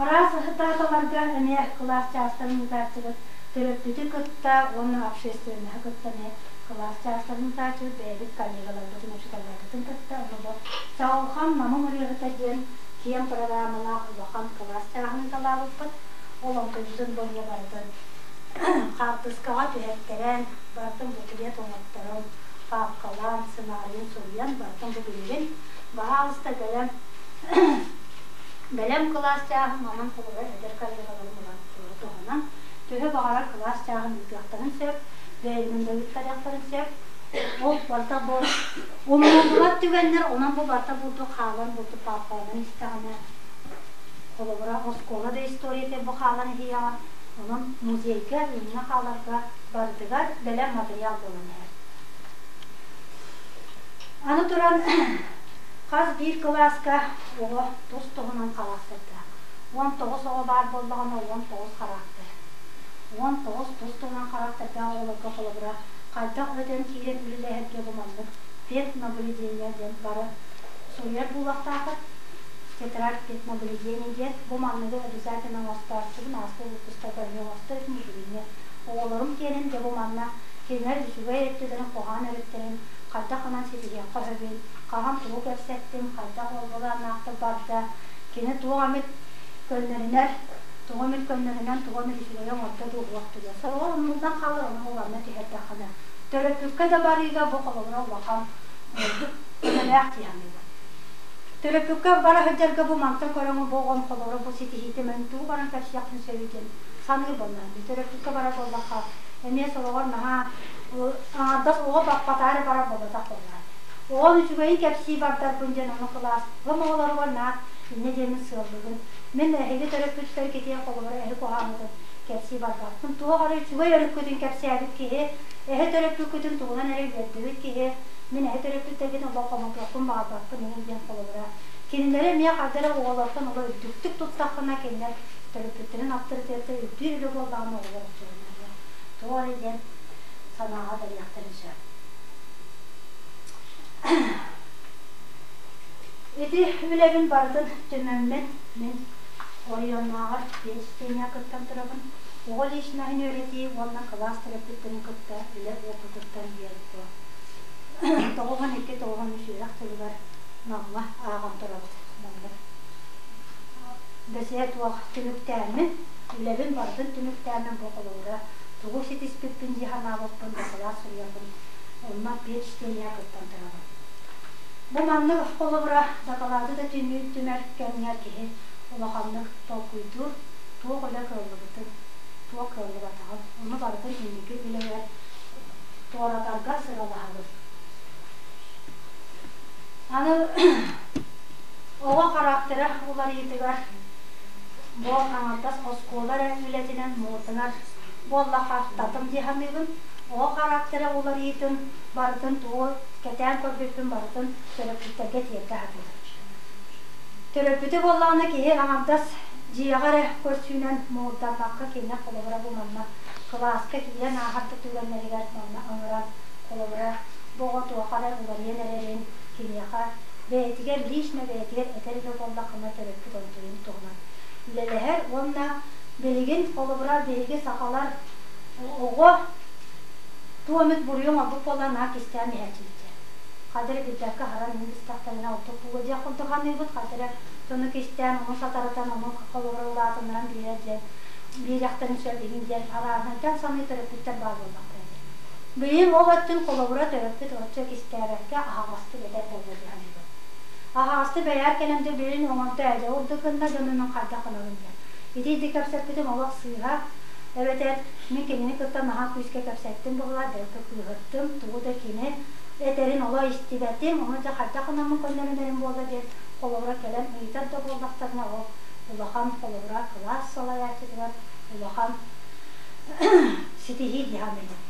Араас дааталарга эмиэ кылаас чаастарын ыытааччыбыт төрөппүтү кытта уонна общественноһы кытта эмиэ кылаас чаастарын ыытааччыбыт бэйэбит коллегаларбытын, учууталларбытын кытта ону бу Чаҕылхан Намым ырыаһыта диэн киэҥ программалаах улахан кылаас чааһын ыыталаабыппыт. Ол онтубутун бу эмиэ барытын хаартыскаҕа түһэртэрэн, барытын буклет оҥотторон, паапкалаан, сценарийын суруйан, барытын бу билигин баһаалыста бэлэм бэлэм кылаас чааһын онон холобура эдэр коллегаларым ылан туһанан төһө баҕарар кылаас чааһын ыытыахтарын сөп, бэйэлэрин да ыыттарыахтарын сөп. Ол барыта бу умнуллубат түгэннэр, онон бу барыта бурдук хаалан бурдук паапкаланан истэҕинэ, холобура, оскуола да историята бу хаалан иһиэҕэ, онон музейга инньэ хааларга барытыгар бэлэм материал буолан иһэр. Аны туран, хас биир кылааска оҕо тус-туһунан хараахтардаах. 19 оҕо баар буоллаҕына, 19 хараахтар. 19 тус-туһунан хараахтардаах оҕолорго холобура, хайдах өтөн киирэн үлэлэһэргэ бу маннык педнаблюдение диэн бары суруйар буолуохтааххыт. Тетрадь педнаблюдение диэн бу манныгы обязательно оҥостооччубун ааспыт выпустарга эмиэ оҥосто иликпин билиҥҥи оҕолорум киэнин дьэ бу манна кинилэр үчүгэй өттүлэрин куһаҕан өрүттэрин хайдах гынан ситиһиэххэ сөбүн, хаһан тугу кэпсэттим, хайдах ол былааннаахтык барда, кини туох эмит көннөрүнэр, тугу эмит көннөрүнэн тугу эмит үчүгэйи оҥордо дуу уох түгэн. Сороҕор умнуллан хаалар, ону уонна түһэрдэххинэ. Төрөппүккэ да барыыга бу холобура улахан көмөлөөх дии саныыбын. Төрөппүккэ бара сылдьарга бу мантан көрөҥү бу оҕом холобура бу ситиһиитэ мин тугу баран кэпсиэхпин сөбүй диэн саныыр буоллаҕым. Төрөппүккэ барар буоллахха эмиэ сороҕор наһаа аҥардас оҕо баппатаары барар буолбатах буоллаҕа. Оҕом үчүгэйин кэпсии бардарбын диэн ону кылааспын оҕолоругар наар инньэ диэммин сыаллыыбын. Мин эһиги төрөппүттэргитигэр холобура эһи куһаҕаҥҥытын кэпсии барбаппын. Туох эрэ үчүгэй өрүккүтүн кэпсээбит киһи, эһи төрөппүккүтүн тугунан эрэ үөрдүбүт киһи, мин эһи төрөппүттэргитин олох хомотуохпун баҕарбаппын иһин диэн холобура. Кинилэри эмиэ хайда эрэ оҕолортон олох үрдүктүк туттаххына кинилэр төрөппүттэрин аптарытыаттан үрдүүр үлэ буоллаҕына оҕолор оччоҕуна туох эрэ диэн санааҕа кэлиэхтэрин сөп. Ити үлэбин барытын түмэммин мин оройуоннааҕар педчтения кыттан турабын. Оҕо личноһын үөрэтии уонна кылаас төрөппүттэрин кытта үлэ уопутуттан диэн туох 92-93 үөрэх дьылыгар Намҥа ааҕан турабыт. Маннык бэсиэ туох түмүктээммин, үлэбин барытын түмүктээммин бу холобура тугу ситиспиппин дии санаабыппын дакылаат суруйарбын онно педчтения кыттан турабын. Бу маннык холобура дакылааты да түмэр кэмҥэ киһи улаханнык толкуйдуур, туох үлэ кыаллыбытын, туох кыаллыбатаҕын, ону барытын инники үлэбэр туоратарга сыралаһабын. Аны оҕо характера уларыйыытыгар бу аҥардас оскуола эрэ үлэтинэн муҥутанар буоллахха татым дии саныыбын. Оҕо характера уларыйыытын барытын тугу кэтээн көрбүппүн барытын төрөппүттэргэ тиэрдэ сатыыбын. Төрөппүтү буоллаҕына киһи аҥардас дьиэҕэ эрэ көрсүүнэн муҥурдаммакка кинилэр холобура бу манна кылааска киирэн ааһар да түгэннэригэр манна ыҥыран холобура бу оҕо туохха эрэ уларыйан эрэрин киниэхэ бэйэтигэр лично бэйэтигэр этэр эрэ буоллаххына төрөппүт онтуйун туһунан үлэлэһэр уонна билигин холобура биһиги сахалар оҕо туох эмит буруйу оҥорбут буоллар наһаа кистээн иһээччибит дьэ. Хата эрэ билбэккэ аһаран иһин истэхтэринэ ордук буолуо диэх курдук саныыбыт, хата эрэ дьону кистээн ону сатарытан ону холобура улаатыннаран биэрэр диэн биэриэхтэрин сөп иһин диэн арааһынайдан саныы төрөппүттэр баар буоллахтара дии. Билигин ол өттүн холобура төрөппүт оччо кистээбэккэ аһаҕастык этэр буолуо дии саныыбын. Аһаҕастык бэйээр кэлэн дьэ билигин оҥордо ээ дьэ урдук гынна дьону мин хайдах гынабын диэн. Ити ити кэпсэппитим олох сыыһа эбэтэр мин кинини кытта наһаа күүскэ кэпсэттим быһыылаах бэркэ кыыһырдым тугу да кини этэрин олох истибэтим ону дьэ хайдах гынаммын көннөрүнэрим буолла диэн холобура кэлэн ыйытар да буоллахтарына ол улахан холобура кылаас салайааччытыгар улахан ситиһии дии саныыбын.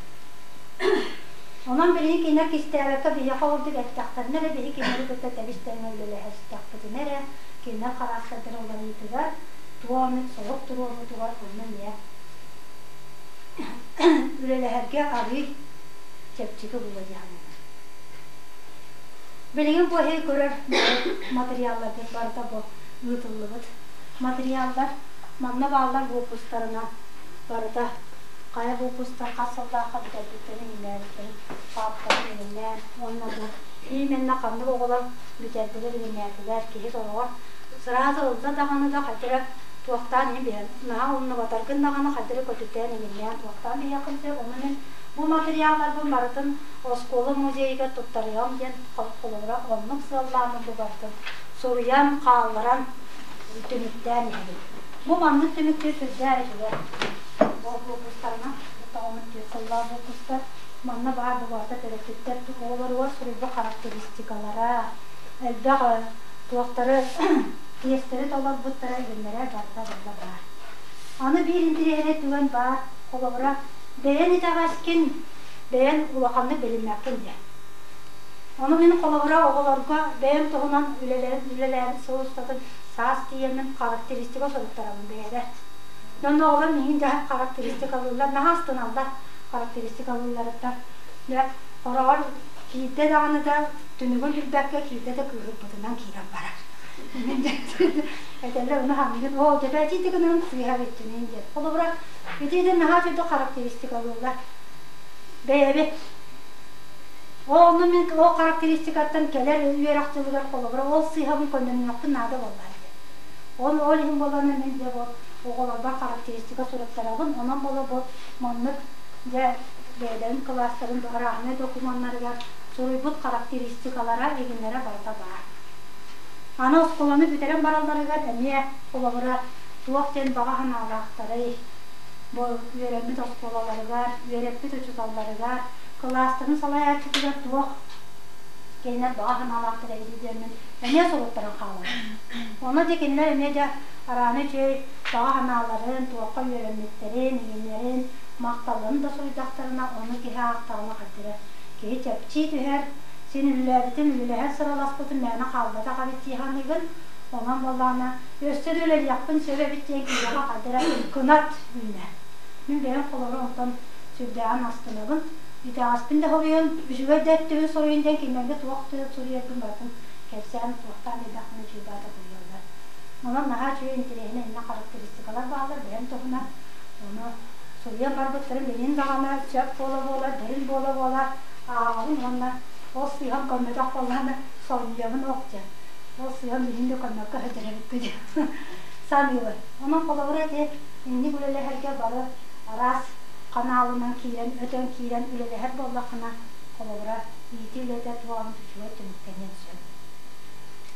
Онон билигин кинилэр кистээбэккэ биһиэхэ ордук эттэхтэринэ эрэ биһи кинилэри кытта тэбис-тэҥҥэ үлэлэһэстэхпитинэ эрэ кинилэр хараахтардара уларыйыытыгар туох эмит сорук туруорбутугар онно эмиэ үлэлэһэргэ арыый чэпчэки буолуо дии саныыбын. Билигин бу эһиги көрөр материалларбыт барыта бу ыытыллыбыт материаллар манна бааллар выпустарынан барыта хайа выпустар хас сыллаахха бүтэрбиттэрин иҥнээбиттэрин паапкатын иҥнээн уонна бу именно ханнык оҕолор бүтэрдилэр иҥнээтилэр киһи сороҕор сразу ылла даҕаны да хайда эрэ туохтаан иһин биһэн наһаа умнубатаргын даҕаны хайда эрэ көтүтэн иҥиннээн туохтаан биһиэххин сөп ону мин бу материалларбын барытын оскуола музейыгар туттарыам диэн холобура оннук сыаллааммын бу барытын суруйан хаалларан түмүктээн иһэбин. Бу маннык түмүктүүр сүрдээх үчүгэй. Бу выпустарынан тоҕомут түөрт сыллаах выпустар. Манна баар буолбата төрөппүттэр оҕолоругар суруйбут характеристикалара, элбэх туохтары тиэстэри толорбуттара игиннэрэ барыта барыта баар. Аны биир интириэһинэй түгэн баар, холобура, бэйэн итэҕэскин бэйэн улаханнык билиммэккин диэн. Ону мин холобура оҕолорго бэйэм туһунан үлэлээбит сыл устатын саас тиийэммин характеристика суруттарабын бэйэбэр. Дьон оҕолор миигин дьаһап характеристикалыыллар, наһаа астыналлар характеристикалыылларыттан. Дьэ, хороҕор киирдэ даҕаны да түмүгүн билбэккэ киирдэ да кыыһырбытынан киирэн барар. Этэллэр ону ханыгын, оо, дьэбээчийди гынан сыыһа эбиттинин диэн. Холобура, ити наһаа үчүгэй характеристикалыыллар. Бэйэбит. Ол онно мин ол характеристикаттан кэлэр үөрэх дьылыгар холобура ол сыыһабын көннөрүнүөхпүн наада буоллаа диэн. Ол ол иһин буоллаҕына мин дьэ бу оҕолорбор характеристика суруттарабын, онон буола бу маннык дьэ бэйэлэрин кылаастарын арааһынай докумуоннарыгар суруйбут характеристикалара игиннэрэ барыта баар. Аны оскуоланы бүтэрэн баралларыгар эмиэ холобура туох диэн баҕа санаалаахтарый, бу үөрэммит оскуолаларыгар, үөрэппит учууталларыгар, кылаастарын салайааччытыгар туох кинилэр баҕа санаалаахтар эбитий диэммин эмиэ суруттаран хаалабын. Онно дьэ кинилэр эмиэ дьэ арааны үчүгэй баҕа санааларын, туохха үөрэммиттэрин, иҥиннэрин, махталларын да суруйдахтарына, ону киһи аахтаҕына хайдара киһи чэпчии түһэр, син үлэлээбитим, үлэлэһэн сыраласпытым мээнэ хаалбатах эбит дии саныыгын. Онон буоллаҕына, өссө да үлэлиэхпин сөп эбит диэн киһиэхэ хайдара кынат үүнэр. Мин бэйэм холобур онтон сүрдээҕин астынабын. Итэҕэспин да суруйан, үчүгэй да өттүбүн суруйун диэн кинилэргэ туох да суруйарбын барытын кэпсээн, туохтаан элбэхпин үчүгэй суруйаллар. Онон наһаа үчүгэй интэриэһинэй иннэ характеристикалар бааллар бэйэм туһунан. Ону суруйан барбыттарын билин даҕаны сөп буола-буола, дөрүн буола-буола ааҕабын уонна ол сыыһам көммөтөх буоллаҕына сонньуйабын ох диэн. Ол сыыһам билин да көммөккө сылдьар эбиппин диэн саныыбын. Онон холобура ити инник үлэлэһэргэ бары араас ханаалынан киирэн, өтөн киирэн үлэлэһэр буоллаххына, холобура, иитии үлэтэ туох эмит үчүгэй түмүктэниэн сөп.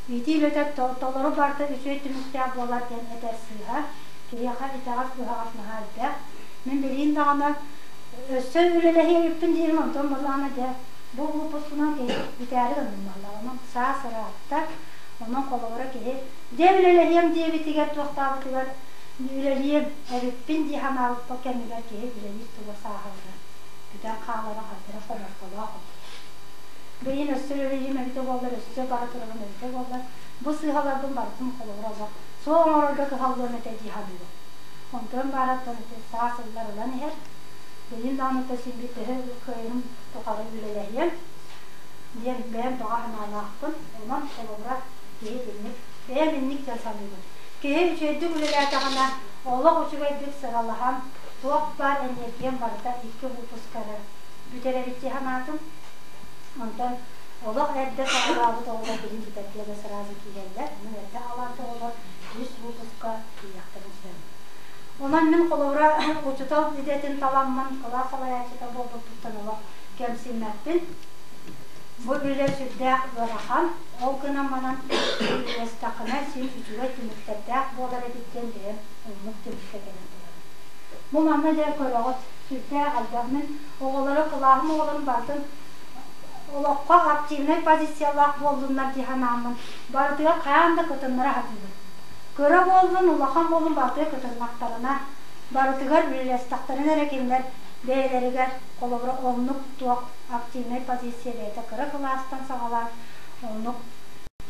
Иитии үлэтэ толору барыта үчүгэй түмүктээх буолар диэн этэр сыыһа. Киһиэхэ итэҕэс-быһаҕас наһаа элбэх. Мин билигин даҕаны өссө үлэлэһиэ эбиппин диирим, онтон буоллаҕына дьэ бу выпускунан киһи бүтээри гынным буолла. Онон саас ыраатта. Онон холобура киһи дьэ үлэлэһиэм диэбитигэр туохтаабытыгар үлэлиэм эбиппин дии санаабыппа кэмигэр киһи үлэлиир тула сааһылана бүтэн хаалара хайдара хомолтолоох эбит. Билигин өссө үлэлиирим эбитэ буоллар, өссө бара турарым эбитэ буоллар, бу сыыһаларбын барытын холобура олох суох оҥорорго кыһаллыам этэ дии саныыбын. Онтон баараттан ити саас ыллар ылан иһэр. Билигин даҕаны да син биир төһө кыайарым тухары үлэлэһиэм диэн бэйэм баҕа санаалаахпын. Онон холобура киһи инник, бэйэм инник диэн саныыбын. Киһи үчүгэйдик үлэлээтэҕинэ, олох үчүгэйдик сыралаһан, туох баар энергиям барыта икки выпускары бүтэр эбит дии санаатым. Онтон олох эрдэ саҕалаабыт оҕолор билин бүтэргэ да сразу киирэллэр. Онон эрдэ аҕалаабыт оҕолор үс выпуска киириэхтэрин сөп. Онон мин холобура учуутал идэтин таламмын, кылаас салайааччыта буолбуппуттан олох кэмсиммэппин. Бу үлэ сүрдээх ыарахан, ол гынан манан үлэлэстэххинэ син үчүгэй түмүктэрдээх буолар эбит диэн бэйэм оннук түмүккэ кэлэн турабын. Бу манна дьэ көрөҕүт, сүрдээх элбэх. Мин оҕолору, кылааһым оҕолорун барытын олоххо активнай позициялаах буоллуннар дии санааммын, барытыгар хайаан да кытыннара сатыыбын. Кыра буоллун, улахан буоллун барытыгар кытыннахтарына, барытыгар үлэлэстэхтэринэ эрэ кинилэр бэйэлэригэр холобура оннук туох активнай позиция бэйэтэ кыра кылаастан саҕалаан оннук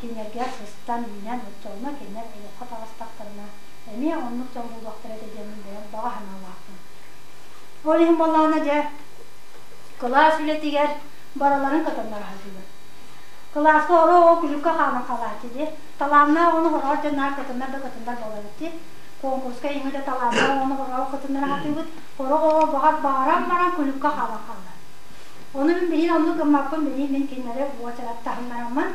кинилэргэ сыстан үүнэн оччоҕуна кинилэр олоххо таҕыстахтарына эмиэ оннук дьон буолуохтара этэ диэммин бэйэм баҕа санаалаахпын. Ол иһин буоллаҕына дьэ кылаас үлэтигэр барыларын кытыннара сатыыбын. Кылааска оро оҕо күлүккэ хаалан халааччы дии. Талааннаах оҕону хороҕор дьон наар кытыннар да кытыннар буолар эбит. Конкурска иҥэ да талааннаах оҕону хороҕор кытыннара сатыыбыт. Сорох оҕо баҕар баҕаран баран күлүккэ хаалан хаалар. Ону мин билигин оннук гыммаппын, билигин мин кинилэри уочараттаһыннараммын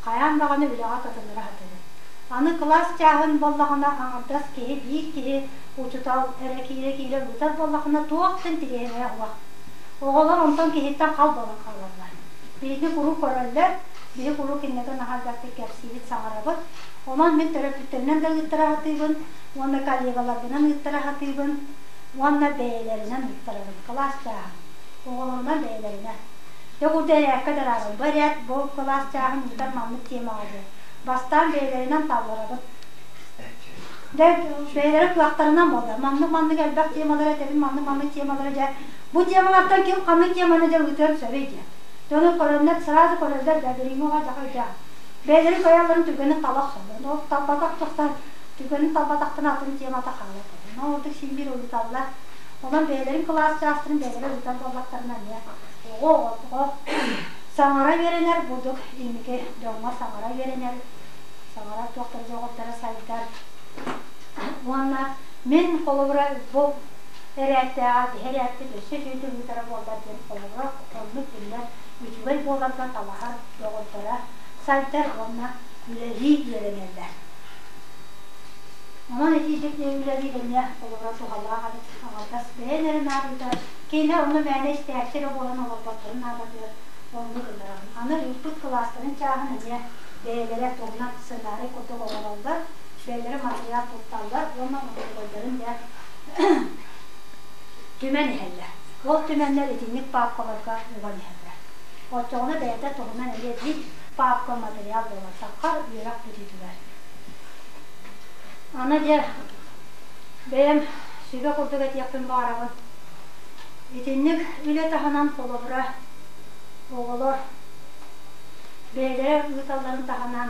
хайаан даҕаны үлэҕэ кытыннара сатыыбын. Аны кылаас чааһын буоллаҕына аҥардас киһи биир киһи учуутал эрэ киирэ-киирэ ыытар буоллахына туох да интириэһинэйэ суох. Оҕолор онтон киһиттэн хал буолан хаалаллар. Биһиги куруук көрөллөр, биһи куруук инники наһаа элбэхтик кэпсиибит, саҥарабыт. Онон мин төрөппүттэринэн да ыыттара сатыыбын уонна коллегаларбынан ыыттара сатыыбын уонна бэйэлэринэн ыыттарабын. Кылаас чааһын. Оҕолорунан бэйэлэринэн. Дьэ бу эрээккэ дарааран, бу эрээт бу кылаас чааһын ыытар маннык темаҕа диэн. Бастаан бэйэлэринэн талларабыт. Дьэ бэйэлэрэ кыахтарынан буолар. Маннык-маннык элбэх темалары этэбин, маннык-маннык темалары дьэ бу темалартан ким ханнык теманы дьэ ыытыан сөбүй диэн. Дьону көрөннөр сразу көрөллөр да билиҥҥи оҕо дьэ өйдөөх. Бэйэлэрин кыайалларын түргэнник тала охсоллор. Ол талбатах тахсан түргэнник талбатахтарына атын темата хаалар. Онон ордук син биир ыыталлар. Онон бэйэлэрин кылаас чаастарын бэйэлэрэ ыытар буоллахтарына эмиэ оҕо оҕо саҥара үөрэнэр бурдук инники дьоҥҥо саҥара үөрэнэр, саҥара туохтара дьоҕурдара сайдар. Уонна мин холобура бу эрээттээҕэр биһи эрээппит өссө үчүгэй ыытара буоллар диэн холобура оннук биллэр үчүгэй буоларга талаһар доҕордоро сайдар уонна үлэлии үөрэнэллэр. Онон итиитик үлэлиир эмиэ холобура туһалаах эбит аҥардас бэйэн эрэ наадыйда кинилэр онно мээнэ истээччи эрэ буолан олорботторун наадатыгар оннук гыннарабын. Аны ыыппыт кылаастарын чааһын эмиэ бэйэлэрэ туһунан сценарий курдук оҥороллор, бэйэлэрэ матырыйаал тутталлар уонна онтукайдарын дьэ түмэн иһэллэр. Ол түмэннэр итинник паапкаларга уган иһэллэр. Оччоҕуна бэйэтэ туһунан эмиэ биир паапка материал буолар сахха үөрэх бүтүүтүгэр. Аны дьэ бэйэм сүбэ курдук этиэхпин баҕарабын. Итинник үлэ таһынан холобура оҕолор бэйэлэрэ ыыталларын таһынан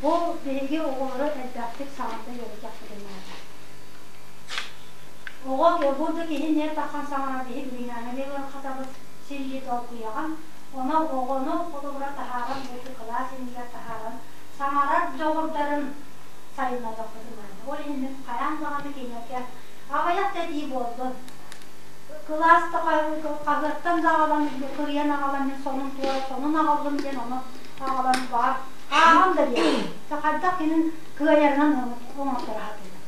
бу биһиги оҕолору элбэхтик саҥарда үөрэтиэхпитин наада. Оҕо бурдук киһи ньиэп таххан саҥарар биһи билиҥҥээҥҥэ ыарахатабыт силлии толкуйаҕын. Онон оҕону холобура таһааран бурдук кылаас иннигэр таһааран саҥарар дьоҕурдарын сайыннарыахпытын наада. Ол иһин мин хайаан даҕаны кинилэргэ аҕыйах да этии буоллун. Кылаас да хаһыаттан да аҕалан, кырыйан аҕалан мин сонун туора сонун аҕаллым диэн ону аҕалан баар ааҕан да биэрдим. Хайдах кинин кыайарынан оҥорторо сатыыбын.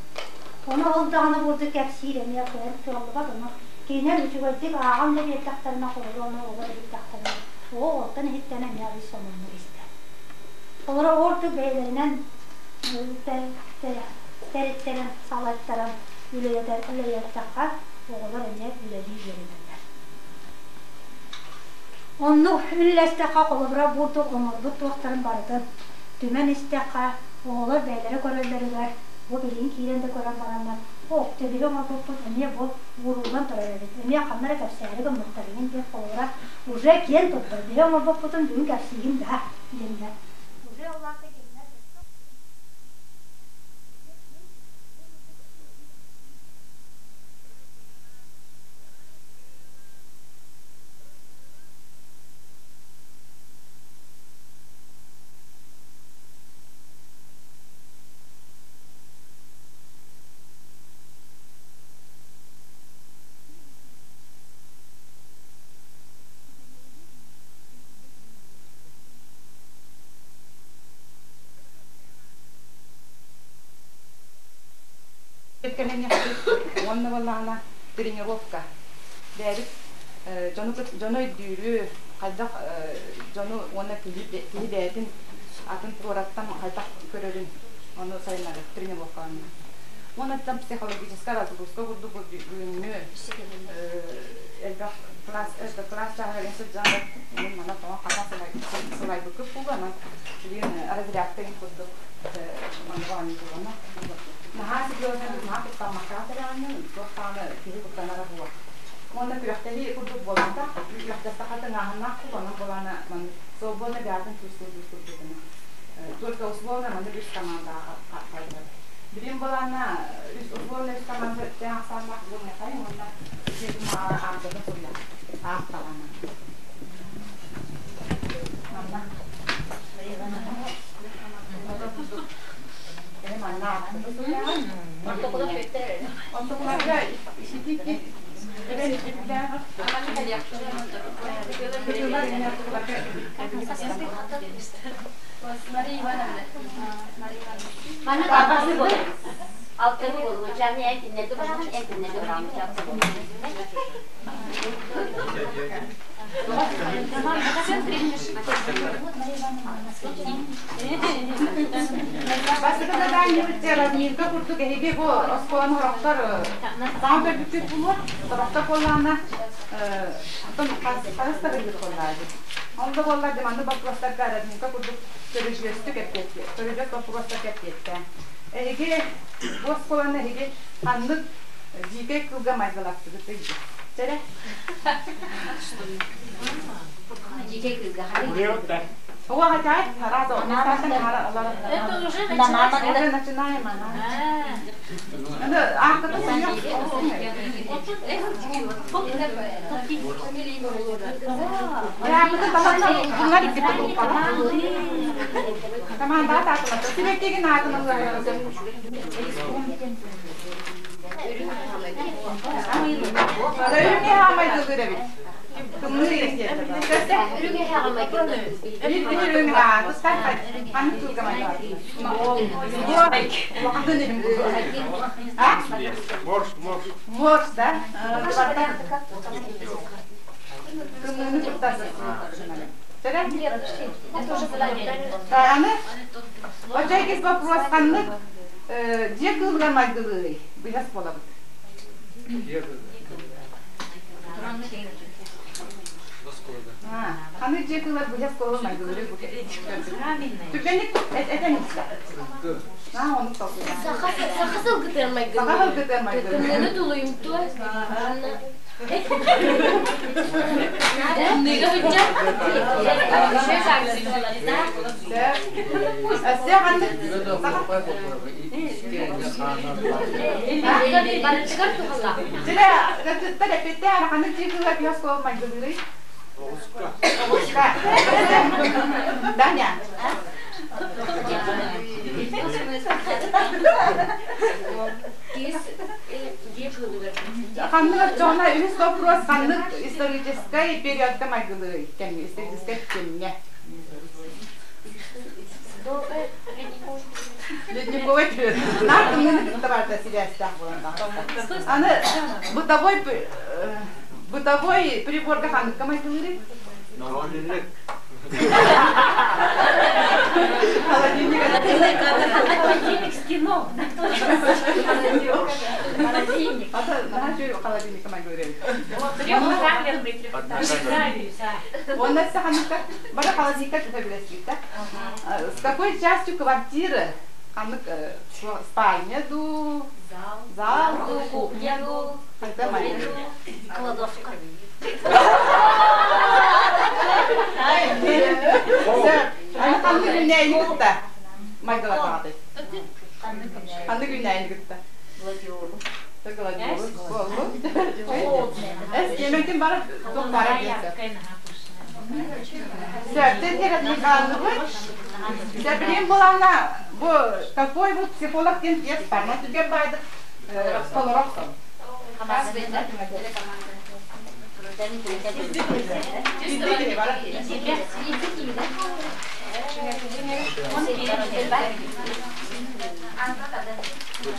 Ону ол даҕаны бурдук кэпсиир эмиэ кыайан кыаллыбат ону кинилэр үчүгэйдик ааҕан да биэрдэхтэринэ холобура ону оҕолор иһиттэхтэринэ оҕо оттон иһиттэнэ эмиэ арыый сонуннук истэр. Олоро ордук бэйэлэринэн тэриттэрэн, салайтаран үлэлэтэр үлэлэттэххэ оҕолор эмиэ үлэлии үөрэнэллэр. Оннук үллэстэххэ холобура бурдук оҥорбут туохтарын барытын түмэн истэххэ оҕолор бэйэлэрэ көрөллөрүгэр бу билигин киирэн да көрөн бараннар оо төбүгэ оҥорбуппут эмиэ бу ууруллан турар эбит эмиэ ханна эрэ кэпсээри гыммыттар иҥин диэн холобура уже киэн туттар биһи оҥорбуппутун бүгүн кэпсиигин да диэннэр уже ол аата кинилэр Уонна буоллаҕына тренировка. Бэйэбит дьону дьону өйдүүрү, хайдах дьону уонна киһи бэйэтин атын туораттан хайдах көрөрүн ону сайыннарар тренировкаланна. Уонна там психологическая разгрузка курдук бүгүҥҥү элбэх класс класс чааһыгар сылдьан мин мана тоҕо хата сылайбыккыт буолуо онон билигин разрядка курдук манна оонньуулана наһаа серьезно наһаа куттаммакка тэрэҕиннэн туох даҕаны киһи куттанара буолуо уонна күрэхтэһии курдук буолбатах күрэхтэстэххэ тыҥааһыннаах куланан буолаана маннык свободно бэйэтин чувствует курдук только условно маннык үс командаҕа хайдар билим буолаана үс условно үс команда тэҥ ахсааннаах буолуоххайын уонна аартата суруйар аатталана манна манна аартата суруйаҕын ортокуларга иситики Манна алтаны буолар. Алтаны буолуо. Чааны эн кинилэргэ бараҕын, эн кинилэргэ бараҕын. Бастакы заданиебыт разминка курдук эһиги бу оскуоланы сорохтор саҥа көрбүппүт буолуо, сорохтор буоллаҕына оттон хас да кыргыт буоллаҕа Ол да буоллар маннык боппуруостарга разминка курдук көрүдьүөстүк эппиэттиэ, көрүдьүөс боппуруостарга эппиэттээн. Эһиги бу оскуоланы эһиги ханнык дьиикэй кыылга майгылаттыгытый? Чэрэ? Дьиикэй кыылга ханнык? Это уже начинаем. Морс, морс. Морс, да? Аны, очо вопрос ханнык дьиэ кыылыгар майгылыый? Быһас буолабыт. Ханнык дьиэ кыылар быһас буолар майгылыый? Түгэнник этэн истэ. Аа, оннук толкуйдаан. Саха сылгытыгар майгылыыр. Саха сылгытыгар майгылыыр. Тымныыны тулуйумтуо. Тымныыга сылдьар. Өссө ханнык Барытыгар туһалаах. Дьэ, ыттар эппиттээх ханнык дьиэ кыылар киһи оскуола майгылыырый? Оҕуска. Оҕуска. Даня. Ханнык оччоҕуна үһүс вопрос ханнык историческай периодка майгылыырый? Кэмҥэ, историческай кэмҥэ. Ледниковый период. Наар тымныыны кытта барыта сибээстээх буолан Аны бытовой бытовой приборга ханныкка майгылыырый? Холодильник. Холодильник. Холодильник стену. Холодильник. Ата наһаа үчүгэй холодильникка майгылыыр Трехкамерный, трехкамерный. Уонна өссө ханныкка бары холодильникка сөбүлэспиттэр. С какой частью квартиры ханнык спальня дуу, зал дуу, кухня дуу, хайда майгы? Кладовка. Аны ханнык үүнээйини кытта майгылатаҕытый? Ханнык үүнээйини кытта? Гладиолус. Гладиолус буоллун. Эс киэмэкин бары туохтаара диэн Сөптен керет Михайлович. Билим булана бу какой вот психолог диэн пьес бар. Түргэн баайдык толорохсон.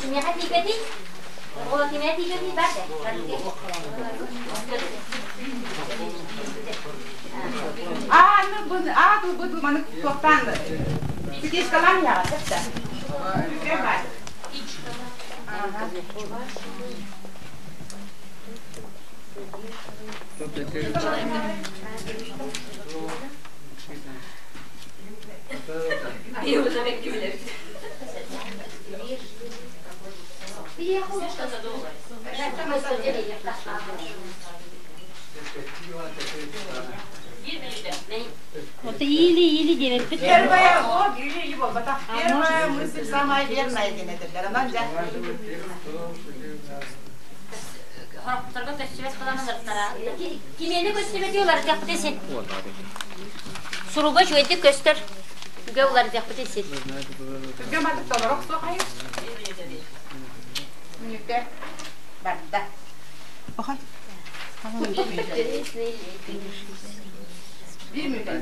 Кимиэхэ тиийбэтий? Оҕо кимиэхэ тиийбэтий бар Аа, ну бу аа ту бу маны туохтаан пятишкалаан яҕа сөптө. Түргэн баайдык. Вот или-или диэбиппит. Первая, вот, или-или буолбатах. Первая мысль самая верная диэн этэллэр. Онон дьэ. Хорохторго көстүбэт буолан ылыртара. Кимиэнэ көстүбэти уларытыахпытын син. Суруга үчүгэйдик көстөр. Үгэ уларытыахпытын син. Түргэн батык толорох суох айы. Мүнүүтэ барда. Оха. Биир мүнүүтэ.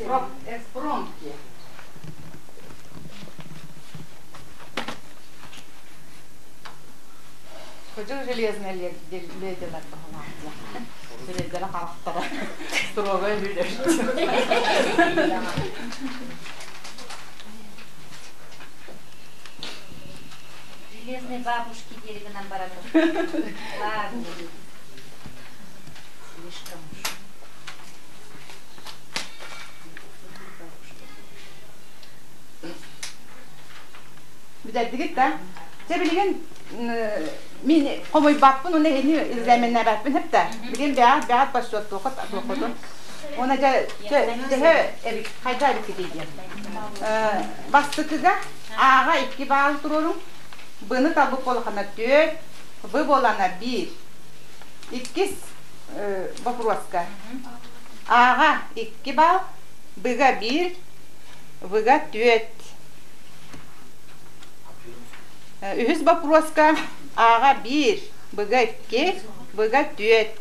Экспромт диye. Кыжыл железная ледилер Железлere харахтара строго үлер. Железные бабушки диэри баран. Ладно. Слишком уж. Бүтэрдигит да? Чэ билигин мин хомуйбаппын уонна эһини экзаменнээбэппин сөп да? Билигин бэҕэт бэҕэт подсчеттуоххут туоххутун. Уонна дьэ төһө эбит хайда эбиккитий диэн. Бастакыга ааҕа икки баал туруоруҥ. Быны талбыт буолахына түөрт, В буолана биир. Иккис боппуруоска ааҕа икки баал, Быга биир, Выга түөрт. Үһүс боппуруоска ааҕа биир, Быга икки, Выга түөрт.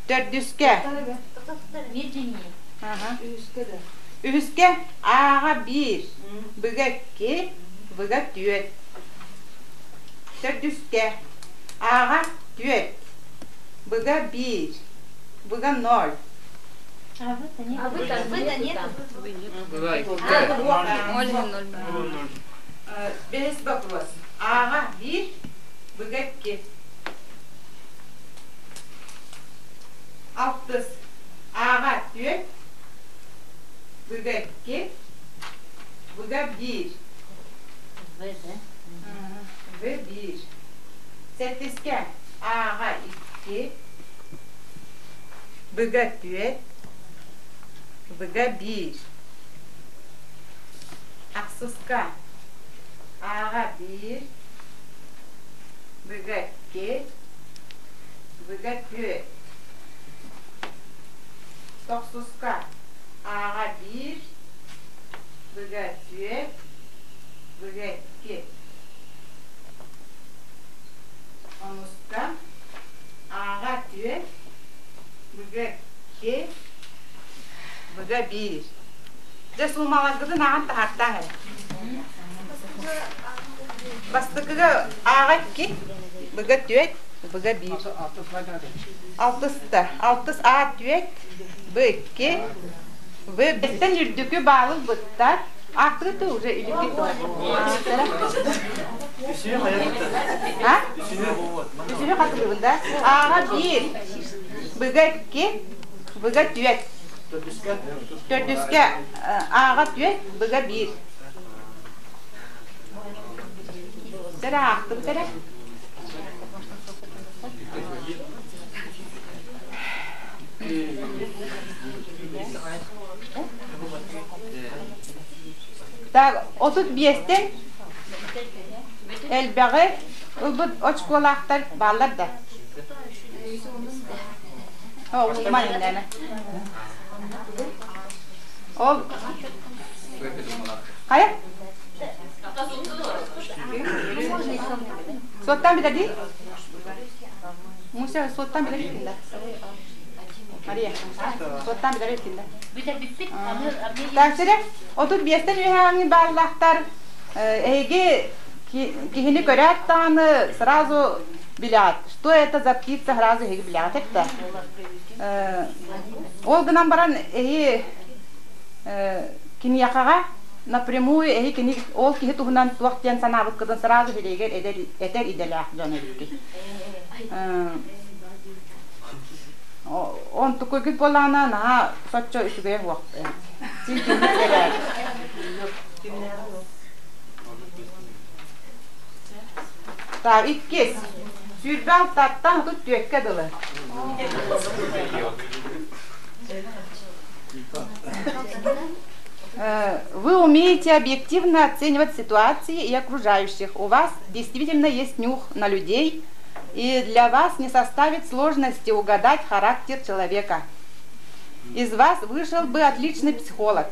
Төрдүскэ. Үһүскэ ааҕа биир, Быга икки, Выга түөрт. Төрдүскэ ааҕа түөрт, Быга биир, Выга ноль. Бэһис вопрос. Ааҕа биир, быга икки. Алтыс. Ааҕа түөрт, быга икки, быга биир. В биир. Сэттискэ. Ааҕа икки, Быга түөрт, быга биир. Ахсыска ааҕа биир, быга икки, быга түөрт. Тохсуска ааҕа биир, быга түөрт, быга икки. Онуска ааҕа түөрт, быга икки, быга биир. Дьэ суумаларгытын ааҕан таһаартааҥ эрэ. Бастакыга ааҕа икки, быга түөрт, быга биир. Алтыста. Алтыс А түөрт, Б икки, В бэстэн үрдүкү баалыл быттар. Аахтыгыт уже иликкит дуо? А? Үсүһү хатылыыбын да? Ааҕа биир, быга икки, быга түөрт. Төрдүскэ ааҕа түөрт, быга биир. Эрэ аахтыбыт эрэ. Так, 35-тэн элбэҕи ылбыт очколаахтар бааллар да? Ууман иннэне. Ол хайа? Суоттан билэди? Муся суоттан билэр иккинда. Мария, суоттан билэр иккинда. Так, сире, 35-тен үөһээҥи бааллаахтар эһиги киһини көрөөт даҕаны сразу билэҕит. Что это за птица сразу эһиги билэҕит эттэ. Ол гынан баран эһи киниэхэҕэ напрямую эһи кини ол киһи туһунан туох диэн санаабыккытын сразу сирэйигэр этэр идэлээх дьон эбиккит. Онтукуйгут буоллаҕына наһаа соччо үчүгэйэ суох. Син кинник эрээр. Так, иккис. Сүүрбэ алтаттан 34-кэ дылы. Вы умеете объективно оценивать ситуации и окружающих. У вас действительно есть нюх на людей, и для вас не составит сложности угадать характер человека. Из вас вышел бы отличный психолог.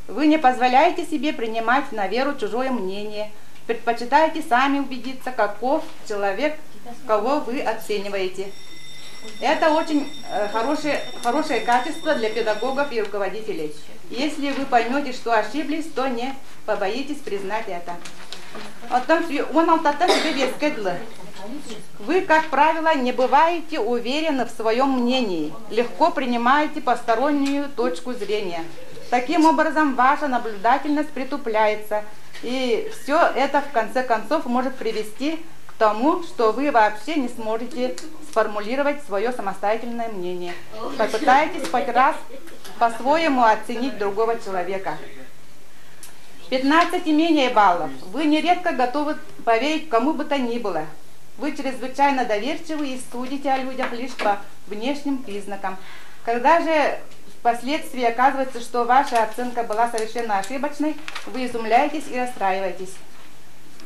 Вы не позволяете себе принимать на веру чужое мнение, предпочитаете сами убедиться, каков человек, кого вы оцениваете. Это очень хорошее, хорошее качество для педагогов и руководителей. Если вы поймете, что ошиблись, то не побоитесь признать это. Оттон 16-тан сүбэ биэскэ дылы. Вы, как правило, не бываете уверены в своем мнении, легко принимаете постороннюю точку зрения. Таким образом, ваша наблюдательность притупляется, и все это в конце концов может привести к тому, что вы вообще не сможете сформулировать свое самостоятельное мнение. Попытайтесь хоть раз по-своему оценить другого человека. 15 и менее баллов. Вы нередко готовы поверить кому бы то ни было. Вы чрезвычайно доверчивы и судите о людях лишь по внешним признакам. Когда же впоследствии оказывается, что ваша оценка была совершенно ошибочной, вы изумляетесь и расстраиваетесь.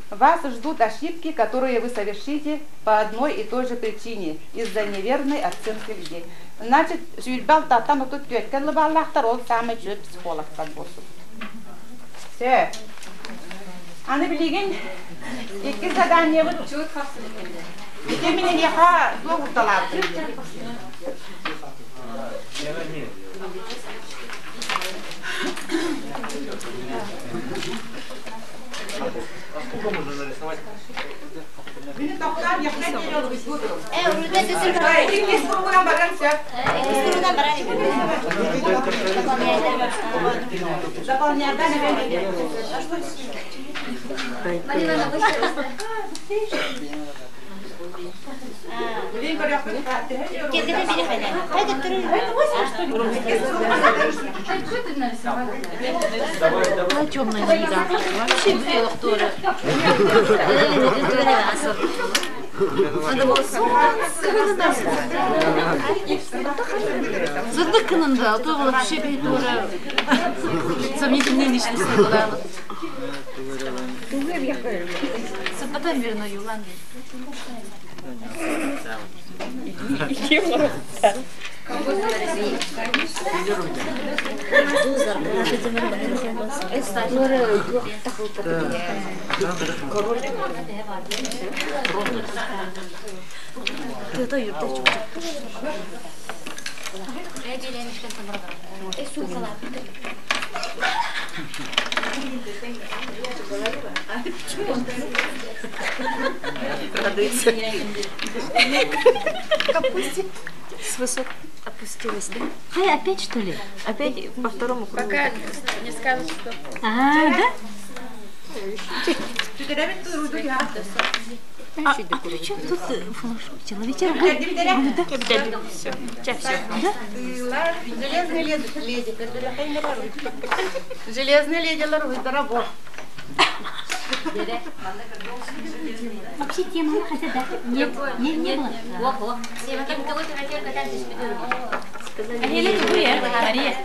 Вас ждут ошибки, которые вы совершите по одной и той же причине – из-за неверной оценки людей. Значит, сүүрбэ алтаттан 34-кэ баллаахтар ол саамай үчүгэй психологтар буолсун. Все. Аны билигин икки заданиебыт ити мин эһиэхэ туох усталаабытым. А сколько можно нарисовать? Мини тохтоон яхна диэри олуйдуу турум. Э, Иккис кругунан баран сөп. Заполняйдан эбэн Марина, вы Билин көрүөхпүт Темная еда. Вообще белых тоже. Надо было солнце. Сырдык кынында, то вообще тоже сомнительные личности была. Сырбатан верно юлан. С высот опустилась, да? Хай, опять что ли? Опять по второму кругу. Пока не скажут, что... А, да? А, А при чем тут флажок? Человечек? Все, сейчас все. Железные леди, леди, Железные леди лар бо. Вообще тема хотя да? Нет, не, не было. Ого. Мария.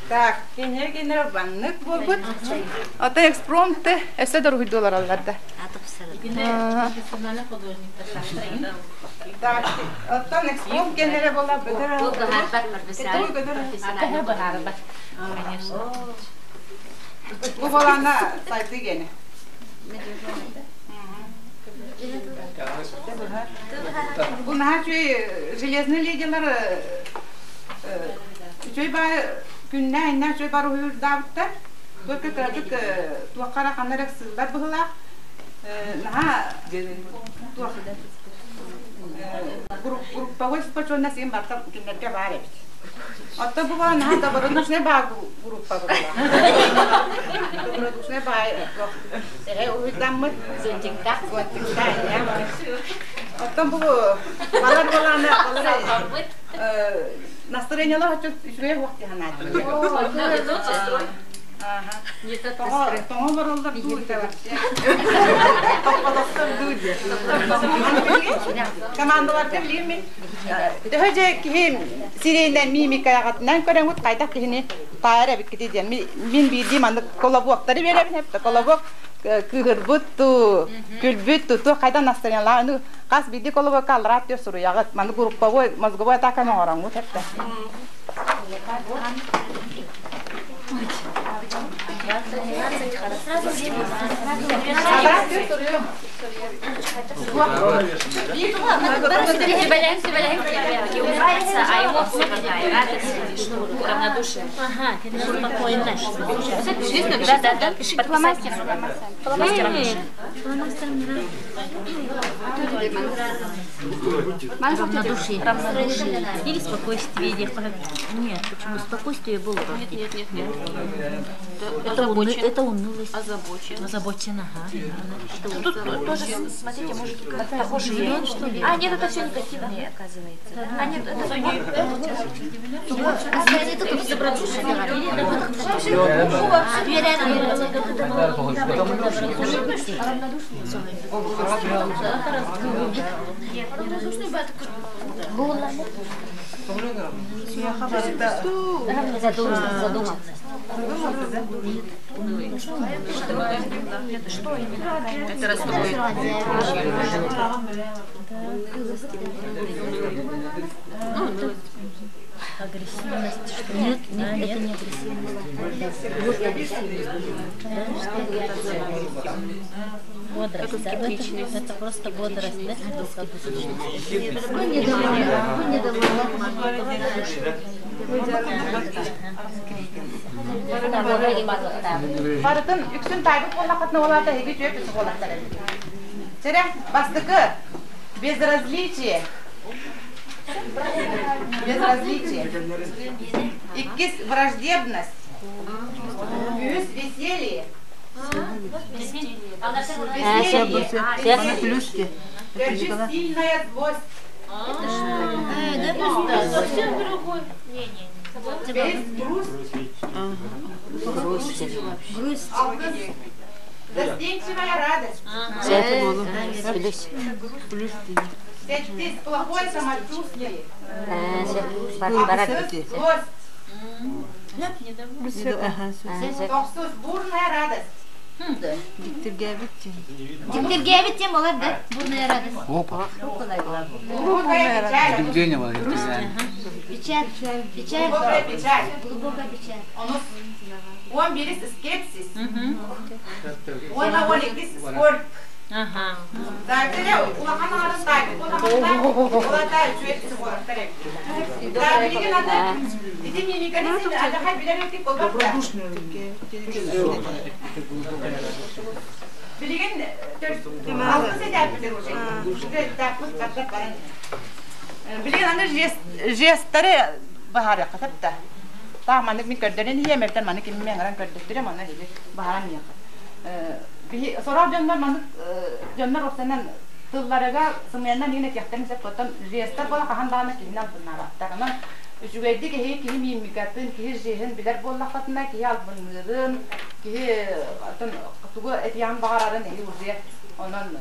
Так, кенер кенер баннык болбут. Ата экспромт эсе дорогой доллар алларда. Так, оттан экспромт кенере бола бөтөр. Конечно. Бу балана сайды гене. Бу наха чүй железный ледилар чүй ба күннә иннә чүй бар уйурдаабыттар. Только кыратык туаккара ханарак сылдар быһыла. Наха туак групповой спочонна син барта киннерге бар эбит. Отто бу ба наха добродушный ба группа була. Добродушный ба э уйдаммыт Зонтикта. зонтикта. Оттон бу балар баланы балар настроениялар хочу үчүгэй вакыт ханаат. Ага. Тоҕо бараллар дуу вообще. Топподохтор дуу диэ. Командаларга билим мин. Төһө же киһи сирейнен мимикаягатынан көрөҥүт кайда киһини таара бит диэн. Мин биирдии маннык колобуоктары беребин хепте. Колобуок кыһырбыт ту, күлбүт ту, ту кайда настроениялар. Ну, хас биирдии колобуокка аллараат диэ суруйаҕыт. Маннык групповой мозговой атаканы оҥороҥҥут хепте. Аллараат диэ суруйуҥ. Сүбэлэһин, сүбэлэһин. А его равнодушие. Ага, спокойно. Да, да, да. Фломастером. Фломастером. Фломастером не надо. Равнодушие. Равнодушие. Или спокойствие. Нет, почему спокойствие было? Нет, нет, нет, нет. Это унылость. Озабочен. Озабочен, ага. Тут тоже, смотрите, может, похожие. что ли? А, нет, это все негативные, оказывается. А, нет, это Задумался. Что именно? Это расстройство. Агрессивность, что Нет, нет, это не агрессивность. Вот агрессивность. Бодрость, да? Это просто бодрость, да? Вы недовольны, вы недовольны. Барытын үксүн тайбыт буоллаххытына олаата эһиги үтүө психологтар эбит. Чэрэ, бастакы безразличие. Безразличие. Иккис враждебность. Үһүс веселье. Веселье. Төрдүс сильная злость. Совсем другой. Бэһис грусть. Грусть. Алтыс застенчивая радость. Сэттис плохое самочувствие. Ахсыс злость. Тохсус бурная радость. Дьиктиргээбит тем олар да? Бурная радость. Опа. Глубокая печаль. Печаль, печаль. Глубокая печаль. Глубокая печаль. Онус уон биирис скепсис. Уонна уон иккис скорбь. Ага. Таатыля улахан аҥарын таайбыт буоллаҕына, улата үчүгэй психологтар эбит. Да, билигин аны ити мимиканы син алдьархай билэр эбиккит буолбат да. Билигин алтыс этээппитин уже. Уже этээппит хаттар баран. Билигин аны жесттары баһаарыахха сөп да. Таах маннык мин көрдөрөн иһиэм эбэтэр маннык ким эҥэрэн көрдөттүрэ манна иһи баһаран иһиэххэ. Биһи сорох дьоннор маннык дьоннор уопсайынан тылларыгар сымыйаннан иһин этиэхтэрин сөп, оттон жестэр буола хаһан даҕаны киһини албыннаабаттар. Онон үчүгэйдик эһиги киһи мимикатын, киһи жеһин билэр буоллаххытына, киһи албынныырын, киһи оттон тугу этиэҕин баҕарарын эһиги уже онон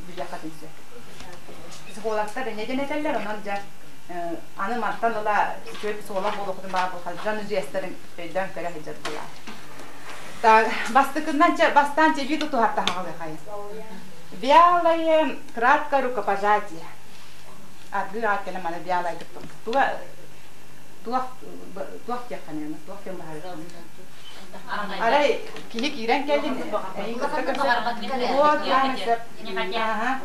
билиэххитин сөп. Психологтар инньэ диэн этэллэр, онон дьэ аны мантан ыла үчүгэй психолог буолуоххутун баҕар дьон жестэрин өйдөөн көрө сылдьар буолаар. Бастакынан бастаан чэбии тутуһар таһаҕалыахайын. Вялое краткое рукопожатие. Аргыы аат кэлэн маны вялайдык туга туох туох диэххэ туох диэн баһарыаххын. Арай киһи киирэн кэллин, эйин кытта көрсөн, вот,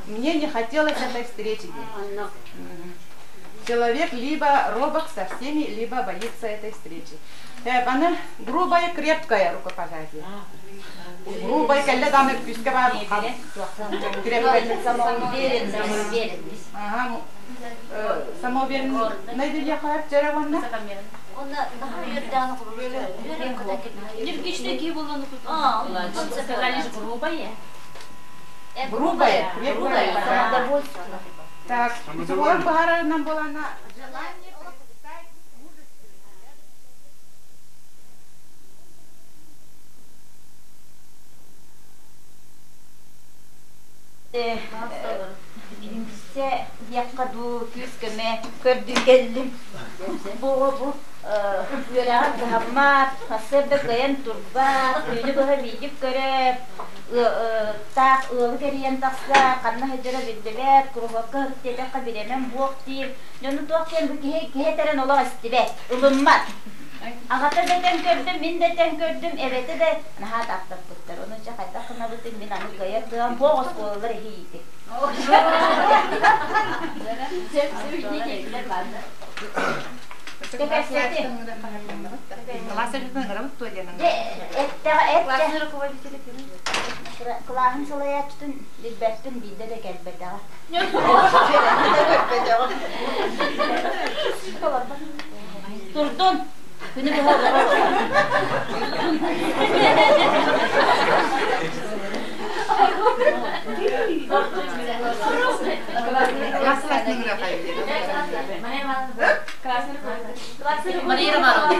мне не хотелось этой встречи. Человек либо робок со всеми, либо боится этой встречи. Аны грубое, крепкое рукопожатие. Грубое кэллэ даҕаны күүскэ баар крепкое. Самоуверенность. Ага, самоуверенность диэхэ чэрэ уонна Сказали же грубое. Грубое, крепкое. Самодовольство. Так, психолог баһарарынан буолана желание предстать мужественным. Билимсэ диэххэ дуу, күүс-көмө көрдүү кэллим. Бу бу үөрэҕэр кыһаммат, сарсыарда кыайан турбат, түүнү быһа видик көрөр, таах ыалы кэрийэн тахса, ханна сылдьара биллибэт, куруһуокка сырыт диэтэххэ бириэмэм буох диир. Дьону туох диэн бу киһи киһи этэрин олох истибэт, ылыммат. Аҕата да этэн көрдүм, мин да этэн көрдүм, эбэтэ да наһаа таптаппыттар. Ону чэ хайдах гынабытын мин аны кыайар кыам буох оскуолалар иһиити. Кылааһын салайааччытын билбэппин биирдэ да кэлбэтэҕэ. Турдун! Күнү быһа олорор. Мария Романовна.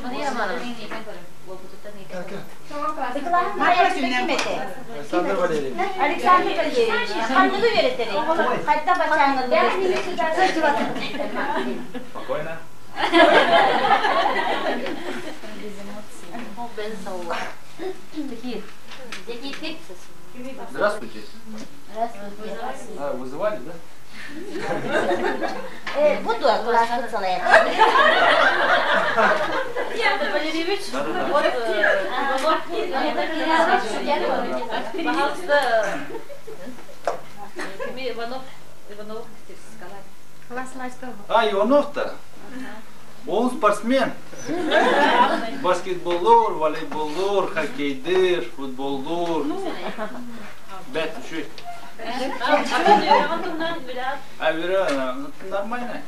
Мария Романовна. Александр Валерьевич. Александр Валерьевич, ханныгы үөрэтэри? Хайта бачааңыллар. Спокойно. Здравствуйте. А, вызывали, да? Буду классно целая. Валерьевич, вот, пожалуйста, Иванов, Иванов сказать. А, Иванов-то? Он спортсмен. Баскетболлор, волейболлор, хоккейдер, футболлор. Бәт, еще. А, Вера, нормально.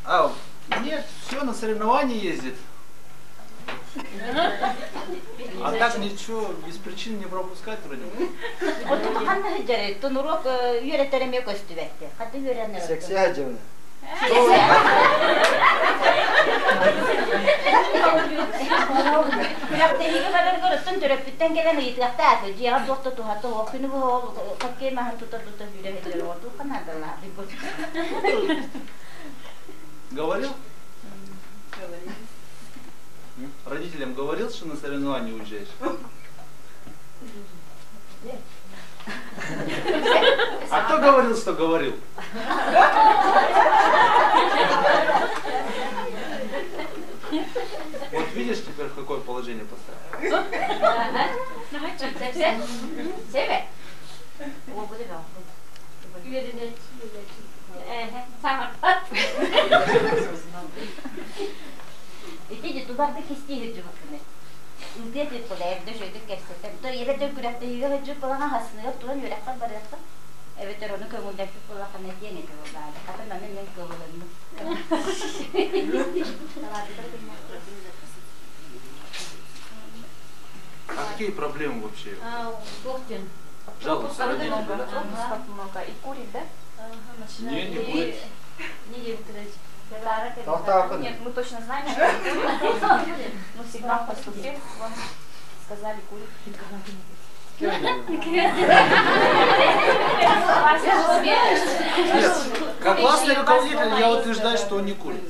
А, нет, все, на соревнования ездит. А так ничего, без причин не пропускать вроде бы. Отун ханна хыджары, тун урок үөрэтереме көстүбэтти. Хаты үөрэнер. Сексия жыбына. Күрэхтэһиигэ бараргар оттон төрөппүттэн кэлэн ыйытыахтаах дьиэҕэ туохта туһата ол күнү бу ол хоккей маһын тута тута сүүрэ сылдьар оҕо ханаадалаах. Говорил? Родителям говорил, что на соревнования уезжаешь? А кто говорил, что говорил? Вот видишь теперь, в какое положение поставил? Ити туларды кистии жубаккыны. Үтет була эрдэ шөйдүк кэпсэтэн. То ебетер күрэхтэһиигэ сылдьып буолаҕа хасыныгар туран үөрэххэр барыахха. Эбэтэр ону көҥүллэппит буоллаххына этиэҥ этэ буоллаҕа. Хата маны мен көҥүллэнним. А какие проблемы вообще? Жалуются родители, да? Много. И курит, да? Не, не курит. Нет, мы точно знаем, что Ну, сигнал поступил, вон, сказали курит. Нет, как классный руководитель я утверждаю, что он не курит.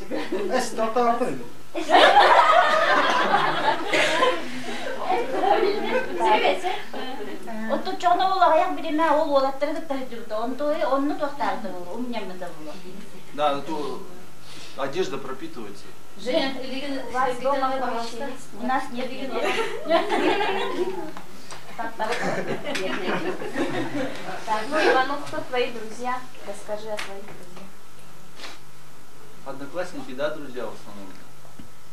Оттон чоҕно ол аҕыйах бириэмэ ол уолаттары кытта сылдьыбыта. Онто онну туохтаабыта буолуо, умньаммыта буолуо. Да, то одежда пропитывается. Женя, у вас дома пожалуйста. У нас нет. Так, ну, Иванов, кто твои друзья? Расскажи о своих друзьях. Одноклассники, да, друзья в основном,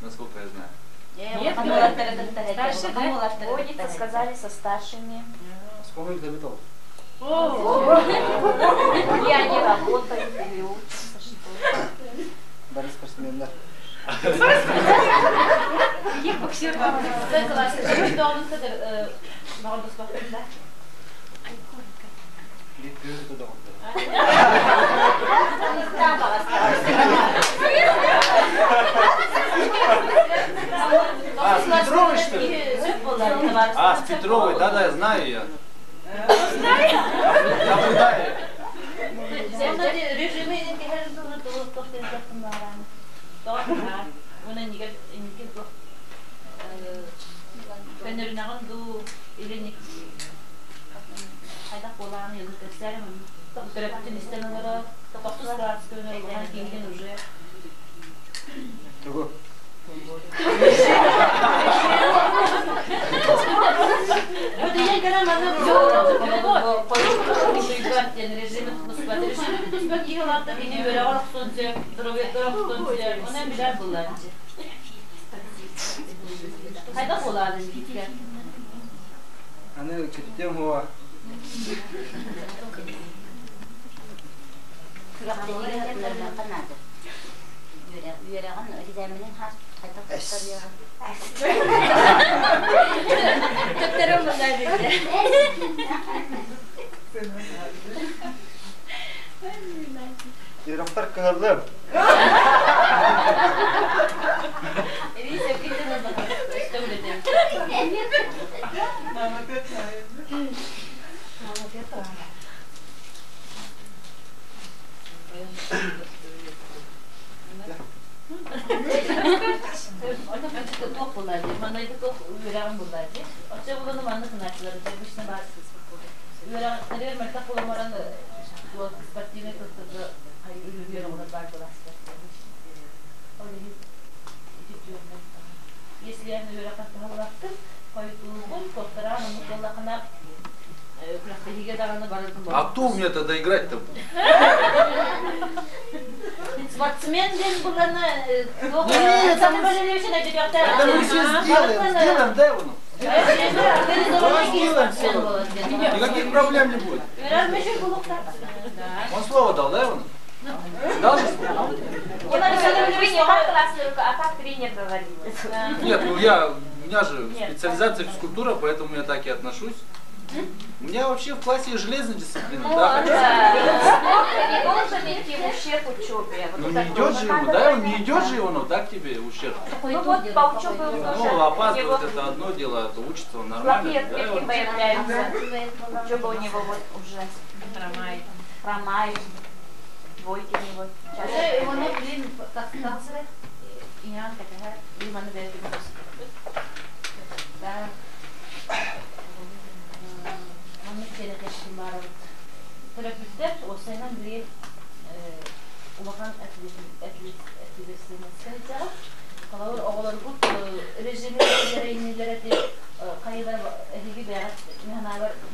насколько я знаю. Нет, Старше, да? Водится, сказали, со старшими. Сколько их добитал? Где они работают или учатся, что? Бары спортсмендар. Кикбоксер. А, с Петровой, что ли? А, с Петровой, да-да, я знаю я. Наблюдаю. Кэпсээрим төрөппүтүн истэн олорор. Тохсус кылааска улахан киһигин уже. Тугу? Бу кэлэн манна диэн режими тутуспат. Режими тутуспат киһи олорто кини үөрэҕэр охсуон сөп, здоровьетыгар охсуон сөп. Онон билэр буллааччы. Хайдах буолаадын бииргэ? Аны күттүм хуа. Күрэхтэһиигэ кыттарыахха наада. Үөрэҕин экзаменин хайдах туттарыаҕын? Туттарым буоллаа диэтэ. Үөрэхтэр кыһаллым. Спортивный Если я А кто у меня тогда играть-то будет? Спортсмен ден буланы Нет, это мы все сделаем, сделаем, да, его? Сделаем все. Никаких проблем не будет. Он слово дал, да, Иван? Дал же слово? А как тренер говорит? Нет, ну я, у меня же специализация физкультура, поэтому я так и отношусь. У меня вообще в классе железная дисциплина, ну, да? Да. Не должен идти в ущерб учебе. Вот ну не идет же ему, да, он не идет же его, но так тебе ущерб. Ну вот по учебе он тоже. Ну, опаздывает это одно дело, а то учится он нормально. Плохие отметки появляются. Учеба у него вот уже хромает. Хромает. Двойки у него. Да. Маннык кэлэкэччим баарабыт. Төрөппүттэр уопсайынан билигин улахан ответственностька сылдьаҕыт. Холобур, оҕолоргут режими иннилэрэ хайыылар эһиги бэйэҕит мин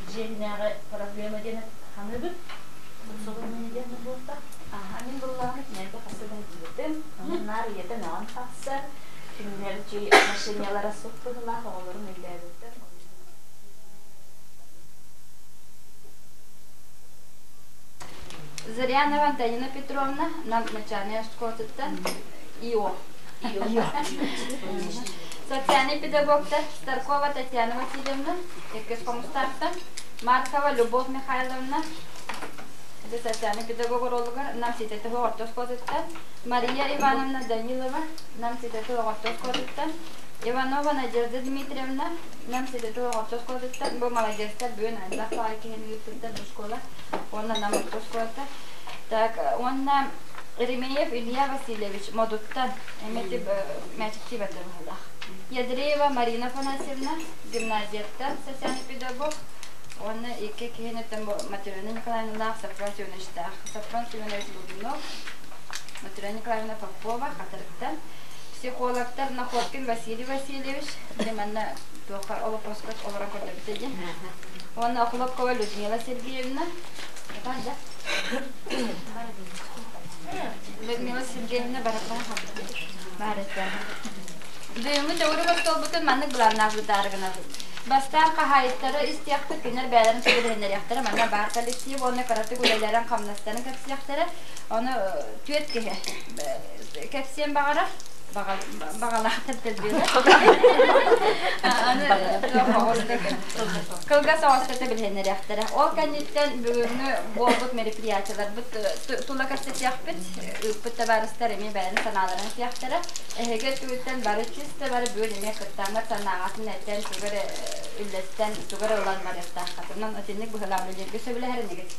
дьиэ иһинээҕи проблема диэн саныыбыт. Соломония диэн буолта. Аха, мин буллаҕына кинилэргэ хаста да сылдьыбытым. Наар ийэтэ мөҕөн тахсар. Кинилэр чэй отношениялара суох быһыылаах оҕолорун өйдөөбөттөр. Зырянова Антонина Петровна, нам начальная школатыттан ИО. Социальный педагогтар Старкова Татьяна Васильевна, Иккис Хомустаахтан, Маркова Любовь Михайловна, это социальный педагог оруолугар Нам ситэтэ орто оскуолатыттан, Мария Ивановна Данилова, Нам ситэтэ орто оскуолатыттан, Иванова Надежда Дмитриевна, Нам ситэтэ орто оскуолатыттан, бу молодецтар бүгүн элбэх баҕайы киһини ыыппыттар бу школа, уонна Нам орто оскуолата. Так, уонна Еремеев Илья Васильевич Модуттан, эмиэ мээчиктии барда быһыылаах. Ядреева Марина Афанасьевна, гимназияттан социальный педагог, уонна икки киһиниттэн Матрена Николаевналаах Сафрон Семеновичтаах. Сафрон Семенович Лугинов, Матрена Николаевна Попова Хатырыктан, психологтар Находкин Василий Васильевич, били манна туохха олоппоско олорон көрдөбүтэ диэн. Уонна Охлопкова Людмила Сергеевна. Да? Людмила Сергеевна бараппан Баарыта. Бүгүҥҥү төгүрүк остуолбутун маннык былааннаах бытаары гынабыт. Бастаан хаһаайыттары истиэхпит, кинилэр бэйэлэрин сөбүлэһиннэриэхтэрэ, манна баар коллектив уонна кыратык үлэлэрин, хамнастарын кэпсиэхтэрэ. Ону түөрт киһи кэпсиэн баҕарар, баҕалаахтар дэлбиэлэр. Аны кылгас оҕустата билиһиннэриэхтэрэ. Ол кэнниттэн бүгүҥҥү буолбут мероприятиеларбыт тула кэпсэтиэхпит, ыыппыт табаарыстар эмиэ бэйэлэрин санааларын этиэхтэрэ. Эһиги өттүгүттэн бары чисто бары бүгүн эмиэ кыттаҥҥыт санааҕытын этэн, тугу эрэ үллэстэн, тугу эрэ ылан барыахтааххыт. Онон итинник быһыылаах үлэлииргэ сөбүлэһэр инигит?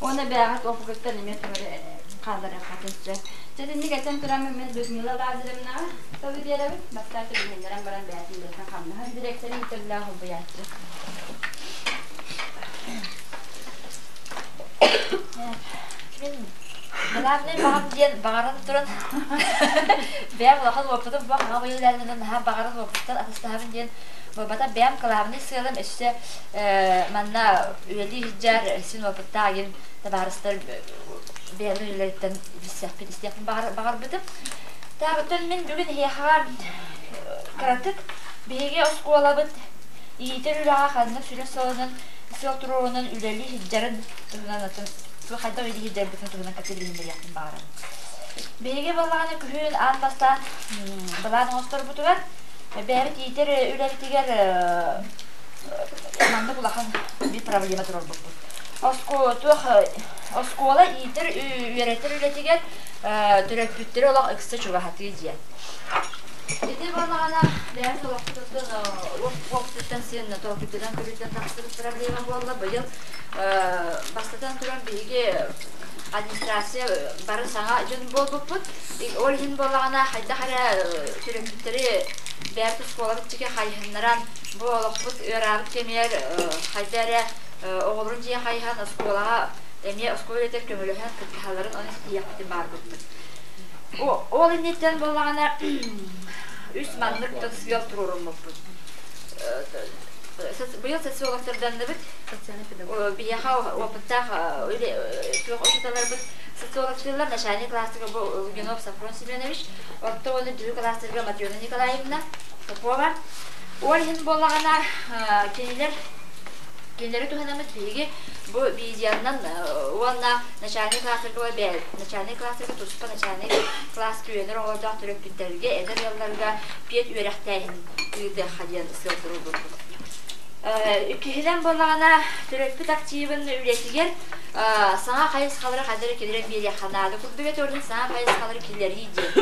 Уонна бэйэҕит опыкыттан эмиэ тугу эрэ хаалларыаххытын сөп. Дьэ итинник этэн тураммын мин Людмила Лазаревнаҕа тылы биэрэбин. Бастаан Мин главный баҕам диэн баҕаран туран бэйэм улахан уопутум бу хаҥа быйыл наһаа баҕаран уопуттан атастаһабын диэн буолбата бэйэм главный сыалым өссө манна үлэлии сылдьар син уопуттаах игин табаарыстар бэйэлэрин үлэлэриттэн билсиэхпин истиэхпин баҕарбытым. Таабыттан мин бүгүн эһиэхэҕэ кыратык биһиги оскуолабыт иитэр үлэҕэ ханнык сүрүн сыалынан сыал туруорунан үлэлии сылдьарын туһунан атын хайдах үлэлии сылдьарбытын туһунан кэпсии билиһиннэриэхпин баҕарабын. Биһиги буоллаҕына күһүн аан бастаан былаан оҥосторбутугар бэйэбит иитэр үлэбитигэр маннык улахан биир проблема туруорбуппут. Туох оскуола иитэр үөрэтэр үлэтигэр төрөппүттэри олох ыкса чугаһатыы диэн. Ити буоллаҕына бэйэм олохпутуттан уопсуттан син толкуйданан көрүүттэн тахсыбыт проблема буолла. Быйыл бастатан туран биһиги администрация бары саҥа дьон буолбуппут. Ол иһин буоллаҕына хайдах эрэ төрөппүттэри бэйэбит оскуолабыт диэки хайыһыннаран бу олохпут ыараабыт кэмигэр хайда эрэ оҕолорун дьиэ хайыһан оскуолаҕа эмиэ оскуола үлэтигэр көмөлөһөн кыттыһалларын ону ситиһиэхпитин баарбыппыт. Ол инниттэн буоллаҕына үс маннык сыал туруоруммуппут. Быйыл социологтарданныбыт. Биһиэхэ опыттаах туох учууталларбыт социологтыыллар начальник классыга бу Лугинов Сафрон Семенович, орто уонна үрдүкү класстарга Матрена Николаевна Попова. Ол иһин буоллаҕына кинилэр кинилэри туһанаммыт биһиги бу видеонан уонна начальник класстарга начальник класстарга туспа начальник класс үөрэнэр оҕолордоох төрөппүттэргэ, эдэр ыалларга пед үөрэхтээһин ыытыахха диэн сыал туруорбуппут. Иккиһинэн буоллаҕына, төрөппүт активын үлэтигэр саҥа хайысхалары хайдах эрэ киллэрэн биэриэххэ наада курдук этэ, ол иһин саҥа хайысхалары киллэрии диэн.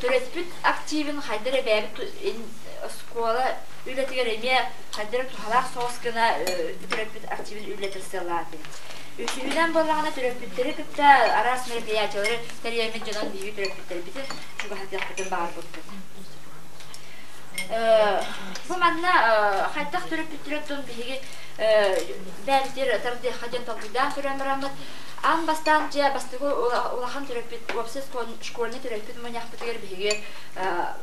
Төрөппүт активын хайдах эрэ бэйэбит оскуола үлэтигэр эмиэ хайдах эрэ туһалаах соҕус гына төрөппүт активын үлэтэр сыаллаатым. Үсүһүнэн буоллаҕына, төрөппүттэри кытта араас мероприятиелары тэрийэммит дьонон биһиги төрөппүттэрбитин чугаһатыахпытын баҕарбыппыт. Бу манна хайдах төрөппүттэр биһиги бэйэбитигэр тардыахха диэн толкуйдаан көрөн бараммыт, аан бастаан дьэ бастакы улахан төрөппүт уопсай школьный төрөппүт мунньахпытыгар биһиги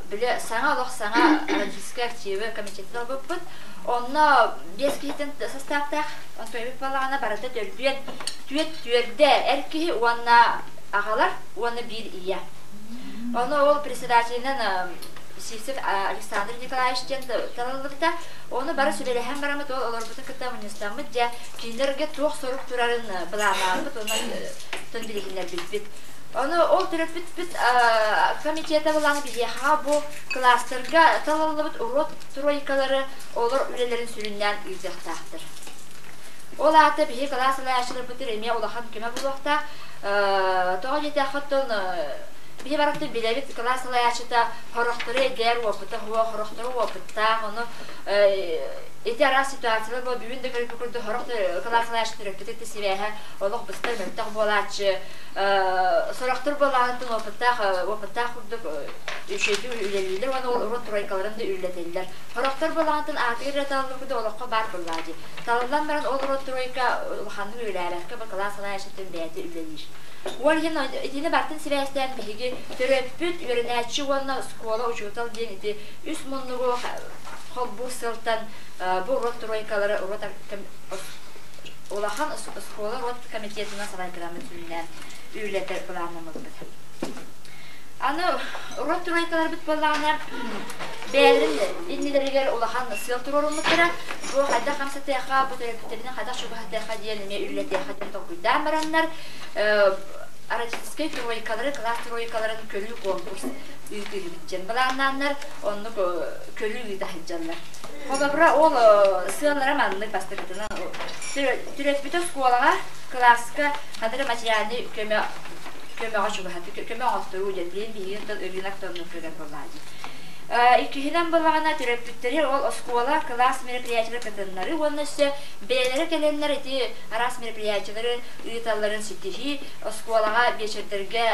били саҥа олох саҥа родительскай активы комитеты талбыппыт. Онно биэс киһитин састааптаах Антонович буоллаҕына барыта төрдүөн түөрт түөрдэ эр киһи уонна аҕалар уонна биир ийэ. Ону ол председателинэн Сивцев Александр Николаевич диэн талыллыбыта. Ону бары сүбэлэһэн бараммыт ол олорбутун кытта мунньустаммыт дьэ кинилэргэ туох сорук турарын былааннаабыт уонна тон билиһиннэрбиппит. Ону ол төрөппүппүт комитета былааны биһиэхэ бу кластерга талыллыбыт урод тройкалары олор үлэлэрин сүрүннээн ыытыахтаахтар. Ол аата биһи кылаас салайааччыларбытыгар эмиэ улахан көмө буолуохтаах. Тоҕо диэтэххэ оттон биһи барыттан билэбит кылаас салайааччыта хорохтору эдэр уопута суох, хорохтору уопуттаах, ону ити араас ситуациялар буол бүгүн да көрүппүт курдук сорох кылаас салайааччы төрөппүт сибээһэ олох быстар мөлтөх буолааччы сорохтор буолааһынтан уопуттаах уопуттаах курдук үчүгэйдик үлэлииллэр уонна ол урут тройкаларын да үллэтэллэр. Сорохтор буолааһынтан аатыгар эрэ талыллыбыт олоххо баар буоллаа дии. Талыллан баран ол урут тройка улаханнык үлэлээбэккэ бу кылаас салайааччыттан бэйэтэ үлэлиир. Ол иһин итини барытын сибээстээн биһиги төрөппүт, үөрэнээччи уонна оскуола учуутал диэн ити үс муннугу холбуур сылтан бу урут тройкалары урут улахан оскуола урут комитетынан салайтараммыт сүрүннээн үлэтэр былааннаммыппыт. Аны урут тройкаларбыт буоллаҕына бэйэлэрин иннилэригэр улахан сыал туруоруммуттара. Бу хайдах хамсатыахха, бу төрөппүттэринэн хайдах чугаһатыахха диэн эмиэ үлэлэтиэххэ диэн толкуйдаан бараннар родительскай тройкалары, класс тройкаларын көрүү конкурс ыытыыбыт диэн былааннааннар оннук көрүү ыыта сылдьаллар. Холобура, ол сыаллара маннык бастакытынан төрөппүт оскуолаҕа, кылааска ханнык материальнай көмө көмөҕө чугаһатыы, көмө оҥосторуу диэн билин биһиги ырыынак тоннук көрөр буоллаҕа дии. Иккиһинэн буоллаҕына төрөппүттэри ол оскуола, кылаас мероприятиелар кытыннарыы уонна өссө бэйэлэрэ кэлэннэр ити араас мероприятиелары ыыталларын ситиһии, оскуолаҕа биэчэрдэргэ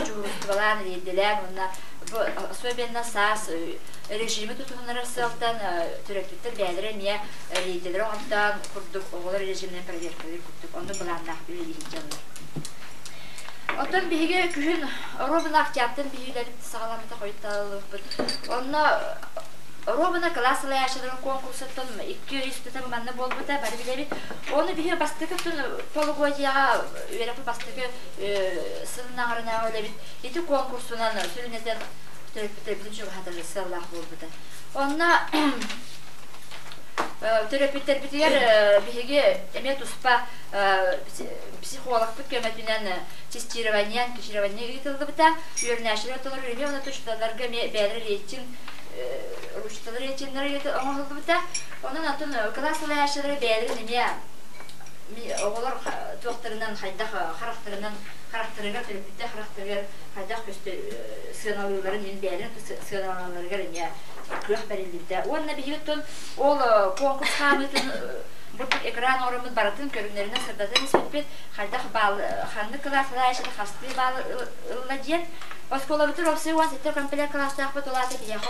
дьуһуурустубалаан, рейдэлээн уонна бу особенно саас режими тутуһуннарар сыалтан төрөппүттэр бэйэлэрэ эмиэ рейдэлэри оҥортоон курдук оҕолор режиминэн проверкалыыр курдук онно былааннаах үлэлиир дьоннор. Оттон биһиги күһүн оруобуна октябрьтан биһиги саҕаламмыта хойуталыахпыт. Онно оруобуна кылаас салайааччыларын конкурсуттан икки ый устата манна буолбута, бары билэбит. Ону биһиги бастакы полугодияҕа үөрэхпит бастакы сылын аҥарынааҕы үлэбит ити конкурсунан сүрүннэтэн төрөппүттэрбитин чугаһатар сыаллаах буолбута. Онно төрөппүттэрбитигэр биһиги эмиэ туспа психологпыт көмөтүнэн тестирование, анкетирование ыытыллыбыта. Үөрэнээччилэр толору эмиэ уонна учууталларга эмиэ бэйэлэрэ рейтинг учууталлар рейтиннэрэ оҥоһуллубута. Онон атын кылаас салайааччылара бэйэлэрин эмиэ оҕолор туохтарынан хайдах харахтарынан харахтарыгар төрөппүттэр харахтарыгар хайдах көстө сыаналыылларын мин бэйэлэрин сыаналаналларыгар эмиэ кыах бэриллибитэ. Уонна биһиги оттон ол конкурс хаамыытын бурдук экран оҥороммут барытын көрүҥнэринэн сырдатан испиппит хайдах баал ханнык кылаас салайааччыта хастыы баал ылла диэн оскуолабытыгар уопсай 17 комплект кылаастаахпыт ол аата биһиэхэ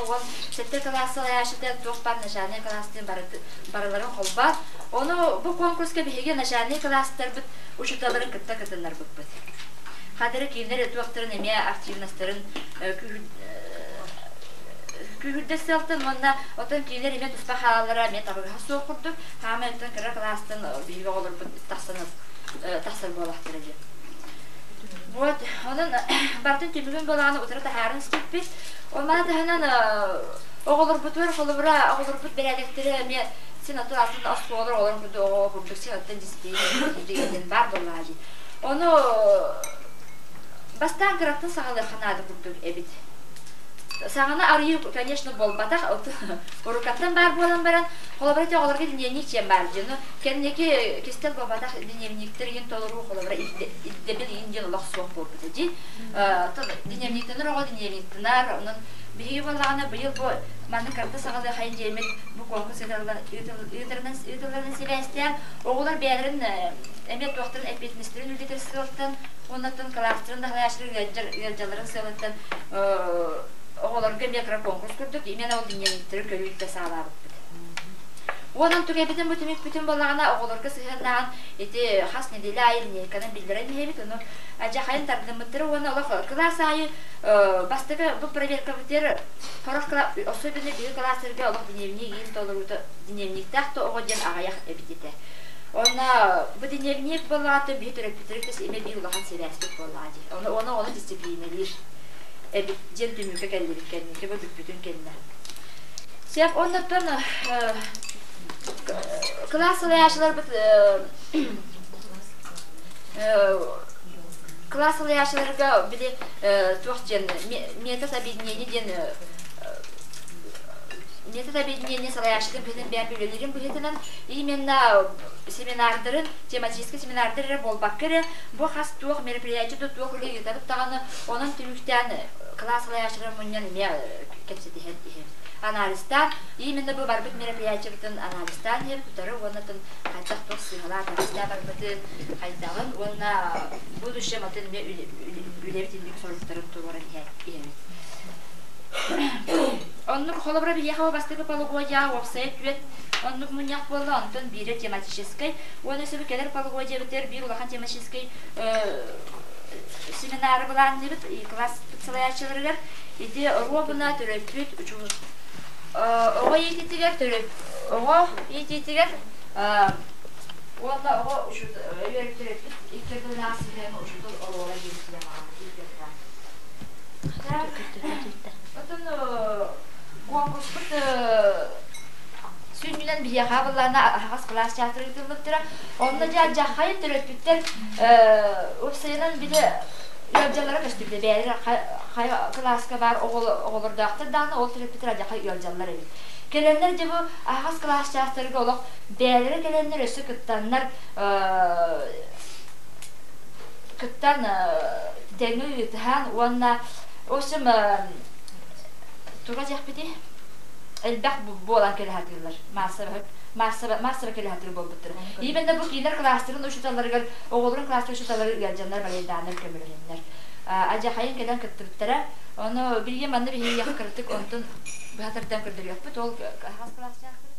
17 кылаас салайааччыта туох баар начальнай кылаастыын барыларын холбоон ону бу конкурска биһиги начальнай кылаастарбыт учууталларын кытта кытыннарбыппыт хадары кинилэр туохтарын эмиэ активностарын күүһүрдэр сыалтан уонна оттон кинилэр эмиэ туспа хаалаллара эмиэ табыгаһа суох курдук хаамай оттон кыра кылаастан биһиги оҕолорбут тахсан тахсар буолахтара диэн. Вот, онон бартын түмүгүн буолаҕына утары таһааран испиппит. Ол маны таһынан оҕолорбутугар холобура оҕолорбут бэрээдэктэрэ эмиэ син атын атын оскуолалар оҕолорун курдук оҕо курдук син оттон дисциплина баар буоллаҕа дии. Ону бастаан кыраттан саҕалыахха наада курдук эбит. Саҥаны арыйыы, конечно, буолбатах. Уруккаттан баар буолан баран, холобура ити оҕолорго дневник диэн баар дии. Ону кэнники кистэл буолбатах дневниктэр иһин толоруу холобура ирдэбил иһин диэн олох суох буолбута дии. Дневниктэнэр оҕо дневниктэнэр. Онон биһиги буоллаҕына быйыл бу маннык карта саҕалыахайын диэммит бу конкурс ыытылларынан сибээстээн оҕолор бэйэлэрин эмиэ туохтарын эппиэтинэстэрин үрдэтэр сыалтан уоннаттан кылаастарын даһалааччылар ыалдьалларын сыалыттан оҕолорго эмиэ кыра конкурс курдук именно ол дневниктэри көрүүттэ саалаабыппыт. Уонан түгэбитин бу түмүкпүтүн буоллаҕына оҕолорго сыһыаннаан ити хас нэдиэлэ аайы линейканан биллэрэн иһэбит ону адьахайын тардыммыттара уонна олох кылаас аайы бастакы бу проверкабытыгар сорох особенно биһиги кылаастарга олох дневник иин толоруута дневниктээх да оҕо диэн аҕыйах эбит этэ. Онно бу дневник буоллаҕа биһи төрөппүттэрин кытта эмиэ биир улахан сибээспит буоллаҕа дии. Ону ону ону дисциплиналиир эбит диэн түмүккэ кэллибит кэнники бу бүппүтүн кэннэ. Сеп оннуттан кылаас салайааччыларбыт кылаас салайааччыларга били туох диэн метод объединения диэн метод объединения салайааччытын быһыытынан бэйэм үлэлиирим быһыытынан именно семинардарын тематическай семинардар эрэ буолбакка эрэ бу хас туох мероприятие да туох үлэ ыытабыт даҕаны онон түмүктээн кылаас салайааччылар мунньан эмиэ кэпсэтиһэн иһэбит анализтаан именно бу барбыт мероприятиебытын анализтаан иһэбит утары уонна хайдах туох сыыһалаах анализтаан барбытын хайдаҕын уонна будущем атын эмиэ үлэбит инник соруктарын туруоран иһэбит Оннук холобура биһиэхэ бастакы полугодия уопсайа түөрт оннук мунньах буолла, онтон биирэ тематическай. Уонна өссө кэлэр полугодиябытыгар биир улахан тематическай семинары былаанныыбыт класс салайааччыларыгар. Ити оруобуна төрөппүт оҕо иитиитигэр оҕо иитиитигэр уонна оҕо төрөппүт икки ардылаах сыһыана учуутал оруола диэн темаҕа Отон конкурспут сүнньүнэн биһиэхэ былаана аһаҕас кылаас театр ыытыллыбыттара. Онно дьэ дьаххайын төрөппүттэр уопсайынан били ыалдьаллара көстүбүтэ. Бэйэлэрэ хайа кылааска баар оҕолордоохтор даҕаны ол төрөппүттэр адьахай ыалдьаллар эбит. Кэлэннэр дьэ бу аһаҕас кылаас театрга олох бэйэлэрэ кэлэннэр өссө кыттаннар кыттан тэҥи ыытыһан уонна в общем туга диэхпитий элбэх буолан кэлэ сатыыллар маассабай маассабай кэлэ сатыыр буолбуттар именно бу кинилэр кылаастарын учууталларыгар оҕолорун кылаастарын учууталлары ыалдьаннар балейдааннар көмөлөһөннөр адьахайын кэлэн кыттыбыттара ону билигин манна биһиги кыратык онтон быһа тардан көрдөрүөхпүт ол аһаҕас кылаас чаастара.